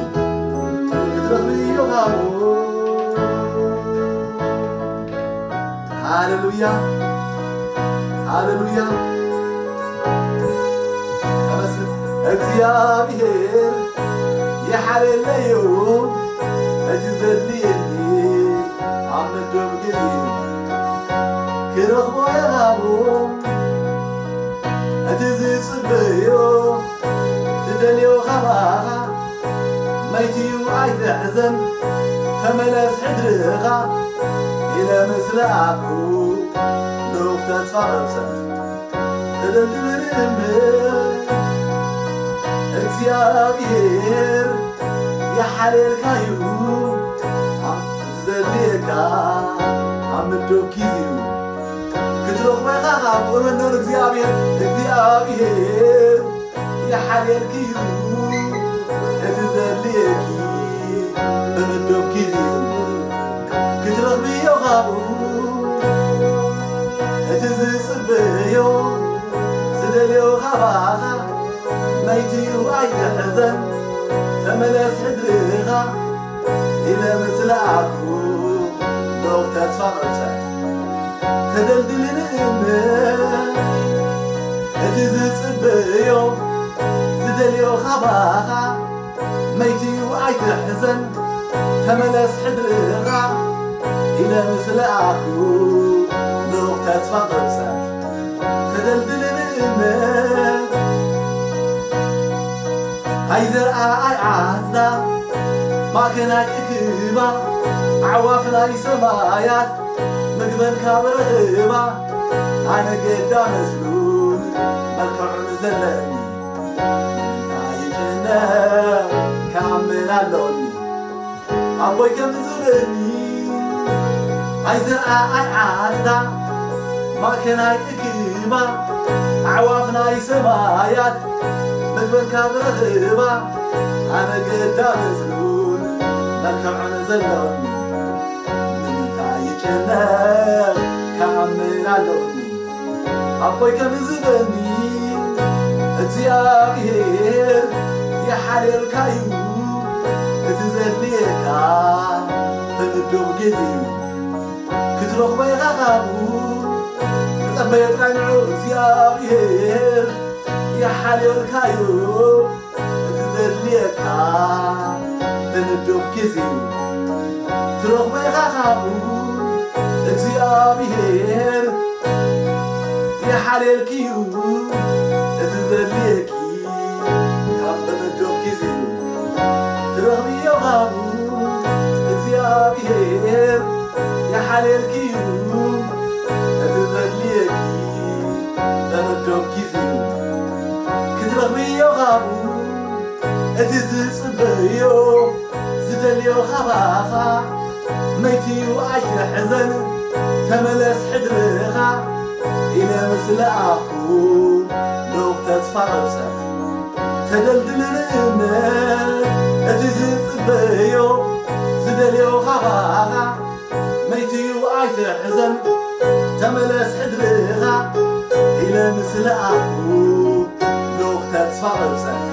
ክትረኽብዮ ካብኡ። ሃሌሉያ፣ ሃሌሉያ። ተመስገን። እግዚኣብሔር ይሓልየለይ እዩ እቲ ዘድልየኒ ኣብ ምድብ ግዜኡ ክረኽቦ የሃቦ። እቲ ዝጽበዮ ዝደልዮ ካባኻ መይትዩ ኣይትሕዘን፣ ተመለስ ሕድርኻ ኢለ ምስ ለኣኹ ልኡኽ ተስፋ ቐብጸት ተደልድል እምነት እግዚኣብሔር ይሓልየልካዩ። ኣብ ዘድልየካ ኣብ ምድብ ግዜኡ ክትረኽቦ ኢኻ ካብ እመኖን እግዚኣብሔር፣ እግዚኣብሔር ይሓልየልኪ እዩ እቲ ዘድልየኪ ብምድብ ግዜኡ ክትረኽብዮ ካብኡ። እቲ ዝጽበዮ ዝደልዮ ካባኻ መይትዩ ኣይትሕዘን፣ ተመለስ ሕድርኻ ኢለ ምስ ለኣኩ ዶብ ተስፋ ቐብጸት ተደልድልን እምነት። እቲ ዝጽበዮ ዝደልዮ ካባኻ መይትዩ ኣይትሕዘን፣ ተመለስ ሕድርኻ ኢለ ምስ ለኣኩ ልኡኽ ተስፋ ቐብጸት ተደልድልን እምነት። ኣይዘርኣ ኣይዓጽዳ ማእከል ኣይእክባ ኣዕዋፍ ናይ ሰማያት ምግበን ካብ ረኽባ ኣነ ገዳ መስሉን መልክዑን ዘለኒ እንታይ ይጨነቕ ክኣምን ኣሎኒ ኣቦይ ከም ዝበኒ። ኣይዘርኣ ኣይዓጽዳ ማእከል ኣይእክባ ኣዕዋፍ ናይ ሰማያት ምግበን ካብ ረኽባ ኣነ ገዳ መስሉን መልክዑን ዘለኒ ንምንታይ ይጨነቕ ክኣምን ኣሎኒ ኣቦይ ከም ዝበኒ። እግዚኣብሔር ይሓልየልካዩ እቲ ዘድልየካ ብምድብ ግዜኡ ክትረኽቦ ኢኻ ካብኡ። ተጸበዮ ጥራይ ንዑ እግዚኣብሔር ይሓልየልካዩ እቲ ዘድልየካ ብምድብ ግዜኡ ትረኽቦ ኢኻ ካብኡ እግዚኣብሔር ይሓልየልኪ እዩ እቲ ዘድልየኪ ካብ ብምድብ ግዜኡ ትረኽብዮ ካብኡ እግዚኣብሔር ይሓልየልኪ እዩ እቲ ዘድልየኪ ብምድብ ግዜኡ ክትረኽብዮ ካብኡ እቲ ዝጽበዮ ዝደልዮ ካባኻ መይትዩ ኣይትሕዘን ተመለስ ሕድርኻ ኢለ ምስ ለኣኹ ልኡኽ ተስፋ ቐብጸት ተደልድልን እምነት እቲ ዝጽበዮ ዝደልዮ ካባኻ መይትዩ ኣይትሕዘን ተመለስ ሕድርኻ ኢለ ምስ ለኣኹ ልኡኽ ተስፋ ቐብጸት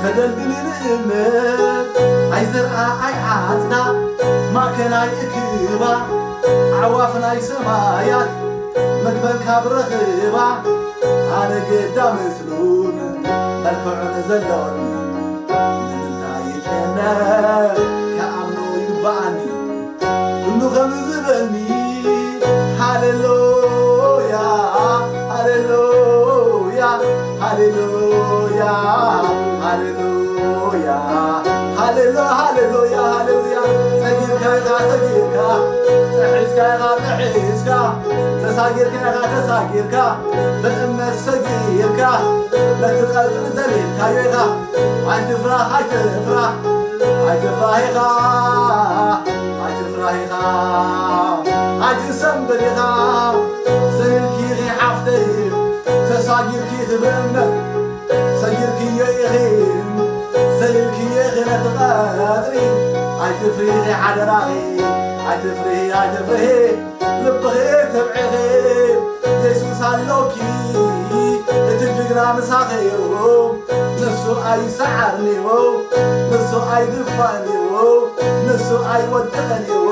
ተደልድልን እምነት ኣይዘርኣ ኣይዓጽዳ ማእከል ኣይእክባ ኣዕዋፍ ናይ ሰማያት ምግበን ካብ ረኽባ ኣነ ገዳ ምስሉን መልክዑን ዘሎኒ ንምንታይ ይጨነቕ ክኣምኖ ይግብኣኒ ኩሉ ከም ዝበኒ ሃሌሉያ ሃሌሉያ ሃሌሉያ ሃሌሉያ ሃሌሉ ሃሌሉያ ሃሌሉያ ሰጊርካ ኢኻ ሰጊርካ ጥሒስካ ኢኻ ጥሒስካ ተሳጊርካ ኢኻ ተሳጊርካ ብእምነት ሰጊርካ ነቲ ቐጽሪ ዘሊልካዮ ኢኻ ኣይትፍራህ ኣይትፍራህ ኣይትፍራህ ኢኻ ኣይትፍራህ ኢኻ ኣይትሰንብድ ኢኻ ዘሊልኪ ኢኺ ሓፍተይ ተሳጊርኪ ኢኺ ብእምነት ሰጊርክዮ ኢኺ ዘሊልክዮ ኢኺ ነቲ ቐ ሓደራኺ ኣይትፍርሂ ኣይትፍርሂ ልብኺ ተብዕኺ የሱስ ኣሎኪ እቲ ጅግና ምሳኺ እዩ ንሱ ኣይሰዓርን እዩ ንሱ ኣይድፋእን እዩ ንሱ ኣይወድቕን እዩ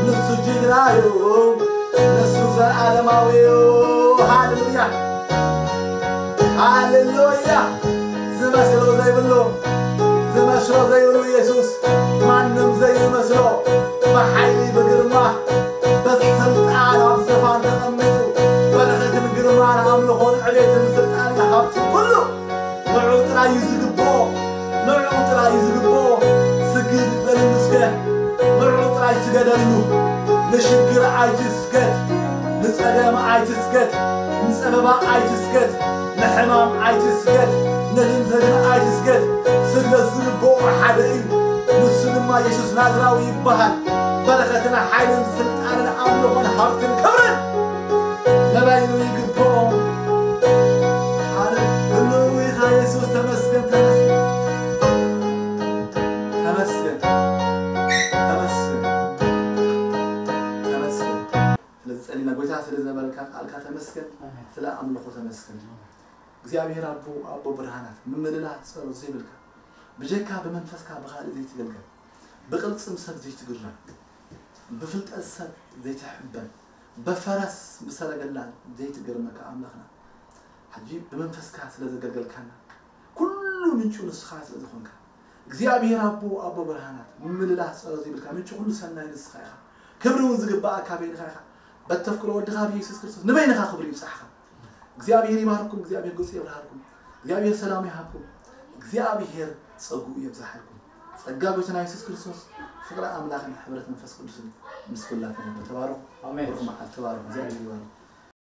ንሱ ጅግና እዩ ንሱ ዘለዓለማዊ እዩ ሃሌሉያ ሃሌሉያ ዝመስሎ ዘይብሉ ዝመስሎ ዘይብሉ የሱስ ማንም ዘይመስሎ ብሓይሊ ብግርማ በስልጣን ኣብ ዝፋን ተቐሚጡ በረኸትን ግርማን ኣምልኾን ዕቤትን ስልጣንን ሃብትን ኩሉ ንዑ ጥራይ እዩ ዝግብኦ ንዑ ጥራይ እዩ ዝግብኦ ስግድ በልሉ እስከ ንዑ ጥራይ ስገደሉ ንሽግር ኣይትስገድ ንጸገም ኣይትስገድ ንጸበባ ኣይትስገድ ንሕማም ኣይትስገድ ንህንዘትን ኣይትስገድ ስግደት ዝግብኦ ሓደ እዩ ንሱ ድማ የሱስ ናዝራዊ ይበሃል በረኸትን ሓይልን ስልጣንን ኣምልኾን ሃብትን ክብርን ነባይኑ ይግብኦ ሃሌሉያ የሱስ ተመስገን ተመስገን ተመስገን ተመስገን ተመስገን ስለዚ ጸሊና ጎይታ ስለ ዝነበረካ ቃልካ ተመስገን ስለ ኣምልኾ ተመስገን እግዚኣብሔር ኣቦ ኣቦ ብርሃናት ምምልላ ጸሎት ዘይብልካ ብጀካ ብመንፈስካ ብኻልእ ዘይትገልገል ብቕልጽም ሰብ ዘይትግረም ብፍልጠት ሰብ ዘይትሕበን በፈረስ ብሰረገላ ዘይትገርመካ ኣምላኽና ሕጂ ብመንፈስካ ስለ ዘገልገልካና ኩሉ ምንጩ ንስኻ ስለ ዝኾንካ እግዚኣብሔር ኣቦ ኣቦ ብርሃናት ምምልላስ ጸሎት ዘይብልካ ምንጩ ኩሉ ሰናይ ንስኻ ኢኻ ክብሪ እውን ዝግባኣካ በይንኻ ኢኻ በተፍቅሮ ወድኻ ብየሱስ ክርስቶስ ንበይንኻ ክብሪ ይብጻሕኻ እግዚኣብሔር ይባርኩም እግዚኣብሔር ገጹ የብርሃልኩም እግዚኣብሔር ሰላሙ ይሃብኩም እግዚኣብሔር ጸጉኡ የብዛሓልኩም ጸጋ ጎይታና የሱስ ክርስቶስ ፍቅሪ ኣምላኽን ሕብረት መንፈስ ቅዱስን ምስ ኩላትና ይሁን ተባረኹ ኣሜን። ብሩኽ መዓልቲ ተባረኹ እግዚኣብሔር ይባርኩም